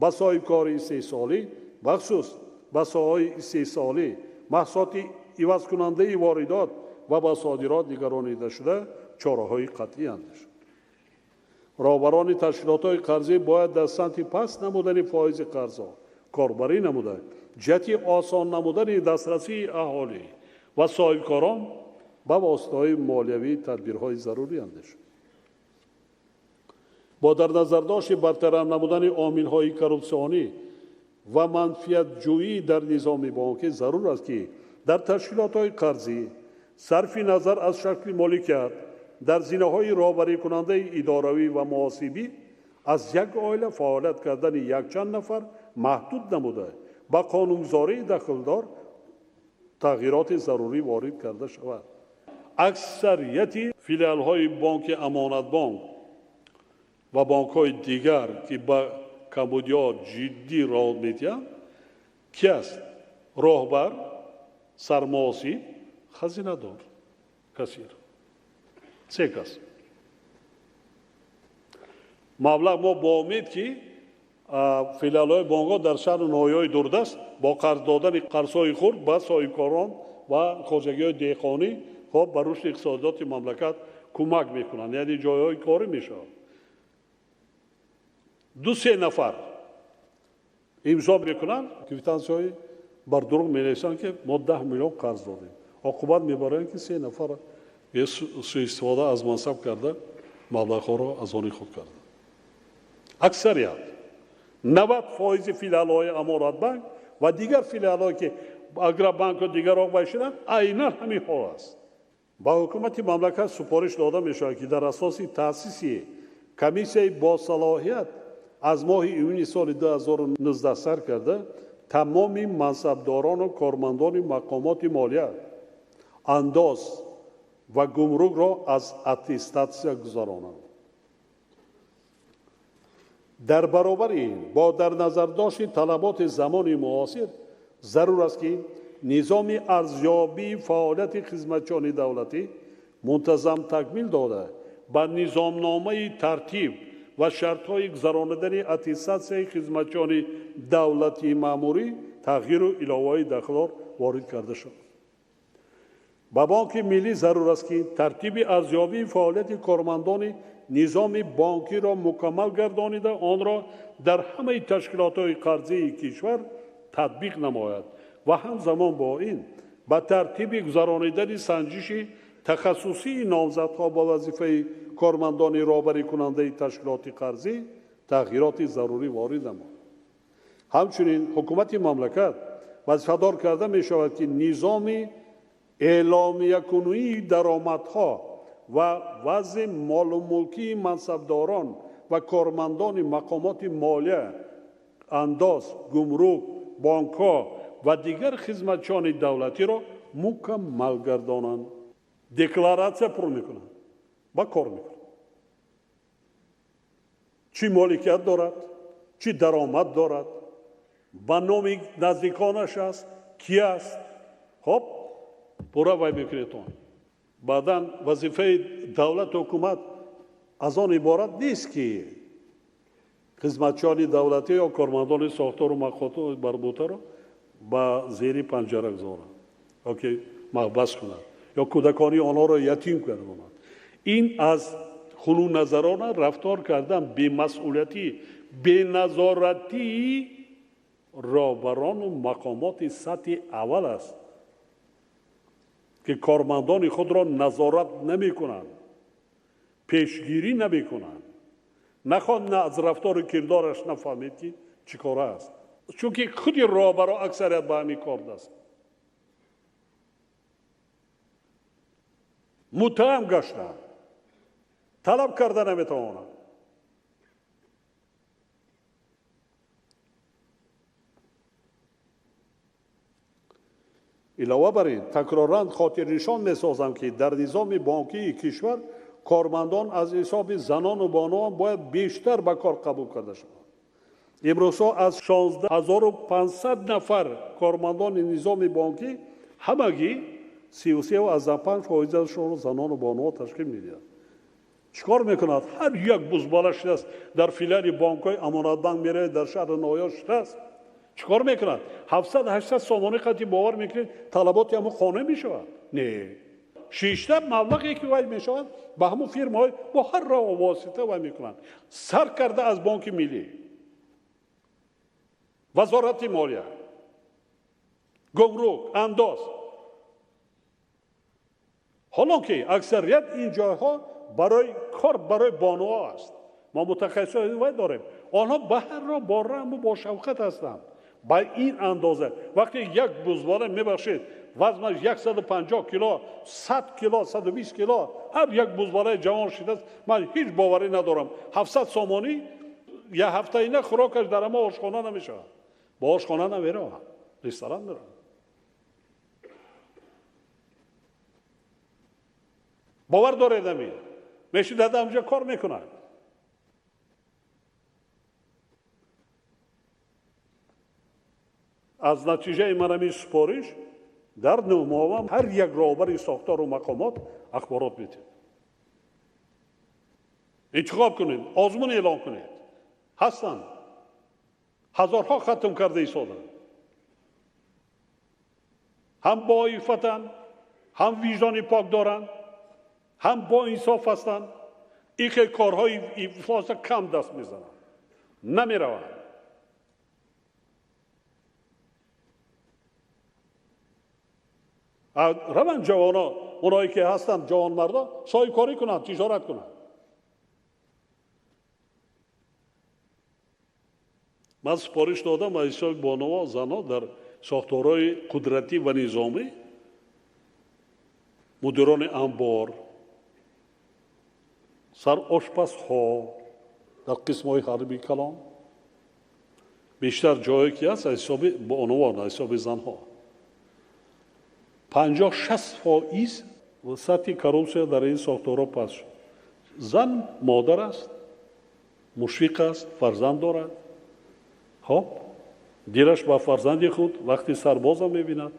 ба соҳибкори истеҳсолӣ, бахусус ба соҳаҳои истеҳсолӣ, маҳсулоти ивазкунандаи воридот ва ба содирот нигаронида шуда чораҳои қатъӣ андешад. Роҳбарони ташкилотҳои қарзӣ бояд дар самти паст намудани фоизи қарзҳо корбарӣ намуда, ҷиҳати осон намудани дастрасии аҳолӣ ва соҳибкорон ба воситаҳои молиявӣ тадбирҳои зарурӣ андешад. Бо дар назардошти бартараф намудани омилҳои коррупсионӣ ва манфиатҷӯӣ дар низоми бонкӣ зарур аст ки дар ташкилотҳои қарзӣ сарфи назар аз шакли моликият дар зинаҳои роҳбарикунандаи идоравӣ ва муҳосибӣ аз як оила фаъолият кардани якчанд нафар маҳдуд намуда, ба қонунгузории дахлдор тағйироти зарурӣ ворид карда шавад. Аксарияти филиалҳои бонки Амонатбонк ва бонкҳои дигар ки ба камбудиҳо ҷиддӣ роҳ медиҳанд, ки аст? Роҳбар, сармуҳосиб, хазинадор, кассир. Се кас. Маблағ мо бо умед ки филиалҳои бонкҳо дар шаҳру ноҳияҳои дурдаст бо қарз додани қарзҳои хурд ба соҳибкорон ва хоҷагиҳои деҳқонӣ хоб ба рушди иқтисодиёти мамлакат кӯмак мекунанд, яъне ҷойҳои корӣ мешавад. 2-3 нафар имзо мекунанд, квитансияҳои бар дурӯғ менависанд ки мо 10 миллион қарз додем. Оқибат мебаранд ки 3 нафар Суистифода аз мансаб карда, маблағҳоро аз они худ карда. Аксарият 90% филиалҳои Амонатбанк ва дигар филиалҳое ки Агробанку дигарҳо вай шуданд, айнан ҳамин ҳол аст. Ба ҳукумати мамлакат супориш дода мешавад, ки дар асоси таъсиси комиссияи босалоҳият аз моҳи июни соли 2019 сар карда тамоми мансабдорону кормандони мақомоти молия, андоз ва гумрукро аз аттестатсия гузаронанд. Дар баробари ин, бо дар назардошти талаботи замони муосир, зарур аст, ки низоми арзёбии фаъолияти хизматчиёни давлатӣ мунтазам такмил дода, ба низомномаи тартиб ва шартҳои гузаронидани аттестатсияи хизматчиёни давлатии маъмурӣ тағйиру иловаҳои дахлдор ворид карда шавад. Ба Бонки Миллӣ зарур аст, ки тартиби арзёбии фаъолияти кормандони низоми бонкиро мукаммал гардонида, онро дар ҳамаи ташкилотҳои қарзии кишвар татбиқ намояд ва ҳамзамон бо ин ба тартиби гузаронидани санҷиши тахассусии номзадҳо ба вазифаи кормандони роҳбарикунандаи ташкилоти қарзӣ тағйироти зарурӣ ворид намояд. Ҳамчунин ҳукумати мамлакат вазифадор карда мешавад, ки низоми эъломиякунии даромадҳо ва вазъи молу мулкии мансабдорон ва кормандони мақомоти молия, андоз, гумрук, бонкҳо ва дигар хизматчиёни давлатиро мукаммал гардонанд. Декларатсия пур мекунанд ва кор мекунанд. Чӣ моликият дорад, чӣ даромад дорад, ба номи наздиконаш аст, ки аст. Хоб, пурра вай мекунед он. Баъдан вазифаи давлату ҳукумат аз он иборат нест, ки хизматчиёни давлатӣ ё кормандони сохтору мақомоти марбутаро ба зери панҷара гузоранд ё ки маҳбас кунанд ё кӯдакони онҳоро ятим гардонанд. Ин аз хунукназарона рафтор кардан, бемасъулиятӣ, беназоратии роҳбарону мақомоти сатҳи аввал аст, ки кормандони худро назорат намекунанд, пешгирӣ намекунанд. Нахоҳ на аз рафтору кирдораш нафаҳмед, ки чӣ кора аст, чунки худи роҳбаро аксарият ба ҳамин кор даст муттаҳам гаштанд, талаб карда наметавонанд. Илова бар ин, такроран хотирнишон месозам, ки дар низоми бонкии кишвар кормандон аз ҳисоби занону бонувон бояд бештар ба кор қабул карда шаванд. Имрӯзҳо аз 16500 нафар кормандони низоми бонкӣ ҳамагӣ 33,5%-ашонро занону бонувон ташкил медиҳанд. Чӣ кор мекунад? Ҳар як бузбала шудааст дар филиали бонкҳои Амонатбанк меравад, дар шаҳри ноҳия шудааст. Чӣ кор мекунад? 700-800 сомонӣ қатъи бовар мекунед, талаботи ҳамон қонеъ мешавад? Не. Шишта маблағе ки вай мешавад, ба ҳамон фирмаҳои бо ҳар роҳу восита вай мекунанд. Сар карда аз Бонки Миллӣ, Вазорати молия, гумрук, андоз. Ҳолон ки аксарият ин ҷойҳо барои кор барои бонуҳо аст. Мо мутахассисони вай дорем. Онҳо ба ҳар роҳ бо раҳму бо шавқат ҳастанд. Ба ин андоза вақте як бузбола, мебахшед, вазнаш 150 кило, 100 кило, 120 кило, ҳар як бузболаи ҷавон шидааст, ман ҳеҷ боварӣ надорам. 700 сомонӣ як ҳафтаина хӯрокаш дар ҳама ошхона намешавад. Ба ошхона намеравад, ресторан меравад. Бовар доред амин? Мешидад ҳамҷа кор мекунад. Аз натиҷаи манами супориш дар 9 моҳа ҳар як роҳбари сохтору мақомот ахборот медиҳад. Интихоб кунед, озмун эълон кунед. Ҳастанд ҳазорҳо хатм карда истоданд, ҳам боифатанд, ҳам виҷдони пок доранд, ҳам боинсоф ҳастанд. Ин хел корҳои ифлоса кам даст мезананд, намераванд. Раванд ҷавоно Онҳое ки ҳастанд ҷавонмардон соҳибкорӣ кунанд, тиҷорат кунанд. Ман супориш додам аз ҳисоби бонуво, занҳо дар сохторҳои қудратӣ ва низомӣ, мудирони анбор, сарошпазҳо дар қисмҳои ҳарбии калон, бештар ҷое ки ҳаст аз ҳисоби бонувон, аз ҳисоби занҳо. 50-60% сатҳи коррупсия дар ин сохторҳо паст шуд. Зан модар аст, мушфиқ аст, фарзанд дорад. Хоб, дилаш ба фарзанди худ вақти сарбоза мебинад,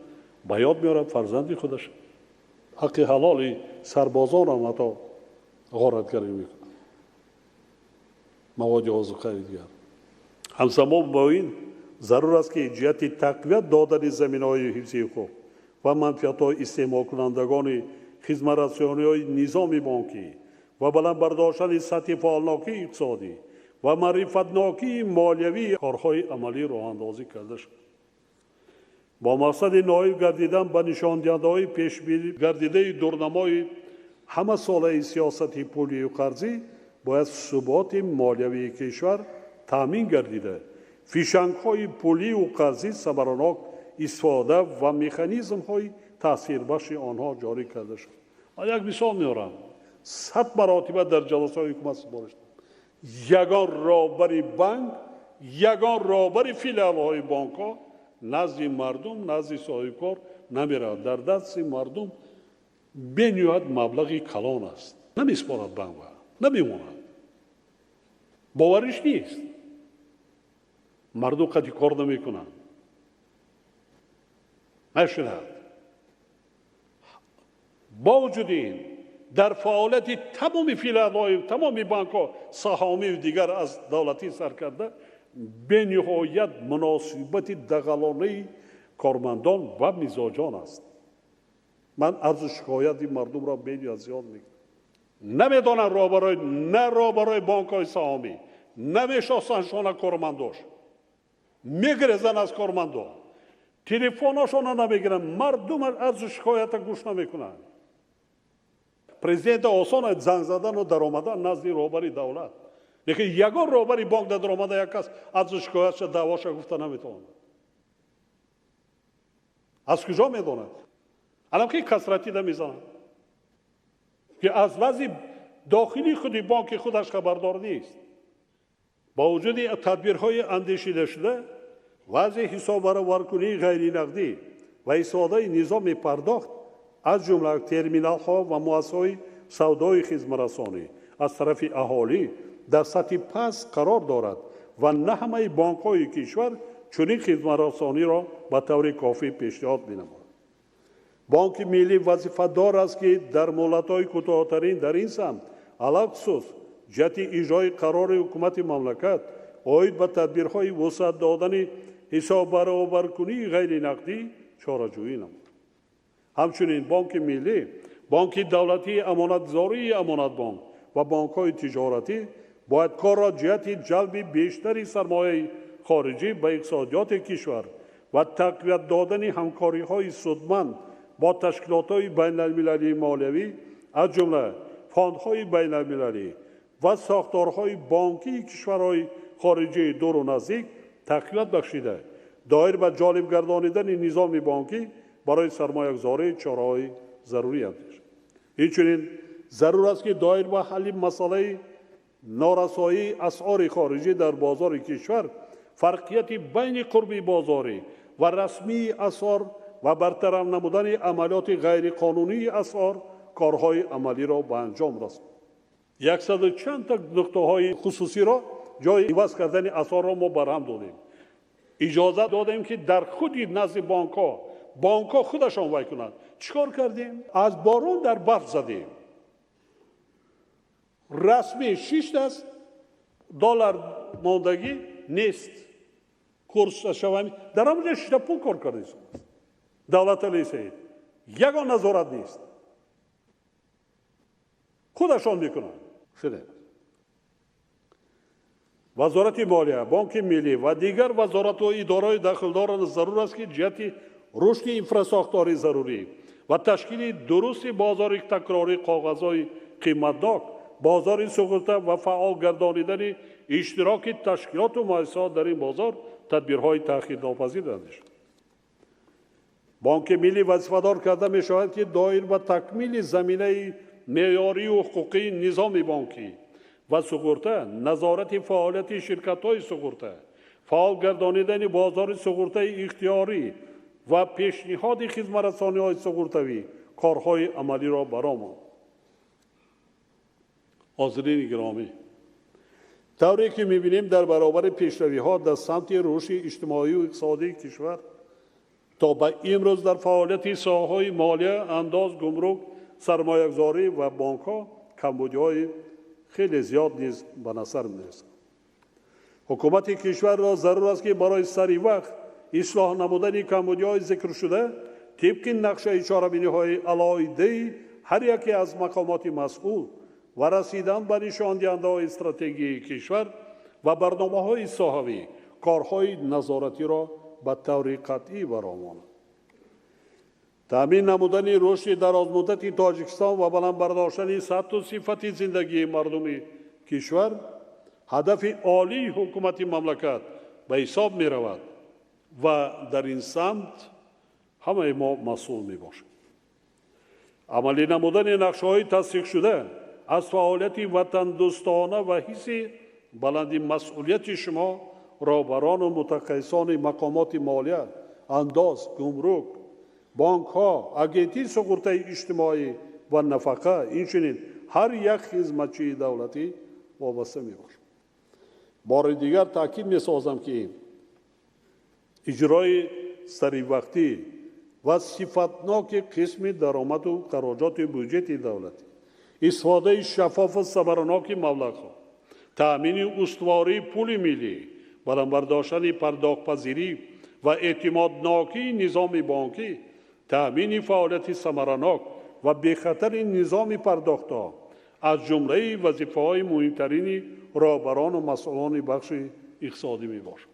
ба ёд меорад фарзанди худаш. Ҳаққи ҳалоли сарбозонам ҳатто ғоратгарӣ мекунад, маводи озуқаи дигар. Ҳамзамон бо ин зарур аст, ки ҷиҳати тақвият додани заминаҳои ҳифзи ҳуқуқ ва манфиатҳои истеъмолкунандагони хизматрасониҳои низоми бонкӣ ва баланд бардоштани сатҳи фаъолнокии иқтисодӣ ва маърифатнокии молиявии корҳои амалӣ роҳандозӣ карда шуд. Бо мақсади ноил гардидан ба нишондиҳандаҳои пешбинигардидаи дурнамои ҳамасолаи сиёсати пулию қарзӣ бояд суботи молиявии кишвар таъмин гардида, фишангҳои пулию қарзӣ самаранок истифода ва механизмҳои таъсирбахши онҳо ҷорӣ карда шуд. Ман як мисол меорам. 100 маротиба дар ҷаласаҳои ҳукумат супориш додам. Ягон роҳбари банк, ягон роҳбари филиалҳои бонкҳо назди мардум, назди соҳибкор намеравад. Дар дасти мардум бениҳоят маблағи калон аст. Намеспорад банк, намемонад. Бовариш нест. Мардум қати кор намекунанд. Нашунад. Бо вуҷуди ин дар фаъолияти тамоми филиалҳои тамоми банкҳо, саҳомию дигар аз давлатӣ сар карда, бениҳоят муносибати дағалонаи кормандон ва мизоҷон аст. Ман арзу шикояти мардумро бениҳоят зиёд мекунам. Намедонанд роҳбарои, на роҳбарои бонкҳои саҳомӣ, намешиносанд шона кормандош, мегирезанд аз кормандон, телефоношонро намегиранд, мардум арзу шикоята гӯш намекунанд. Президент осон аст занг задану даромадан назди роҳбари давлат, лекин ягон роҳбари бонк даромада як кас арзу шикоятша, даъвоша гуфта наметавонад. Аз куҷо медонад? Алам ки касратида мезанад, ки аз вазъи дохилии худи бонки худаш хабардор нест. Бо вуҷуди тадбирҳои андешидашуда, вазъи ҳисоббаробаркунии ғайринақдӣ ва истифодаи низоми пардохт аз ҷумла терминалҳо ва муассисаҳои савдои хизматрасонӣ аз тарафи аҳолӣ дар сатҳи паст қарор дорад ва на ҳамаи бонкҳои кишвар чунин хизматрасониро ба таври кофӣ пешниҳод менамояд. Бонки миллӣ вазифадор аст, ки дар муҳлатҳои кӯтоҳтарин дар ин самт, алалхусус ҷиҳати иҷрои қарори ҳукумати мамлакат оид ба тадбирҳои вусъат додани ҳисоббаробаркунии ғайринақдӣ чораҷӯӣ намояд. Ҳамчунин Бонки миллӣ, Бонки давлатии амонатгузории Амонатбонк ва бонкҳои тиҷоратӣ бояд корро ҷиҳати ҷалби бештари сармояи хориҷӣ ба иқтисодиёти кишвар ва тақвият додани ҳамкориҳои судманд бо ташкилотҳои байналмилалии молиявӣ, аз ҷумла фондҳои байналмилалӣ ва сохторҳои бонкии кишварҳои хориҷии дуру наздик тақвият бахшида, доир ба ҷолиб гардонидани низоми бонкӣ барои сармоягузорӣ чораҳои зарурӣ андешад. Инчунин зарур аст, ки доир ба ҳалли масъалаи норасоии асъори хориҷӣ дар бозори кишвар, фарқияти байни қурби бозорӣ ва расмии асъор ва бартараф намудани амалиёти ғайриқонунии асъор корҳои амалиро ба анҷом расонд. 100 чанд та нуқтаҳои хусусиро ҷои иваз кардани асъорро мо барҳам додем. Иҷозат додем, ки дар худи назди бонкҳо, бонкҳо худашон вай кунанд. Чӣ кор кардем? Аз борон дар барф задем. Расмӣ шиштааст, доллар мондагӣ нест, курс шавами дар ҳамонҷо шишта пул кор кардааст. Давлат алисаид ягон назорат нест, худашон мекунанд. Вазорати молия, Бонки миллӣ ва дигар вазорату идораҳои дахлдорро зарур аст, ки ҷиҳати рушди инфрасохтори зарурӣ ва Ва ташкили дурусти бозори такрории коғазҳои қиматнок, бозори суғурта ва фаъол гардонидани иштироки ташкилоту муассисаҳо дар ин бозор тадбирҳои таъхирнопазир андешад. Бонки миллӣ вазифадор карда мешавад, ки доир ба такмили заминаи меъёрию ҳуқуқии низоми бонкӣ ва суғурта, назорати фаъолияти ширкатҳои суғурта, фаъол гардонидани бозори суғуртаи ихтиёрӣ ва пешниҳоди хизматрасониҳои суғуртавӣ корҳои амалиро баромад. Ҳозирини гиромӣ, тавре ки мебинем, дар баробари пешравиҳо дар самти рушди иҷтимоию иқтисодии кишвар то ба имрӯз дар фаъолияти соҳаҳои молия, андоз, гумрук, сармоягузорӣ ва бонкҳо камбудиҳои хеле зиёд низ ба назар мерасад. Ҳукумати кишварро зарур аст, ки барои сари вақт ислоҳ намудани камбудиҳои зикршуда тибқи нақшаи чорабиниҳои алоҳидаи ҳар яке аз мақомоти масъул ва расидан ба нишондиҳандаҳои стратегии кишвар ва барномаҳои соҳавӣ корҳои назоратиро ба таври қатъӣ баромонад. Таъмин намудани рушди дарозмуддати Тоҷикистон ва баланд бардоштани сатҳу сифати зиндагии мардуми кишвар ҳадафи олии ҳукумати мамлакат ба ҳисоб меравад ва дар ин самт ҳамаи мо масъул мебошем. Амалӣ намудани нақшаҳои тасдиқшуда аз фаъолияти ватандӯстона ва ҳисси баланди масъулияти шумо, роҳбарону мутахассисони мақомоти молия, андоз, гумрук, бонкҳо, агентии суғуртаи иҷтимоӣ ва нафақа, инчунин ҳар як хизматчии давлатӣ вобаста мебошад. Бори дигар таъкид месозам, ки иҷрои саривақтӣ ва сифатноки қисми даромаду хароҷоти буҷети давлатӣ, истифодаи шаффофу самараноки маблағҳо, таъмини устувории пули миллӣ, баланд бардоштани пардохтпазирӣ ва эътимоднокии низоми бонкӣ, таъмини фаъолияти самаранок ва бехатари низоми пардохтҳо аз ҷумлаи вазифаҳои муҳимтарини роҳбарону масъулони бахши иқтисодӣ мебошад.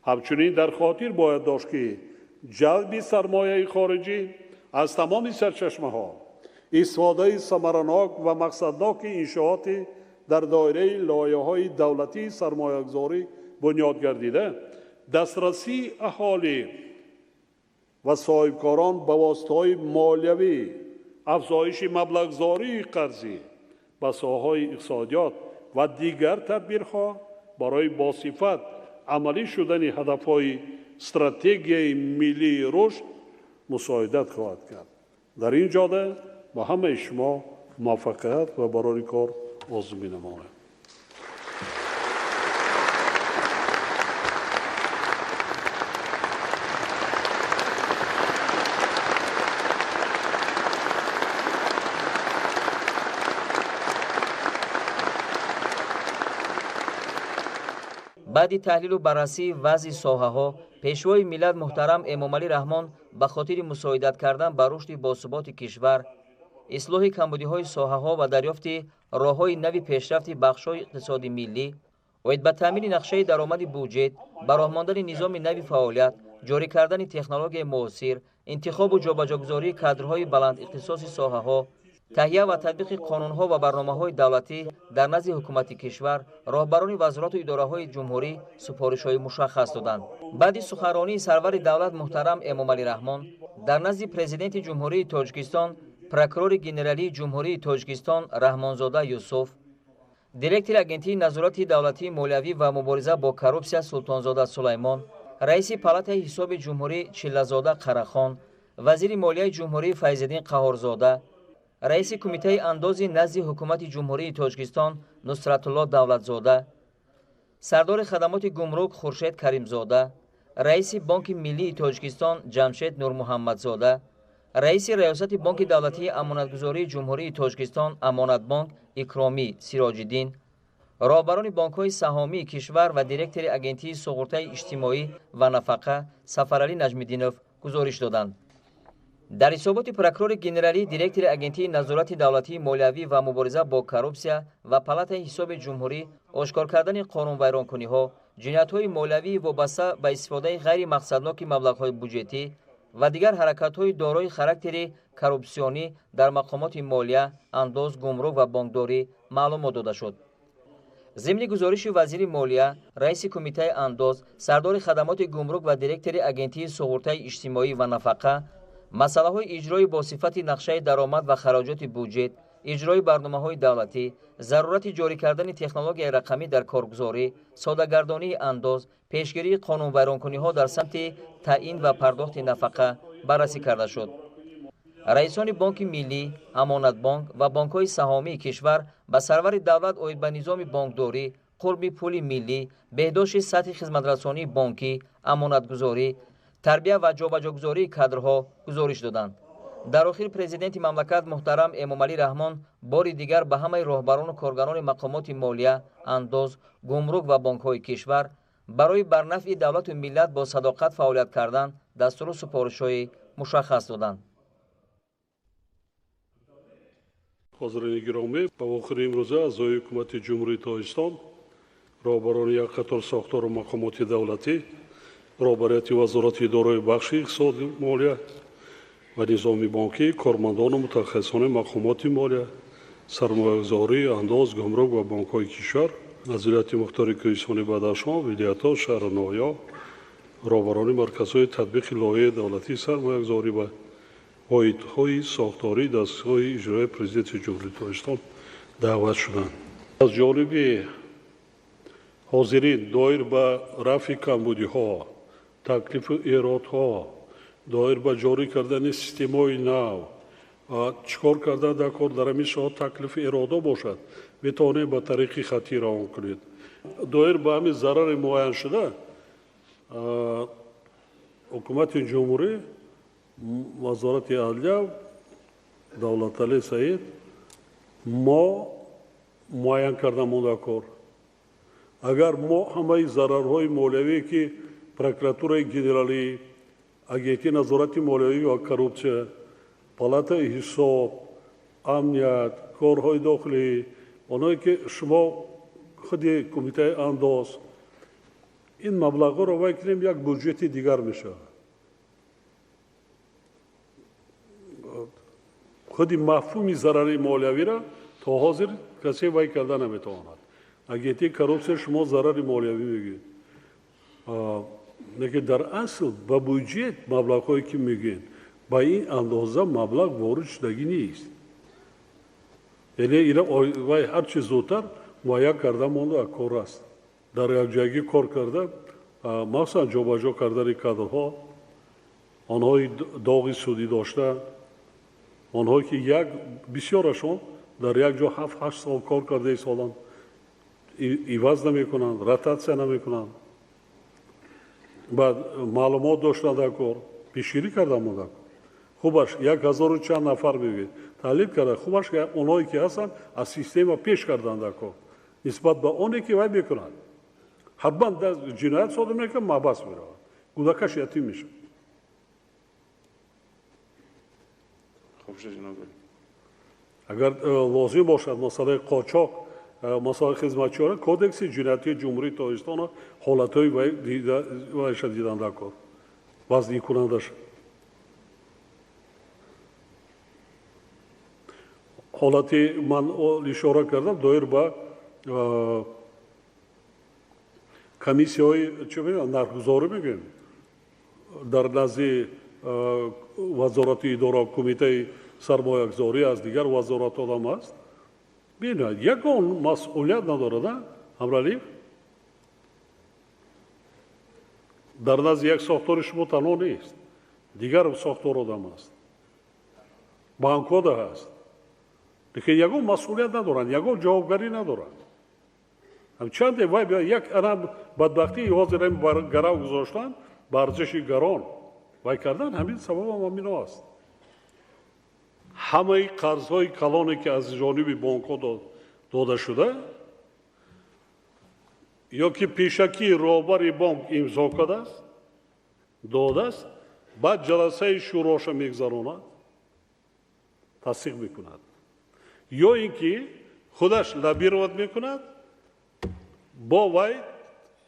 Ҳамчунин дар хотир бояд дошт, ки ҷалби сармояи хориҷӣ аз тамоми сарчашмаҳо, истифодаи самаранок ва мақсадноки иншооти дар доираи лоиҳаҳои давлатии сармоягузорӣ бунёд гардида, дастрасии аҳолӣ ва соҳибкорон ба воситаҳои молиявӣ, афзоиши маблағгузории қарзӣ ба соҳаҳои иқтисодиёт ва дигар тадбирҳо барои босифат амалӣ шудани ҳадафҳои стратегияи миллии рушд мусоидат хоҳад кард. Дар ин ҷода ба ҳамаи шумо муваффақият ва барори кор орзу менамоям. Баъди таҳлилу баррасии вазъи соҳаҳо, пешвои миллат муҳтарам Эмомалӣ Раҳмон ба хотири мусоидат кардан ба рушди босуботи кишвар, ислоҳи камбудиҳои соҳаҳо ва дарёфти роҳҳои нави пешрафти бахшҳои иқтисоди миллӣ, оид ба таъмини нақшаи даромади буҷет, ба роҳ мондани низоми нави фаъолият, ҷорӣ кардани технологияи муосир, интихобу ҷобаҷогузории кадрҳои баландихтисоси соҳаҳо, таҳия ва татбиқи қонунҳо ва барномаҳои давлатӣ дар назди ҳукумати кишвар, роҳбарони вазорату идораҳои ҷумҳурӣ супоришҳои мушаххас доданд. Баъди суханронии сарвари давлат муҳтарам Эмомалӣ Раҳмон дар назди президенти Ҷумҳурии Тоҷикистон, прокурори генералии Ҷумҳурии Тоҷикистон Раҳмонзода Юсуф, директори Агентии назорати давлатии молиявӣ ва мубориза бо коррупсия Султонзода Сулаймон, раиси палатаи ҳисоби ҷумҳурӣ Чиллазода Қарахон, вазири молияи ҷумҳурӣ Файзиддин Қаҳорзода, раиси кумитаи андози назди ҳукумати Ҷумҳурии Тоҷикистон Нусратулло Давлатзода, сардори хадамоти гумрук Хуршед Каримзода, раиси Бонки миллии Тоҷикистон Ҷамшед Нурмуҳаммадзода, раиси раёсати Бонки давлатии амонатгузории Ҷумҳурии Тоҷикистон Амонатбонк Икромӣ Сироҷиддин, роҳбарони бонкҳои саҳомии кишвар ва директори Агентии суғуртаи иҷтимоӣ ва нафақа Сафаралӣ Наҷмиддинов гузориш доданд. Дар ҳисоботи прокурори генералӣ, директори Агентии назорати давлатии молиявӣ ва мубориза бо коррупсия ва палатаи ҳисоби ҷумҳурӣ ошкор кардани қонунвайронкуниҳо, ҷиноятҳои молиявии вобаста ба истифодаи ғайримақсадноки маблағҳои буҷетӣ, ва дигар ҳаракатҳои дорои характери коррупсионӣ дар мақомоти молия, андоз, гумрук ва бонкдорӣ маълумот дода шуд. Зимни гузориши вазири молия, раиси кумитаи андоз, сардори хадамоти гумрук ва директори агентии суғуртаи иҷтимоӣ ва нафақа масъалаҳои иҷрои бо сифати нақшаи даромад ва хароҷоти буҷет, иҷрои барномаҳои давлатӣ, зарурати ҷорӣ кардани технологияи рақамӣ дар коргузорӣ, содагардонии андоз, пешгирии қонунвайронкуниҳо дар самти таъин ва пардохти нафақа баррасӣ карда шуд. Раисони Бонки Миллӣ, Амонатбонк ва бонкҳои саҳомии кишвар ба сарвари давлат оид ба низоми бонкдорӣ, қурби пули миллӣ, беҳдошти сатҳи хизматрасонии бонкӣ, амонатгузорӣ, тарбия ва ҷобаҷогузории кадрҳо гузориш доданд. Дар охир президенти мамлакат муҳтарам Эмомалӣ Раҳмон бори дигар ба ҳамаи роҳбарону коргарони мақомоти молия, андоз, гумрук ва бонкҳои кишвар барои бар нафъи давлату миллат бо садоқат фаъолият кардан дастуру супоришҳои мушаххас доданд. Ҳозирини гиромӣ, ба охири имрӯза аъзои ҳукумати Ҷумҳурии Тоҷикистон, роҳбарони як қатор сохтору мақомоти давлатӣ, роҳбарияти вазорати идораи бахши иқтисоди молия ва низоми бонкӣ, кормандону мутахассисони мақомоти молия, сармоягузорӣ, андоз, гумрук ва бонкҳои кишвар аз вилояти мухтори Кӯҳистони Бадахшон, вилоятҳо, шаҳру ноҳияҳо, роҳбарони марказҳои татбиқи лоиҳаи давлатии сармоягузорӣ ва воҳидҳои сохтории дастгоҳи иҷроияи Президенти Ҷумҳурии Тоҷикистон даъват шуданд. Аз ҷониби ҳозирин доир ба рафъи камбудиҳо, таклифу эродҳо, доир ба ҷорӣ кардани системаҳои нав, чӣ кор кардан дар кор дар ҳамин соҳа таклифу эродҳо бошад, метавонед ба тариқи хаттӣ равон кунед. Доир ба ҳамин зарари муайяншуда ҳукумати ҷумҳурӣ, вазорати адлия, Давлаталӣ Саид мо муайян карда монда кор. Агар мо ҳамаи зарарҳои молиявие ки прокуратураи генералӣ, агентии назорати молиявӣ ва коррупсия, палатаи ҳисоб, амният, корҳои дохилӣ, оное ки шумо худи кумитаи андоз, ин маблағҳоро вай кунем, як буҷети дигар мешавад. Худи мафҳуми зарари молиявиро то ҳозир касе вай карда наметавонад. Агентии коррупсия шумо зарари молиявӣ мегӯед, лекин дар асл ба буҷет маблағҳое ки мегӯед, ба ин андоза маблағ ворид шудагӣ нест. Яъне ина вай ҳарчи зудтар муайян карда монда кор аст. Дар якҷоягӣ кор карда, махсусан ҷобаҷо кардани кадрҳо, онҳои доғи судӣ дошта, онҳое ки як бисёрашон дар як ҷо 7-8 сол кор карда истоданд, иваз намекунанд, ротатсия намекунанд. Баъд маълумот доштанд дар кор, пешгирӣ карда монда. Хубаш 1000 чанд нафар мегӯед, таҳлил карда, хубаш онҳое ки ҳастанд аз система пеш карданд дар кор нисбат ба оне ки вай мекунад. Ҳатман ҷиноят содир мекунад, маҳбас меравад, кӯдакаш ятим мешавад. Агар лозим бошад масъалаи қочоқ, масъалаи хизматчиёна, кодекси ҷиноятии Ҷумҳурии Тоҷикистон ҳолатҳои вайша дидан дар кор, вазникунандаша. Ҳолати ман ишора кардам доир ба комиссияҳои чӣ мегӯям, нархгузорӣ мегӯем, дар назди вазорати идора, кумитаи сармоягузорӣ аз дигар вазоратҳо ҳам аст. Бинед, ягон масъулият надорад, Ҳамралиев? Дар назди як сохтори шумо танҳо нест, дигар сохтор одам аст, банкҳо ҳаст, лекин ягон масъулият надоранд, ягон ҷавобгарӣ надоранд. Чанде вай як ана бадбахтии ҳозир гарав гузоштан ба арзиши гарон вай кардан, ҳамин сабабам ҳамино аст. Ҳамаи қарзҳои калоне ки аз ҷониби бонкҳо дода шуда, ё ки пешакӣ роҳбари бонк имзо кардааст, додааст, баъд ҷаласаи шӯроша мегузаронад, тасдиқ мекунад, ё ин ки худаш лоббировать мекунад, бо вай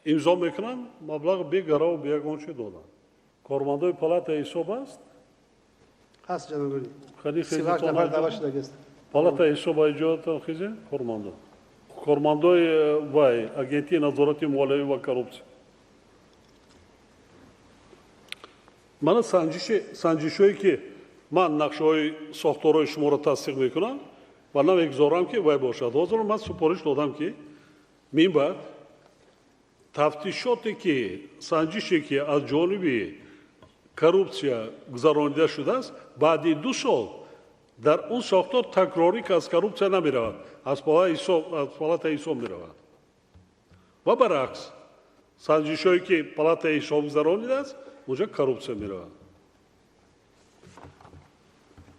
имзо мекунанд, маблағ бегараву беягон чи доданд. Кормандои палатаи ҳисоб аст? Ҳаст, ҷаноби олӣ. 38 нафар даъват шудагист. Палатаи ҳисоб иҷодатон хизе? Кормандо. Кормандои вай, агентии назорати молиявӣ ва коррупсия. Мана санҷишҳое ки ман нақшаҳои сохторҳои шуморо тасдиқ мекунам ва намегузорам ки вай бошад. Ҳозир ман супориш додам ки минбаъд тафтишоте ки санҷише ки аз ҷониби коррупсия гузаронида шудааст, баъди 2 сол дар он сохтор такрорӣ ки аз коррупсия намеравад, аз палатаи ҳисоб меравад. Ва баръакс, санҷишҳое ки палатаи ҳисоб гузаронидааст, онҷа коррупсия меравад.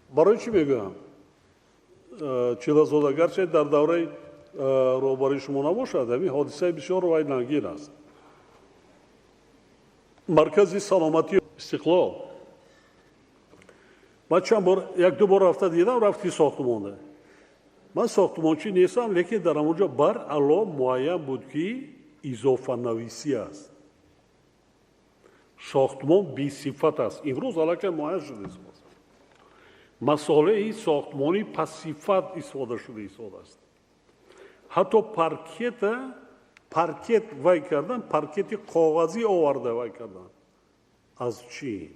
Барои чӣ мегӯям? Чилазода, гарчи дар давраи роҳбарии шумо набошад, ҳамин ҳодисаи бисёр вайнангин аст. Маркази саломатии Истиқлол. Ман чанд бор, як-ду бор рафта дидам, рафти сохтмонда. Ман сохтмончӣ нестам, лекин дар ҳамонҷо баръало муайян буд ки изофанависӣ аст. Сохтмон бесифат аст. Имрӯз аллакай муайян шудааст. Масолеҳи сохтмонӣ пассифат истифода шуда истодааст. Ҳатто паркет вай кардан, паркети коғазӣ оварда вай кардан. Аз чӣ?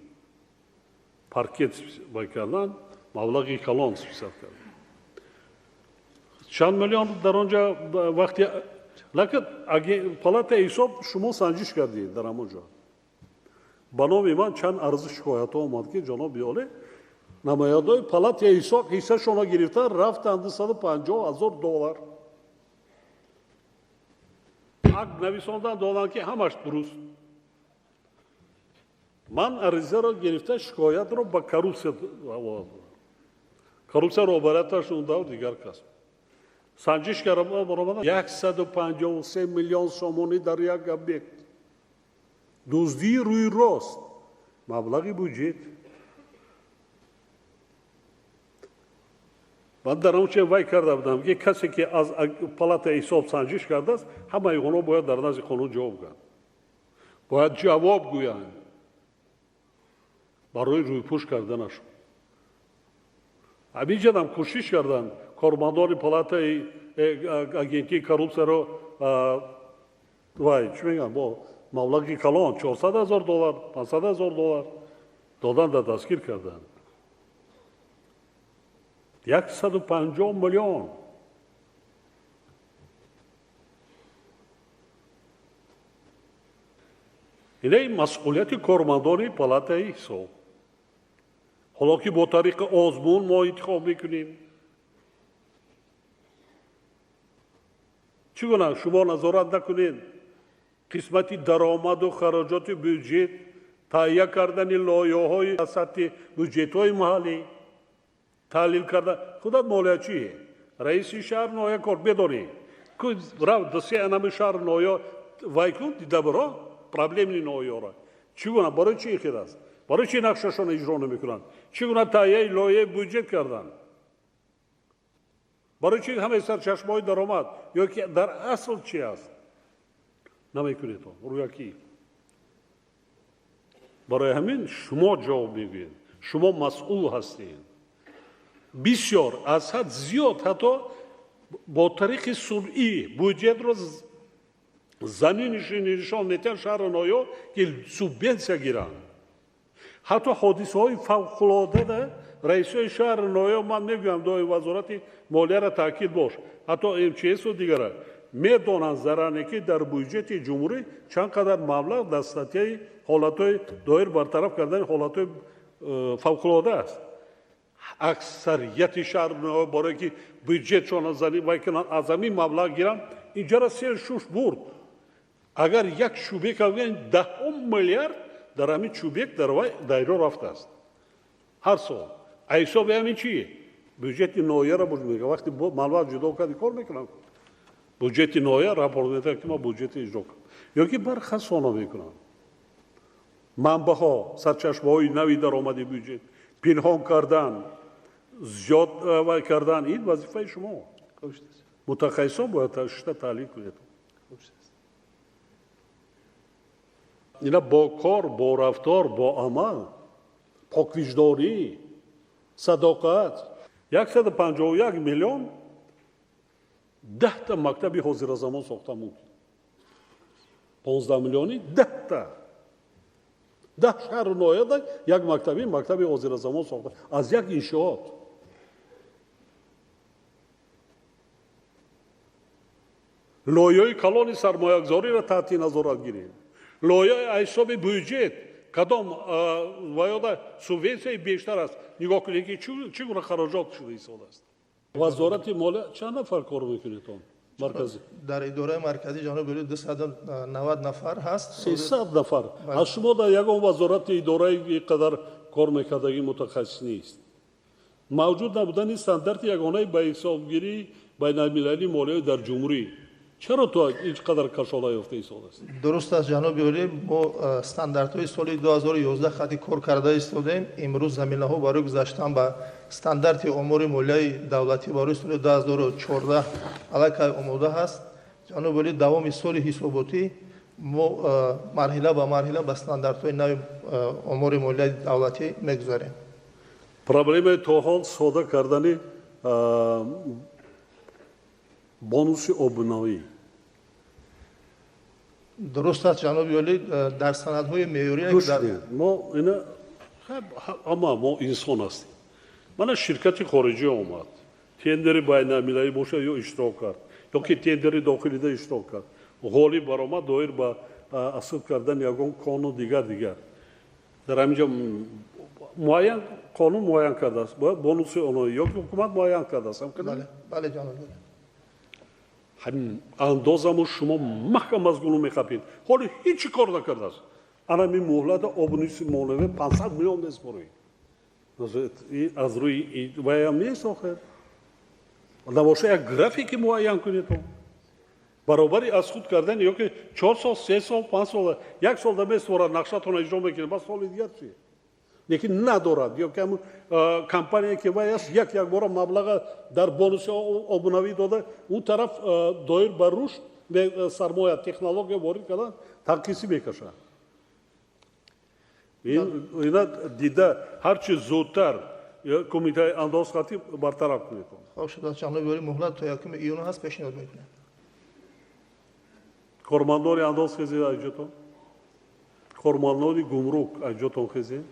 Паркет вай кардан, маблағи калон списат кардан. Чанд миллион дар он ҷо вақти лакин палатаи ҳисоб шумо санҷиш кардед дар ҳамон ҷо. Ба номи ман чанд арзи шикоятҳо омад ки ҷаноби олӣ намояндаҳои палатаи ҳисоб ҳиссашонро гирифта рафтанд 250 000 доллар. Акт нависондан доданд ки ҳамаш дуруст. Ман аризаро гирифта шикоятро ба коррупсия овардам. Коррупсия роҳбарияташ он давр дигар кас. Санҷиш карда баромада 153 миллион сомонӣ дар як объект. Дуздии рӯи рост, маблағи буҷет. Ман дар он че вай карда будам ки касе ки аз палатаи ҳисоб санҷиш кардааст, ҳамаи онҳо бояд дар назди қонун ҷавоб гӯянд. Бояд ҷавоб гӯянд барои рӯйпӯш карданашон. Ҳаминҷадам кӯшиш карданд кормандони палатаи агентии коррупсияро вай чӣ мегӯянд бо маблағи калон 400 000 доллар, 500 000 доллар додан да дастгир карданд. 150 миллион. Инаи масъулияти кормандони палатаи ҳисоб. Ҳоло ки бо тариқи озмун мо интихоб мекунем. Чӣ гуна шумо назорат накунед қисмати даромаду хароҷоти бюҷет, таҳия кардани лоиҳаҳои сатҳи бюҷетҳои маҳаллӣ, таҳлил карда худат молиячӣ, раиси шаҳр ноҳия кор медонӣ. Рав се анами шаҳр ноҳия вай кун, дида биро проблемни ноҳияро. Чӣ гуна барои чӣ ихел аст? Барои чӣ нақшашонро иҷро намекунанд? Чӣ гуна таҳияи лоиҳаи бюҷет карданд? Барои чӣ ҳамаи сарчашмаҳои даромад ё ки дар асл чӣ аст? Намекунед он рӯякӣ. Барои ҳамин шумо ҷавоб мегӯед, шумо масъул ҳастед. Бисёр аз ҳад зиёд ҳатто бо тариқи сунъӣ бюҷетро заминиши нишон медиҳанд шаҳру ноҳияҳо ки субвенсия гиранд. Ҳатто ҳодисаҳои фавқулодада раисҳои шаҳру ноҳияҳо ман мегӯям дои вазорати молияро таъкид бош, ҳатто МЧСу дигара медонанд заране ки дар бюҷети ҷумҳурӣ чанд қадар маблағ дар статьяи ҳолатҳои доир бартараф кардани ҳолатҳои фавқулода аст. Аксарияти шаҳр барое ки бюҷетшонро вай кунанд, аз ҳамин маблағ гиранд, инҷара сер шуш бурд. Агар як чӯбек гӯянд, 10 миллиард дар ҳамин чӯбек дар вай дайро рафтааст ҳар сол. А ҳисоби ҳамин чӣ? Бюҷети ноҳияро буд мегӯяд. Вақте маблағ ҷудо карди кор мекунанд. Бюҷети ноҳия рапорт медиҳад ки ман бюҷети иҷро кардам. Ё ки бархасона мекунанд. Манбаъҳо, сарчашмаҳои нави даромади бюҷет, пинҳон кардан, зиёд вай кардан, ин вазифаи шумо. Мутахассисон бояд шишта таҳлил кунед. Ина бо кор, бо рафтор, бо амал, поквиҷдорӣ, садоқат. 151 миллион 10та мактаби ҳозиразамон сохта мумкин. 15 миллиони 10та. 10 шаҳру ноҳияда як мактаби ҳозиразамон сохта аз як иншоот. Лоиҳаи калони сармоягузориро таҳти назорат гирем. Лоиҳаи аз ҳисоби бюҷет кадом ваёда субвенсияи бештар аст. Нигоҳ кунед ки чӣ гуна хароҷот шуда истодааст. Вазорати молия чанд нафар кор мекунед он? Марказӣ? Дар идораи марказӣ ҷаноби олӣ 290 нафар ҳаст. 300 нафар. Аз шумо дар ягон вазорати идораи қадар кор мекардагӣ мутахассис нест. Мавҷуд набудани стандарти ягонаи ба ҳисобгирии байналмилалии молиявӣ дар ҷумҳурӣ. Чаро то ин қадар кашола ёфта истодааст? Дуруст аст ҷаноби олӣ, мо стандартҳои соли 2011 хати кор карда истодем. Имрӯз заминаҳо барои гузаштан ба стандарти омори молияи давлатӣ барои соли 2014 аллакай омода ҳаст. Ҷаноби олӣ, давоми соли ҳисоботӣ мо марҳила ба марҳила ба стандартҳои нави омори молияи давлатӣ мегузарем. Проблемаи то ҳол сода кардани бонуси обунавӣ. Дуруст аст ҷаноби олӣ, дар санадҳои меъёрӣ мо ина ҳама мо инсон ҳастем. Мана ширкати хориҷӣ омад, тендери байналмилалӣ бошад ё иштирок кард, ё ки тендери дохилида иштирок кард, ғолиб баромад доир ба асл кардани ягон кону дигар. Дар ҳамин ҷо муайян қонун муайян кардааст, бояд бонуси оно ё ки ҳукумат муайян кардааст. Бале ҷаноби олӣ. Ҳамин андозаму шумо маҳкам аз гулу мехапед. Ҳоло ҳеҷ чӣ кор накардааст. Ана ҳамин муҳлата обуниси молиявӣ 500 миллион месупоред. Аз рӯи ваям нест охир. Набоша як графики муайян кунед. Баробари аз худ кардани ё ки 4 сол, 3 сол, 5 сол, як сол да месупорад, нақшатонро иҷро мекунед, бас соли дигар чи? Лекин надорад. Ё ки ҳамун компания ки вай аст, як якбора маблаға дар бонуси обунавӣ дода, он тараф доир ба рушд сармоя, технология ворид кардан танқисӣ мекашад. Ина дида ҳарчи зудтар кумитаи андоз хатӣ бартараф кунед. Хоб шуд, ҷаноби олӣ, муҳлат то 1 июн ҳаст, пешниҳод мекунем. Кормандони андоз хезед айҷотон, кормандони гумрук айҷотон хезед.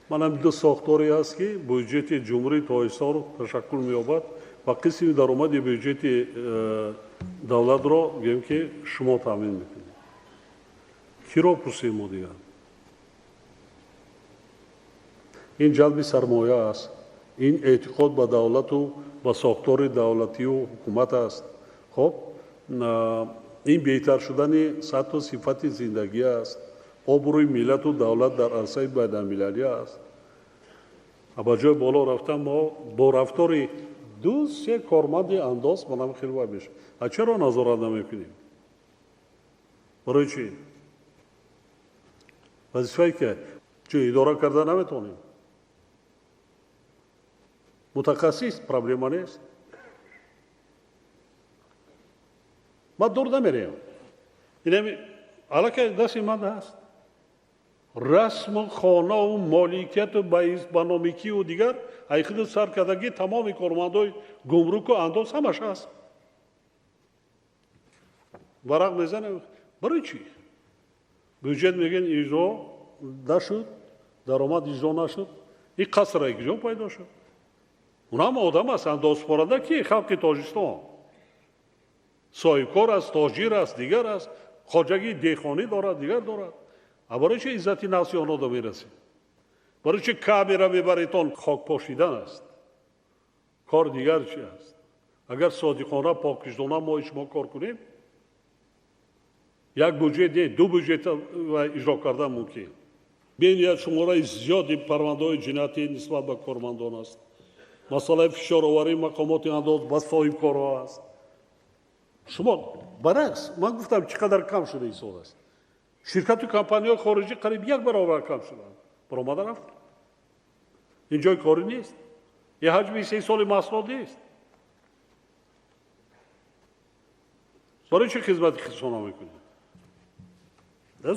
Манам ду сохторе ҳаст ки бюҷети ҷумҳурии Тоҷикистонро ташаккул меёбад ва қисми даромади бюҷети давлатро гӯем ки шумо таъмин мекунед. Киро пурсем мо дигар? Ин ҷалби сармоя аст, ин эътиқод ба давлату ба сохтори давлатию ҳукумат аст. Хоб, ин беҳтар шудани сатҳу сифати зиндагӣ аст, обрӯи миллату давлат дар арсаи байналмилалӣ аст. Ба ҷои боло рафтан мо бо рафтори 2-3 корманди андоз ба нам хеле вай мешавад. Чаро назорат намекунем? Барои чӣ? Вазифае ки чӣ идора карда наметавонем. Мутахассис проблема нест. Ма дур намерем. Инами аллакай дасти ман ҳаст. Расму хонаву моликияту ба номикию дигар айхиду сар кардагӣ тамоми кормандои гумруку андоз ҳамаш ҳаст. Варақ мезанем. Барои чӣ? Бюҷет мегӯянд иҷро нашуд, даромад иҷро нашуд. Ин қасра киҷо пайдо шуд? Унам одам аст, андозспоранда ки халқи Тоҷикистон. Соҳибкор аст, тоҷир аст, дигар аст, хоҷагии деҳқонӣ дорад, дигар дорад. А барои чӣ иззати нафси онҳо до мерасед? Барои чӣ камера мебаретон? Хок пошидан аст. Кор дигар чи аст? Агар содиқона, покиҷдона мо шумо кор кунем, як бюҷет не, ду бюҷет иҷро кардан мумкин. Бениҳоят шумораи зиёди парвандаҳои ҷиноятӣ нисбат ба кормандон аст. Масъалаи фишороварии мақомоти андоз ба соҳибкорҳо аст. Шумо баръакс, ман гуфтам чӣ қадар кам шуда истодааст. Ширкату компанияҳои хориҷӣ қариб як баробар кам шуданд. Баромада рафт. Ин ҷои корӣ нест. Ин ҳаҷми истеҳсоли маҳсулот нест. Барои чӣ хизмати хисона мекунед?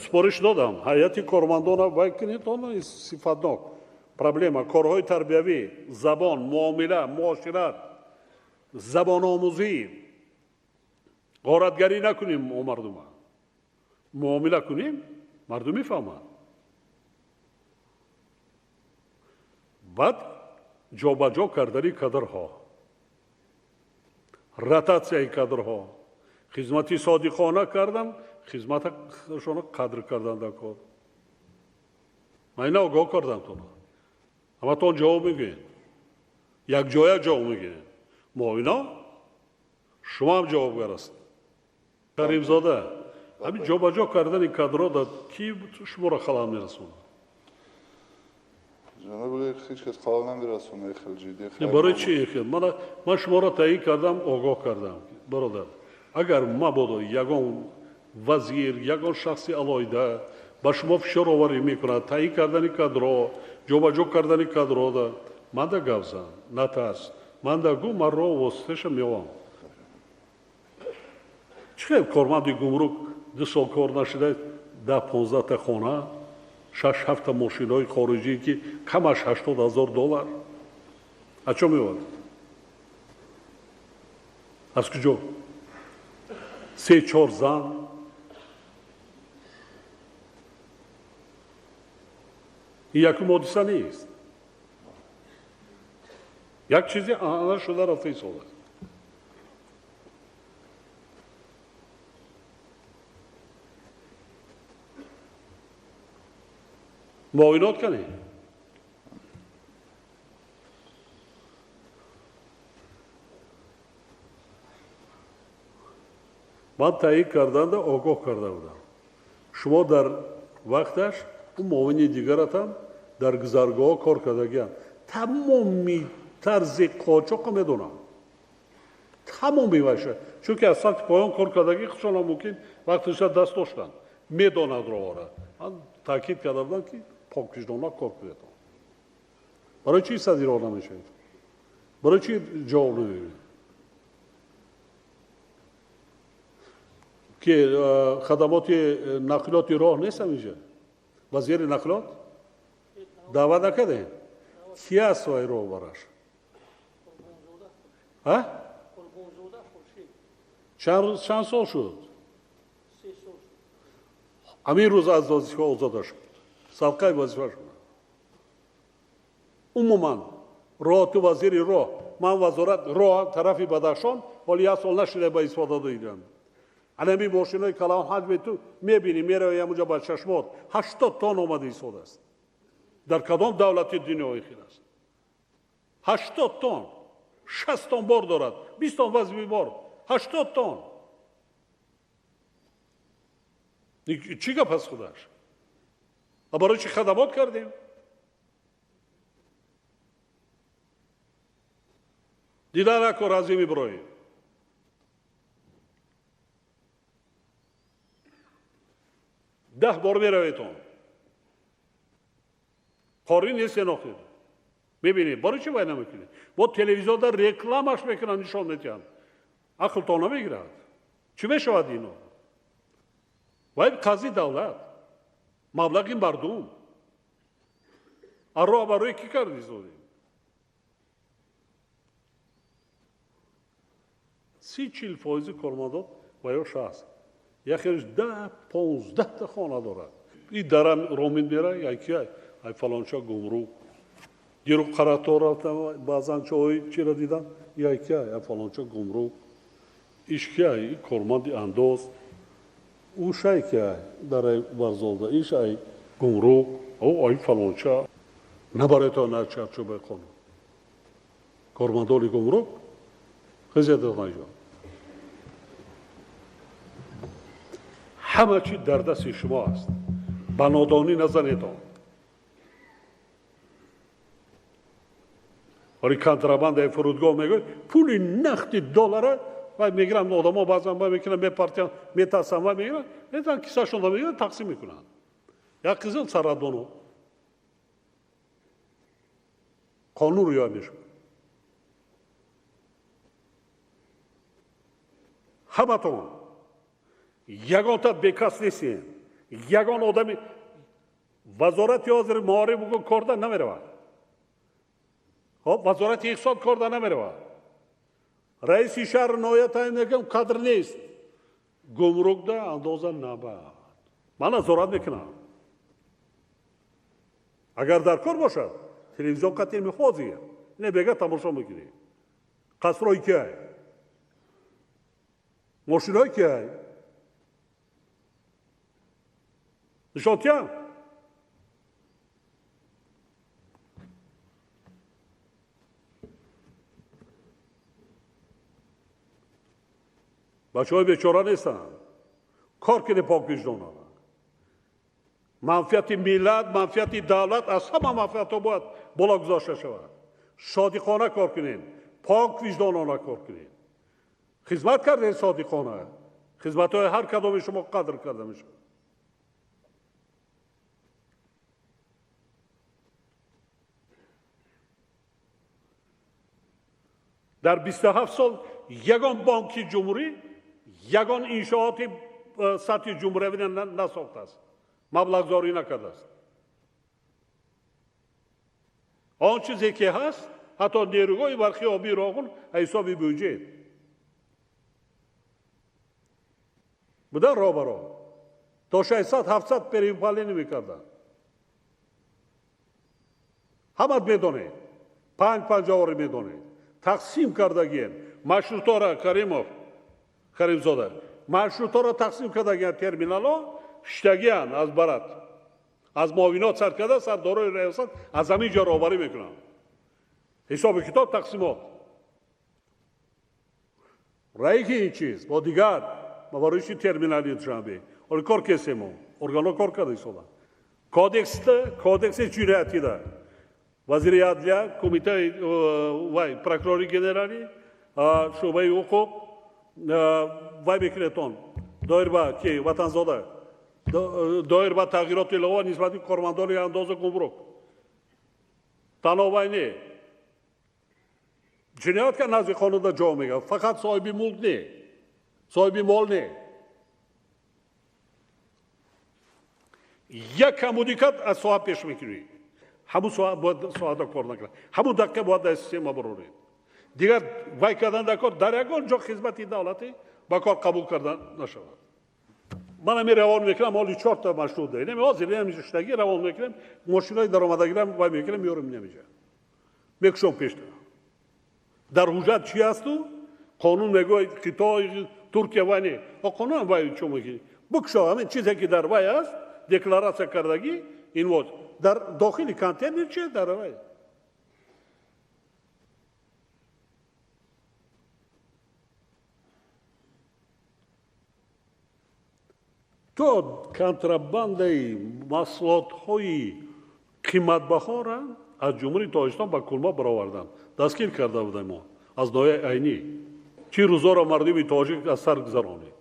Супориш додам. Ҳайати кормандона вай кунед, он сифатнок. Проблема корҳои тарбиявӣ, забон, муомила, муошират, забономӯзӣ. Ғоратгарӣ накунем мо мардума. Муомила кунем, мардум мефаҳмад. Баъд ҷобаҷо кардани кадрҳо, ротатсияи кадрҳо, хизмати содиқона кардан, хизматашонро қадр кардан дар кор. Ман ина огоҳ кардам тона. Ҳаматон ҷавоб мегӯед. Якҷоя ҷавоб мегӯед. Муовино шумо ҳам ҷавобгар ҳастед. Каримзода, ҳамин ҷобаҷо кардани кадрҳо дар ки шуморо халал мерасонад? Ҷаноб, ҳеҷ кас халал намерасонад, хеле ҷиддӣ. Барои чӣ хел? Ман шуморо таъйин кардам, огоҳ кардам. Бародар, агар мабодо ягон вазир, ягон шахси алоҳида ба шумо фишор оварӣ мекунад, таъйин кардани кадрҳо, ҷобаҷо кардани кадрҳо, манда гап зан, натарс. Манда гӯ, ман роҳ воситаша меовам. Чӣ хел корманди гумрук 2 сол кор нашуда, 10-15 хона, 6-7 мошинои хориҷӣ ки камаш $80,000. Аз чо меовард? Аз куҷо? 3-4 зан. Ин якум ҳодиса нест. Як чизе анъана шуда рафта истодааст. Муоинот кунед. Ман таъйин карданда огоҳ карда будам. Шумо дар вақташ ӯ муовини дигаратам дар гузаргоҳ кор кардагианд. Тамоми тарзи қочоқро медонам. Тамоми вайша. Чунки аз самти поён кор кардагӣ худшона мумкин вақташа даст доштанд. Медонад роҳро. Ман таъкид карда будам ки поквиҷдона кор кунед. Барои чӣ садиро намешавед? Барои чӣ ҷавоб намегӯед? Ки хадамоти нақлиёти роҳ нест ҳаминҷа? Вазири нақлиёт даъват накардем? Ки аст вай роҳбараш? Чанд сол шуд? Ҳамин рӯз аз вазифа озода шуд. Садқаи вазифа шуд. Умуман роҳ ту вазири роҳ, ман вазорат роҳ тарафи Бадахшон, ҳоли як сол нашуда ба истифода додам. Ҳамин мошинои калон ҳаҷми ту мебинӣ, меравӣ ҳамунҷо ба чашмот 80 тонна омада истодааст. Дар кадом давлати дунё хел аст? 80 тонн, 60 тонн бор дорад, 20 тонн вазни бор, 80 тонн. Чӣ гап аст худаш? А барои чӣ хадамот кардем? Дида накун Азим Иброҳим. 10 бор мераведон. Қорӣ нест охир. Мебинед, барои чӣ вай намекунед? Бо телевизионда рекламаш мекунанд, нишон медиҳанд. Ақлтон намегирад. Чӣ мешавад ино? Вай қази давлат, маблағи мардум. Роҳ барои кӣ карди зодем? 30-40% кормандон ва ё 60. Яхелш 10-15 та хона дорад. И дарам ромин мера, яки ай фалонча гумрук. Диру Қаратор рафтам, баъзан чои чира дидам, яки ай фалонча гумрук. Ишки ай корманди андоз. Ӯ шай ки ай дарай варзолда, иш ай гумрук, ӯ ай фалонча. Набарето на чарчӯбаи қонун. Кормандони гумрук хизмат. Ҳама чиз дар дасти шумо аст. Ба нодонӣ назанедон. Вале контрабандаи фурудгоҳ мегӯяд, пули нақди доллара вай мегиранд, одамо баъзан вай мекунанд, мепартиянд, метарсанд, вай мегиранд, метавонанд кисашонро мегиранд, тақсим мекунанд. Як қизил сарҳадбону қонун риоя мешавад. Ҳаматон Ягонта бекас нестем. Ягон одами вазорати ҳозир маориф бугун корда намеравад. Хоб, вазорати иқтисод корда намеравад. Раиси шаҳр ноҳия таъин мекунам, кадр нест. Гумрукда андоза набад. Ман назорат мекунам. Агар дар кор бошад, телевизион қатъи мехозир. Не бега тамошо мекунӣ. Қасрҳои киай? Мошинои киай? Нишон тиям? Бачаҳои бечора нестанд. Кор кунед поквиҷдонона. Манфиати миллат, манфиати давлат аз ҳама манфиатҳо бояд боло гузошта шавад. Содиқона кор кунед, поквиҷдонона кор кунед. Хизмат кардед содиқона. Хизматҳои ҳар кадоми шумо қадр карда мешавад. Дар 27 сол ягон бонки ҷумҳурӣ, ягон иншооти сатҳи ҷумҳуриявӣ насохтааст, маблағгузорӣ накардааст. Он чизе ки ҳаст, ҳатто нерӯгоҳи барқи обии Роғун ҳисоби бюҷет будан роҳбаро то 600-700 перевыполнение мекарданд. Ҳамат медонед, 5-5 медонед. Тақсим кардагиен маршрутора Каримов, Каримзода, маршрутора тақсим кардагиен терминалҳо шиштагиан аз барат, аз муовинот сар карда сардорои раёсат аз ҳамин ҷо роҳбарӣ мекунанд. Ҳисоби китоб тақсимот. Раики ин чиз бо дигар ма барои чи терминали Душанбе ҳоло кор кесемо, органҳо кор карда истода. Кодекси ҷиноятида вазири адлия, кумитаи вай, прокурори генералӣ, шӯъбаи ҳуқуқ вай мекунедтон доир ба ки Ватанзода, доир ба тағйироти илова нисбати кормандони андоза гумрук. Танҳо вай не. Ҷиноят ка назди қонунда ҷо мегирад, фақат соҳиби мулк не, соҳиби мол не. Як камудикат аз соҳа пеш мекунӣ. Ҳамун соат бояд соата кор накунад, ҳамун дақиқа бояд дар система бароред. Дигар вай кардан дар кор дар ягон ҷо хизмати давлатӣ ба кор қабул кардан нашавад. Ман ҳамин равон мекунам, ҳоли 4 маршрут дорем. Ҳозир ҳамиштагӣ равон мекунем, мошинои даромадагирам вай мекунем, меорем инамиҷа. Мекушом пешта. Дар ҳуҷҷат чи ҳасту? Қонун мегӯяд Хитой, Туркия вай не. Қонун вай чо мекунӣ? Бикушо ҳамин чизе ки дар вай аст, декларатсия кардагӣ, ин воз. Дар дохили контейнер чи дар вай? То контрабандаи маҳсулотҳои қиматбаҳоро аз Ҷумҳурии Тоҷикистон ба Кулма бароварданд. Дастгир карда будем мо аз ноҳияи Айнӣ. Чӣ рӯзоро мардуми тоҷик аз сар гузаронид,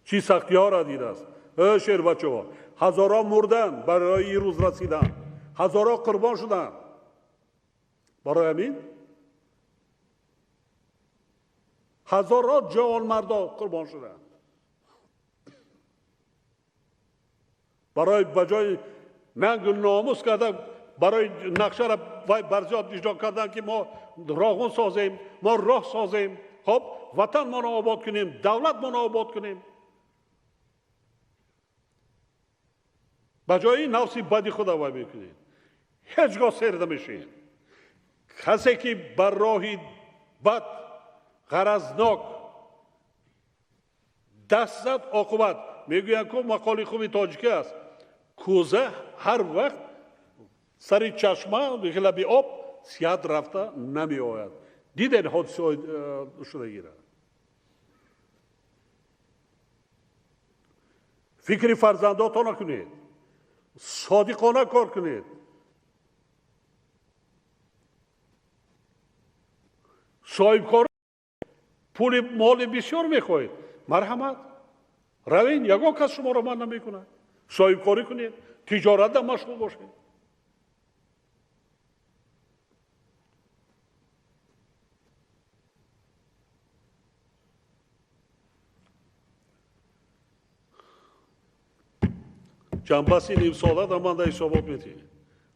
чӣ сахтиҳоро дидааст. Э шербачаҳо, ҳазорҳо мурданд барои ин рӯз расидан, ҳазорҳо қурбон шуданд. Барои ҳамин ҳазорҳо ҷавонмардо қурбон шуданд. Барои ба ҷои нангу номус карда, барои нақшаро вай барзиёд иҷро кардан ки мо роғун созем, мо роҳ созем, хоб ватанмонро обод кунем, давлатмонро обод кунем. Ба ҷои нафси бади худа вай мекунед. Ҳеҷ гоҳ сер намешавед. Касе ки бар роҳи бад, ғаразнок даст зад, оқибат. Мегӯянд ку мақоли хуби тоҷикӣ аст. Кӯза ҳар вақт сари чашма, лаби об сиҳат рафта намеояд. Дидед ҳодисаҳои шудагиро. Фикри фарзандотона кунед, содиқона кор кунед. Соҳибкор пули моли бисёр мехоҳед, марҳамат, равед, ягон кас шуморо манъ намекунад. Соҳибкорӣ кунед, тиҷоратда машғул бошед. Ҷанбаси нимсола дар ман дар ҳисобот метиҳӣ.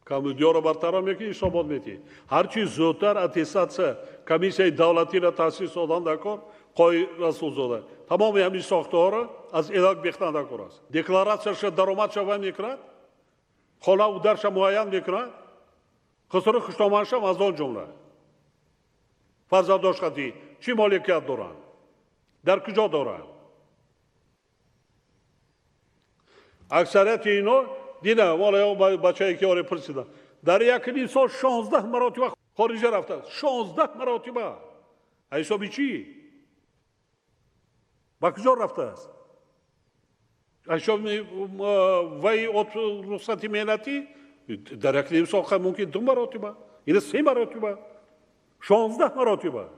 Камбудиёро бартараф мекунӣ, ҳисобот метиҳӣ. Ҳарчи зудтар аттестатсия комиссияи давлатиро таъсис додан дар кор, Қои Расулзода. Тамоми ҳамин сохторҳоро аз элак бехтан дар кор аст. Декларатсияша даромадша вай мекунад, хонаву дарша муайян мекунад, хусуру хуштоманшам аз он ҷумла. Фарзандош хатӣ чӣ моликият доранд? Дар куҷо доранд? Аксарияти ино дина вале бачае ки оре пурсидам. Дар як ним сол 16 маротиба хориҷа рафтааст. 16 маротиба. Ҳисоби чӣ? Ба куҷо рафтааст? Ҳисоби вай от рухсати меҳнатӣ дар як ним сол мумкин 2 маротиба, ина 3 маротиба, 16 маротиба.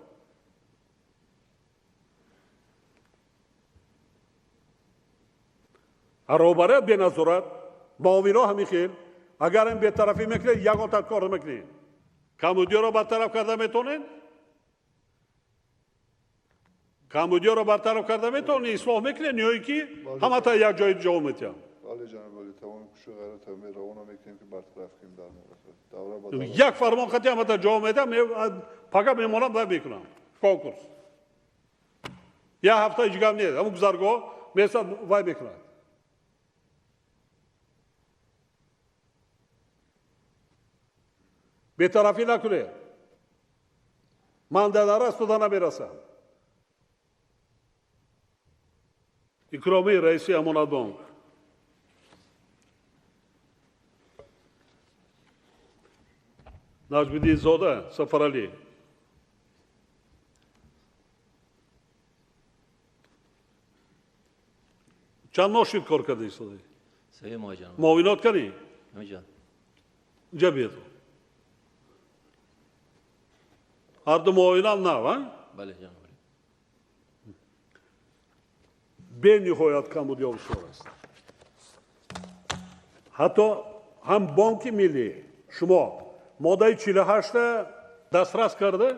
Роҳбарият беназорат, муовино ҳамин хел. Агар ин бетарафӣ мекунед, ягон тар кор намекунед. Камбудиёро бартараф карда метавонед? Камбудиёро бартараф карда метавонед? Ислоҳ мекунед ё ин ки ҳамата як ҷои ҷавоб метиҳам? Бале, ҷаноби олӣ, тамоми кӯшиш ғайрат равона мекунем ки бартараф кунем дар давра ба давра. Як фармон хати ҳамата ҷавоб медиҳам, пага мемонам, вай мекунам. Конкурс. Як ҳафта ҳеҷ гап нест. Ҳамун гузаргоҳ месад вай мекунад. Бетарафӣ накунед. Ман дар дарас туда намерасам. Икромӣ раиси Амонатбонк. Наҷмиддинзода Сафаралӣ. Чанд моҳ шуд кор карда истодаӣ? 3 моҳ ҷаноб. Муовинот кардӣ? Ҳамиҷон. Инҷа биё. Ҳар ду муовинам нав, а? Бале, ҷаноб. Бениҳоят камбудиҳо бисёр аст. Ҳатто ҳам Бонки Миллӣ шумо моддаи 48 дастрас карда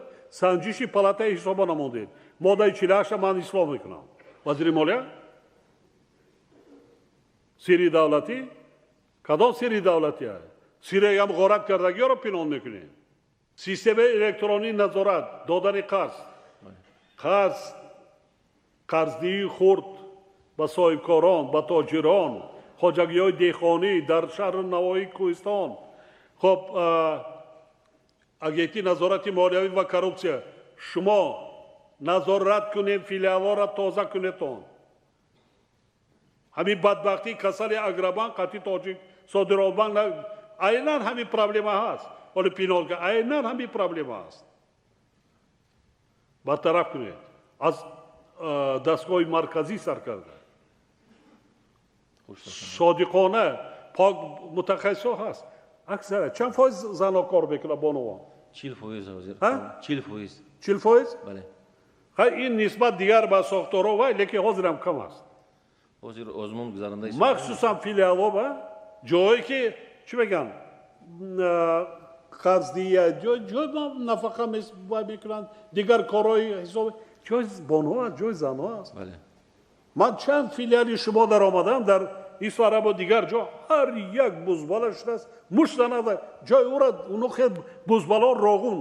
санҷиши палатаи ҳисоба намондед. Моддаи 48 ман ислоҳ мекунам. Вазири молия? Сирри давлатӣ? Кадом сирри давлатӣ? Сирреам ғорат кардагиёро пинҳон мекунед. Системаи электронии назорат, додани қарз. Қарз, қарздиҳии хурд ба соҳибкорон, ба тоҷирон, хоҷагиҳои деҳқонӣ дар шаҳру навоҳии Кӯҳистон. Хоб, агентии назорати молиявӣ ва коррупсия. Шумо назорат кунед, филиалҳоро тоза кунедтон. Ҳамин бадбахтии касали Агробанк, қатъи тоҷик, Содиротбанк, айнан ҳамин проблема ҳаст. Ҳоло пинҳон кард, айнан ҳамин проблема аст. Бартараф кунед. Аз дастгоҳи марказӣ сар карда. Содиқона, пок мутахассисҳо ҳаст. Аксара чанд фоиз занҳо кор мекунанд бонувон? 40% ҳозир. 40%? 40%. Бале. Хай ин нисбат дигар ба сохторҳо вай, лекин ҳозирам кам аст. Ҳозир озмун гузаронда истодем. Махсусан филиалҳо ба ҷое ки чӣ мегӯянд? Қарздиҳия, ҷой нафақа мекунанд, дигар корҳои ҳисоб, ҷои бонуҳо аст, ҷои занҳо аст. Ман чанд филиали шумо дар омадам дар Исфарабо дигар ҷо ҳар як бузбала шудааст, мушт занад, ҷои ӯро уно хел бузбало роғун,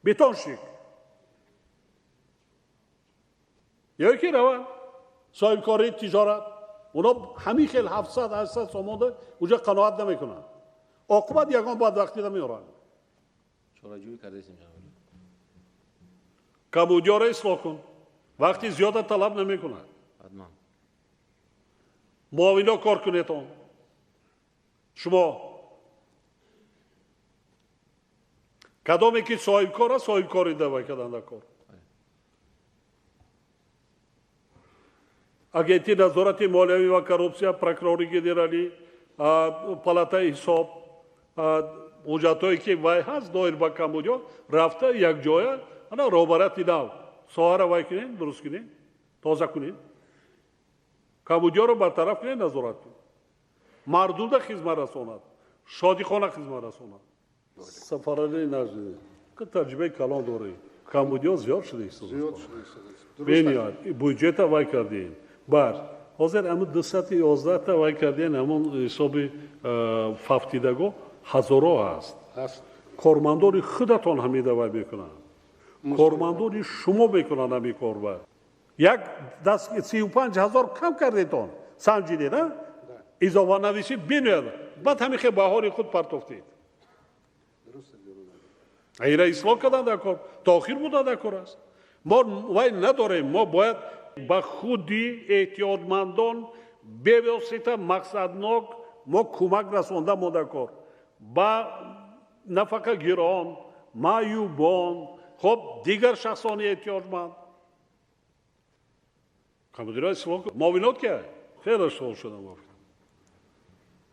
бетоншик. Ё ки раванд соҳибкории тиҷорат, уно ҳамин хел 700-800 сомонда уҷа қаноат намекунанд. Оқибат ягон бадбахтӣ намеоранд. Чораҷӯӣ кардаистем ҷаноб. Камбудиёро ислоҳ кун. Вақти зиёда талаб намекунад. Ҳатман. Муовино кор кунедон. Шумо кадоме ки соҳибкор аст, соҳибкори давай кардан дар кор. Агентии назорати молиявӣ ва коррупсия, прокурори генералӣ, палатаи ҳисоб, ҳуҷҷатҳое ки вай ҳаст доир ба камбудиҳо рафта якҷоя ана роҳбарияти нав соҳаро вай кунед, дуруст кунед, тоза кунед, камбудиҳоро бартараф кунед, назорат кунед, мардумда хизмат расонад, шодихона хизмат расонад. Сафаралӣ Наҷмӣ, ки таҷрибаи калон дорӣ, камбудиҳо зиёд шуда истодааст. Бениҳоят буҷета вай кардем. Бар Ҳозир ҳамун 211 та вай карден, ҳамун ҳисоби фавтидаго ҳазоро ҳаст. Кормандони худатон ҳамида вай мекунанд. Кормандони шумо мекунанд ҳамин корба. Як даст 35 000 кам кардетон, санҷидед, а? Изофанависӣ бинӯяд. Баъд ҳамин хел баҳори худ партофтед. Ира ислоҳ кардан дар кор, то охир будан дар кор аст. Мо вай надорем, мо бояд ба худи эҳтиётмандон бевосита мақсаднок мо кӯмак расонда мо дар кор. Ба нафақагирон, маъюбон, хоб дигар шахсони эҳтиёҷманд. Компютерҳои ислоҳ муовинот ки хеле шуғл шудам.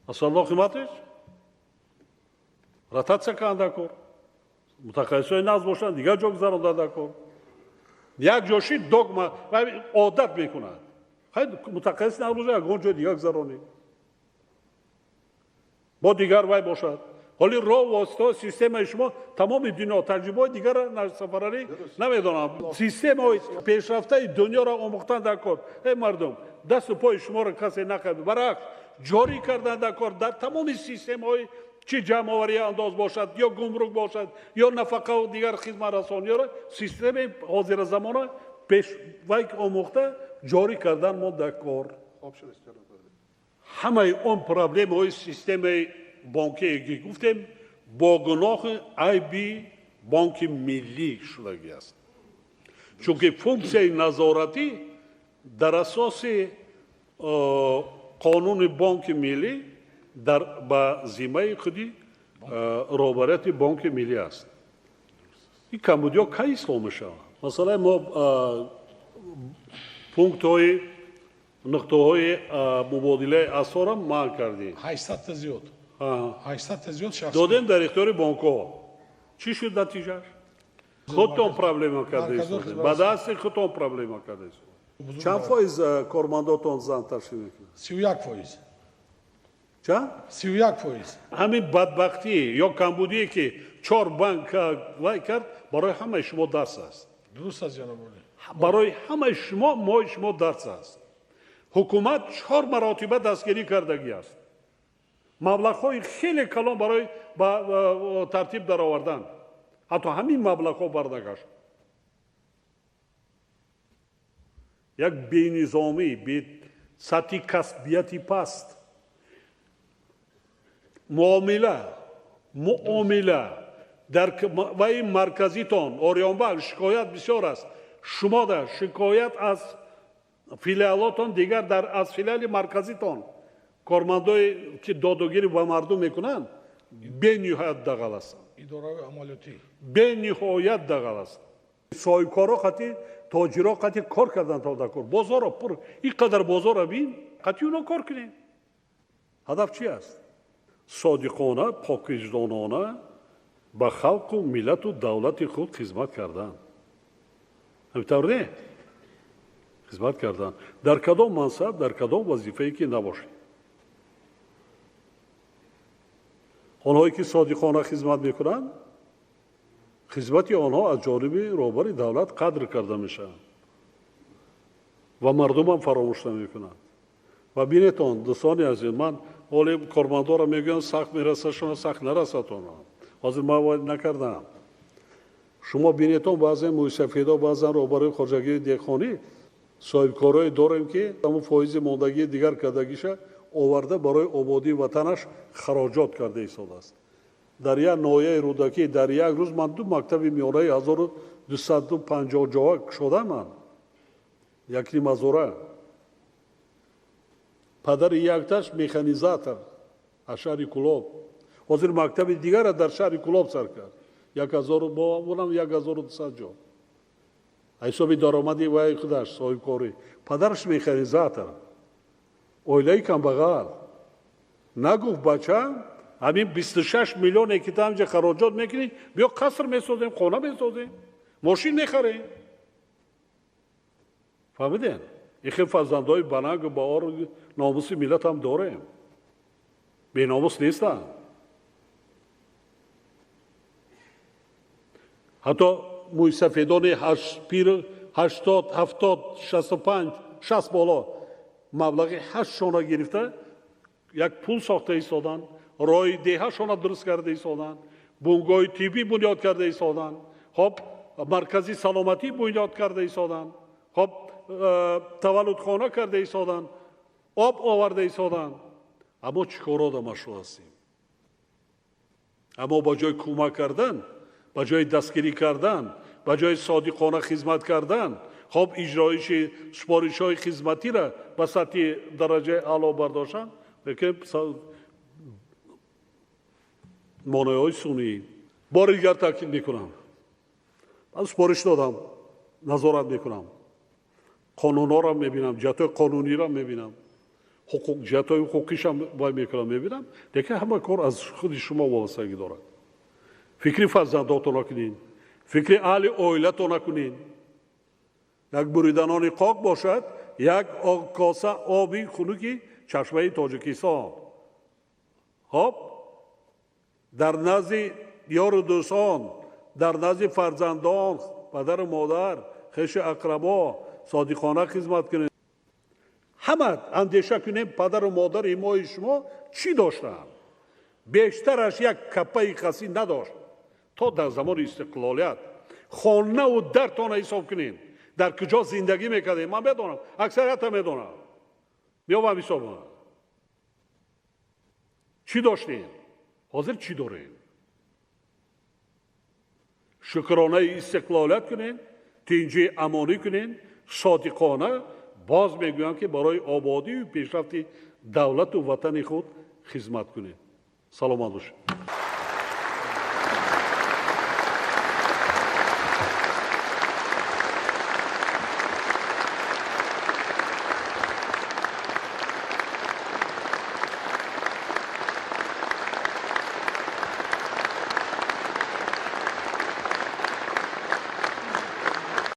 Асалло қиматиш ротатсия кардан дар кор. Мутахассисои нағз бошанд, дигар ҷо гузаронда дар кор. Як ҷо ши догма одат мекунад. Мутахассис нағз бошад, ягон ҷои дигар гузаронӣ. Бо дигар вай бошад. Ҳоли роҳ воситаҳо системаи шумо тамоми дунё таҷрибаҳои дигарро сафаралӣ намедонам. Системаҳои пешрафтаи дунёро омӯхтан дар кор. Эй мардум, дасту пои шуморо касе накард. Баръакс, ҷорӣ кардан дар кор дар тамоми системаҳои чӣ ҷамъоварии андоз бошад, ё гумрук бошад, ё нафақаву дигар хизматрасониёро системаи ҳозиразамона пеш вай омӯхта ҷорӣ кардан мо дар кор. Ҳамаи он проблемаҳои системаи бонкие ки гуфтем бо гуноҳи айби бонки миллӣ шудагӣ аст. Чунки функсияи назоратӣ дар асоси қонуни бонки миллӣ дар ба зиммаи худи роҳбарияти бонки миллӣ аст. Ин камбудиҳо кай ислоҳ мешаванд? Масалан, мо пунктҳои нуқтаҳои мубодилаи асъорро манъ кардем. 800 та зиёд. 800 та зиёд шахс додем дар ихтиёри бонкҳо. Чӣ шуд натиҷааш? Худтон проблема кардаистодед. Ба дасти худтон проблема кардаистодед. Чанд фоиз кормандотон зан ташкил мекунад? 31%. Чанд? 31%. Ҳамин бадбахтӣ ё камбудие ки 4 банк вай кард, барои ҳамаи шумо дарс аст. Дуруст аст, ҷаноб олӣ. Барои ҳамаи шумо, мои шумо дарс аст. Ҳукумат 4 маротиба дастгирӣ кардагӣ аст. Маблағҳои хеле калон барои ба тартиб даровардан. Ҳатто ҳамин маблағҳо барнагашт. Як бенизомӣ, сатҳи касбияти паст, муомила дар ваи марказитон Ориёнбанк шикоят бисёр аст. Шумода шикоят аз филиалотон, дигар дар аз филиали марказитон кормандое ки додугирӣ ба мардум мекунанд бениҳоят дағал ҳастанд. Идораи амалиётӣ бениҳоят дағал ҳастанд. Соҳибкоро қати тоҷиро қати кор кардан то дар кор. Бозорро пур ин қадар бозорро бин, қати уно кор кунем. Ҳадаф чи аст? Содиқона, поквиҷдонона ба халқу миллату давлати худ хизмат кардан. Ҳамин тавр не? Хизмат кардан. Дар кадом мансаб, дар кадом вазифае ки набошед. Онҳое ки содиқона хизмат мекунанд, хизмати онҳо аз ҷониби роҳбари давлат қадр карда мешаванд ва мардумам фаромӯш намекунанд. Ва бинетон, дӯстони азиз, ман ҳоле кормандонро мегӯям, сахт мерасад шумо, сахт нарасад онҳо. Ҳозир ман вай накардам. Шумо бинетон, баъзе мӯйсафедо, баъзан роҳбарои хоҷагии деҳқонӣ соҳибкорое дорем, ки ҳамун фоизи мондагии дигар кардагиша оварда барои ободии ватанаш хароҷот карда истодааст. Дар як ноҳияи Рӯдакӣ дар як рӯз ман 2 мактаби миёнаи 1250 ҷоа кушодам ман. Як нимазора. Падари якташ механизатор аз шаҳри Кулоб. Ҳозир мактаби дигарро дар шаҳри Кулоб сар кард. 1200 ҷо. Ҳисоби даромади вай худаш соҳибкорӣ. Падараш механизатор. Оилаи камбағал. Нагуфт бача, ҳамин 26 миллионе ки тамҷа хароҷот мекунӣ, биё қаср месозем, хона месозем, мошин мехарем. Фаҳмидед? Ин хел фарзандҳои банангу баору номуси миллат ҳам дорем. Беномус нестанд. Ҳатто мӯйсафедони пир 80, 70, 65, 60 боло Маблағи 8 шона гирифта, як пул сохта истоданд, роҳи деҳашона дуруст карда истоданд, бунгоҳи тиббӣ бунёд карда истоданд, хоб, маркази саломатӣ бунёд карда истоданд, хоб, таваллудхона карда истоданд, об оварда истоданд. Аммо чӣ корҳода машғул ҳастем? Аммо ба ҷои кӯмак кардан, ба ҷои дастгирӣ кардан, ба ҷои содиқона хизмат кардан, хоб, иҷроиши супоришҳои хизматиро ба сатҳи дараҷаи аъло бардоштан, лекин монеаҳои сунъӣ. Бори дигар таъкид мекунам, ман супориш додам, назорат мекунам, қонунҳоро мебинам, ҷиҳатҳои қонуниро мебинам, ҷиҳатҳои ҳуқуқишам вай мекунам, мебинам, лекин ҳама кор аз худи шумо вобастагӣ дорад. Фикри фарзандотонро кунед, фикри аҳли оилатонро кунед. Як буриданони қоқ бошад, як коса оби хунуки чашмаи Тоҷикистон, хоб, дар назди ёру дӯстон, дар назди фарзандон, падару модар, хешу ақрабо содиқона хизмат кунед. Ҳама андеша кунем, падару модари мои шумо чӣ доштанд? Бештараш як каппаи хасӣ надошт то дар замони истиқлолият. Хонаву дартона ҳисоб кунем, дар куҷо зиндагӣ мекардем. Ман медонам, аксарията медонам, меёбам ҳисоба. Чӣ доштем, ҳозир чӣ дорем? Шукронаи истиқлолият кунем, тинҷи амонӣ кунем, содиқона, боз мегӯям ки, барои ободию пешрафти давлату ватани худ хизмат кунем. Саломат бошед.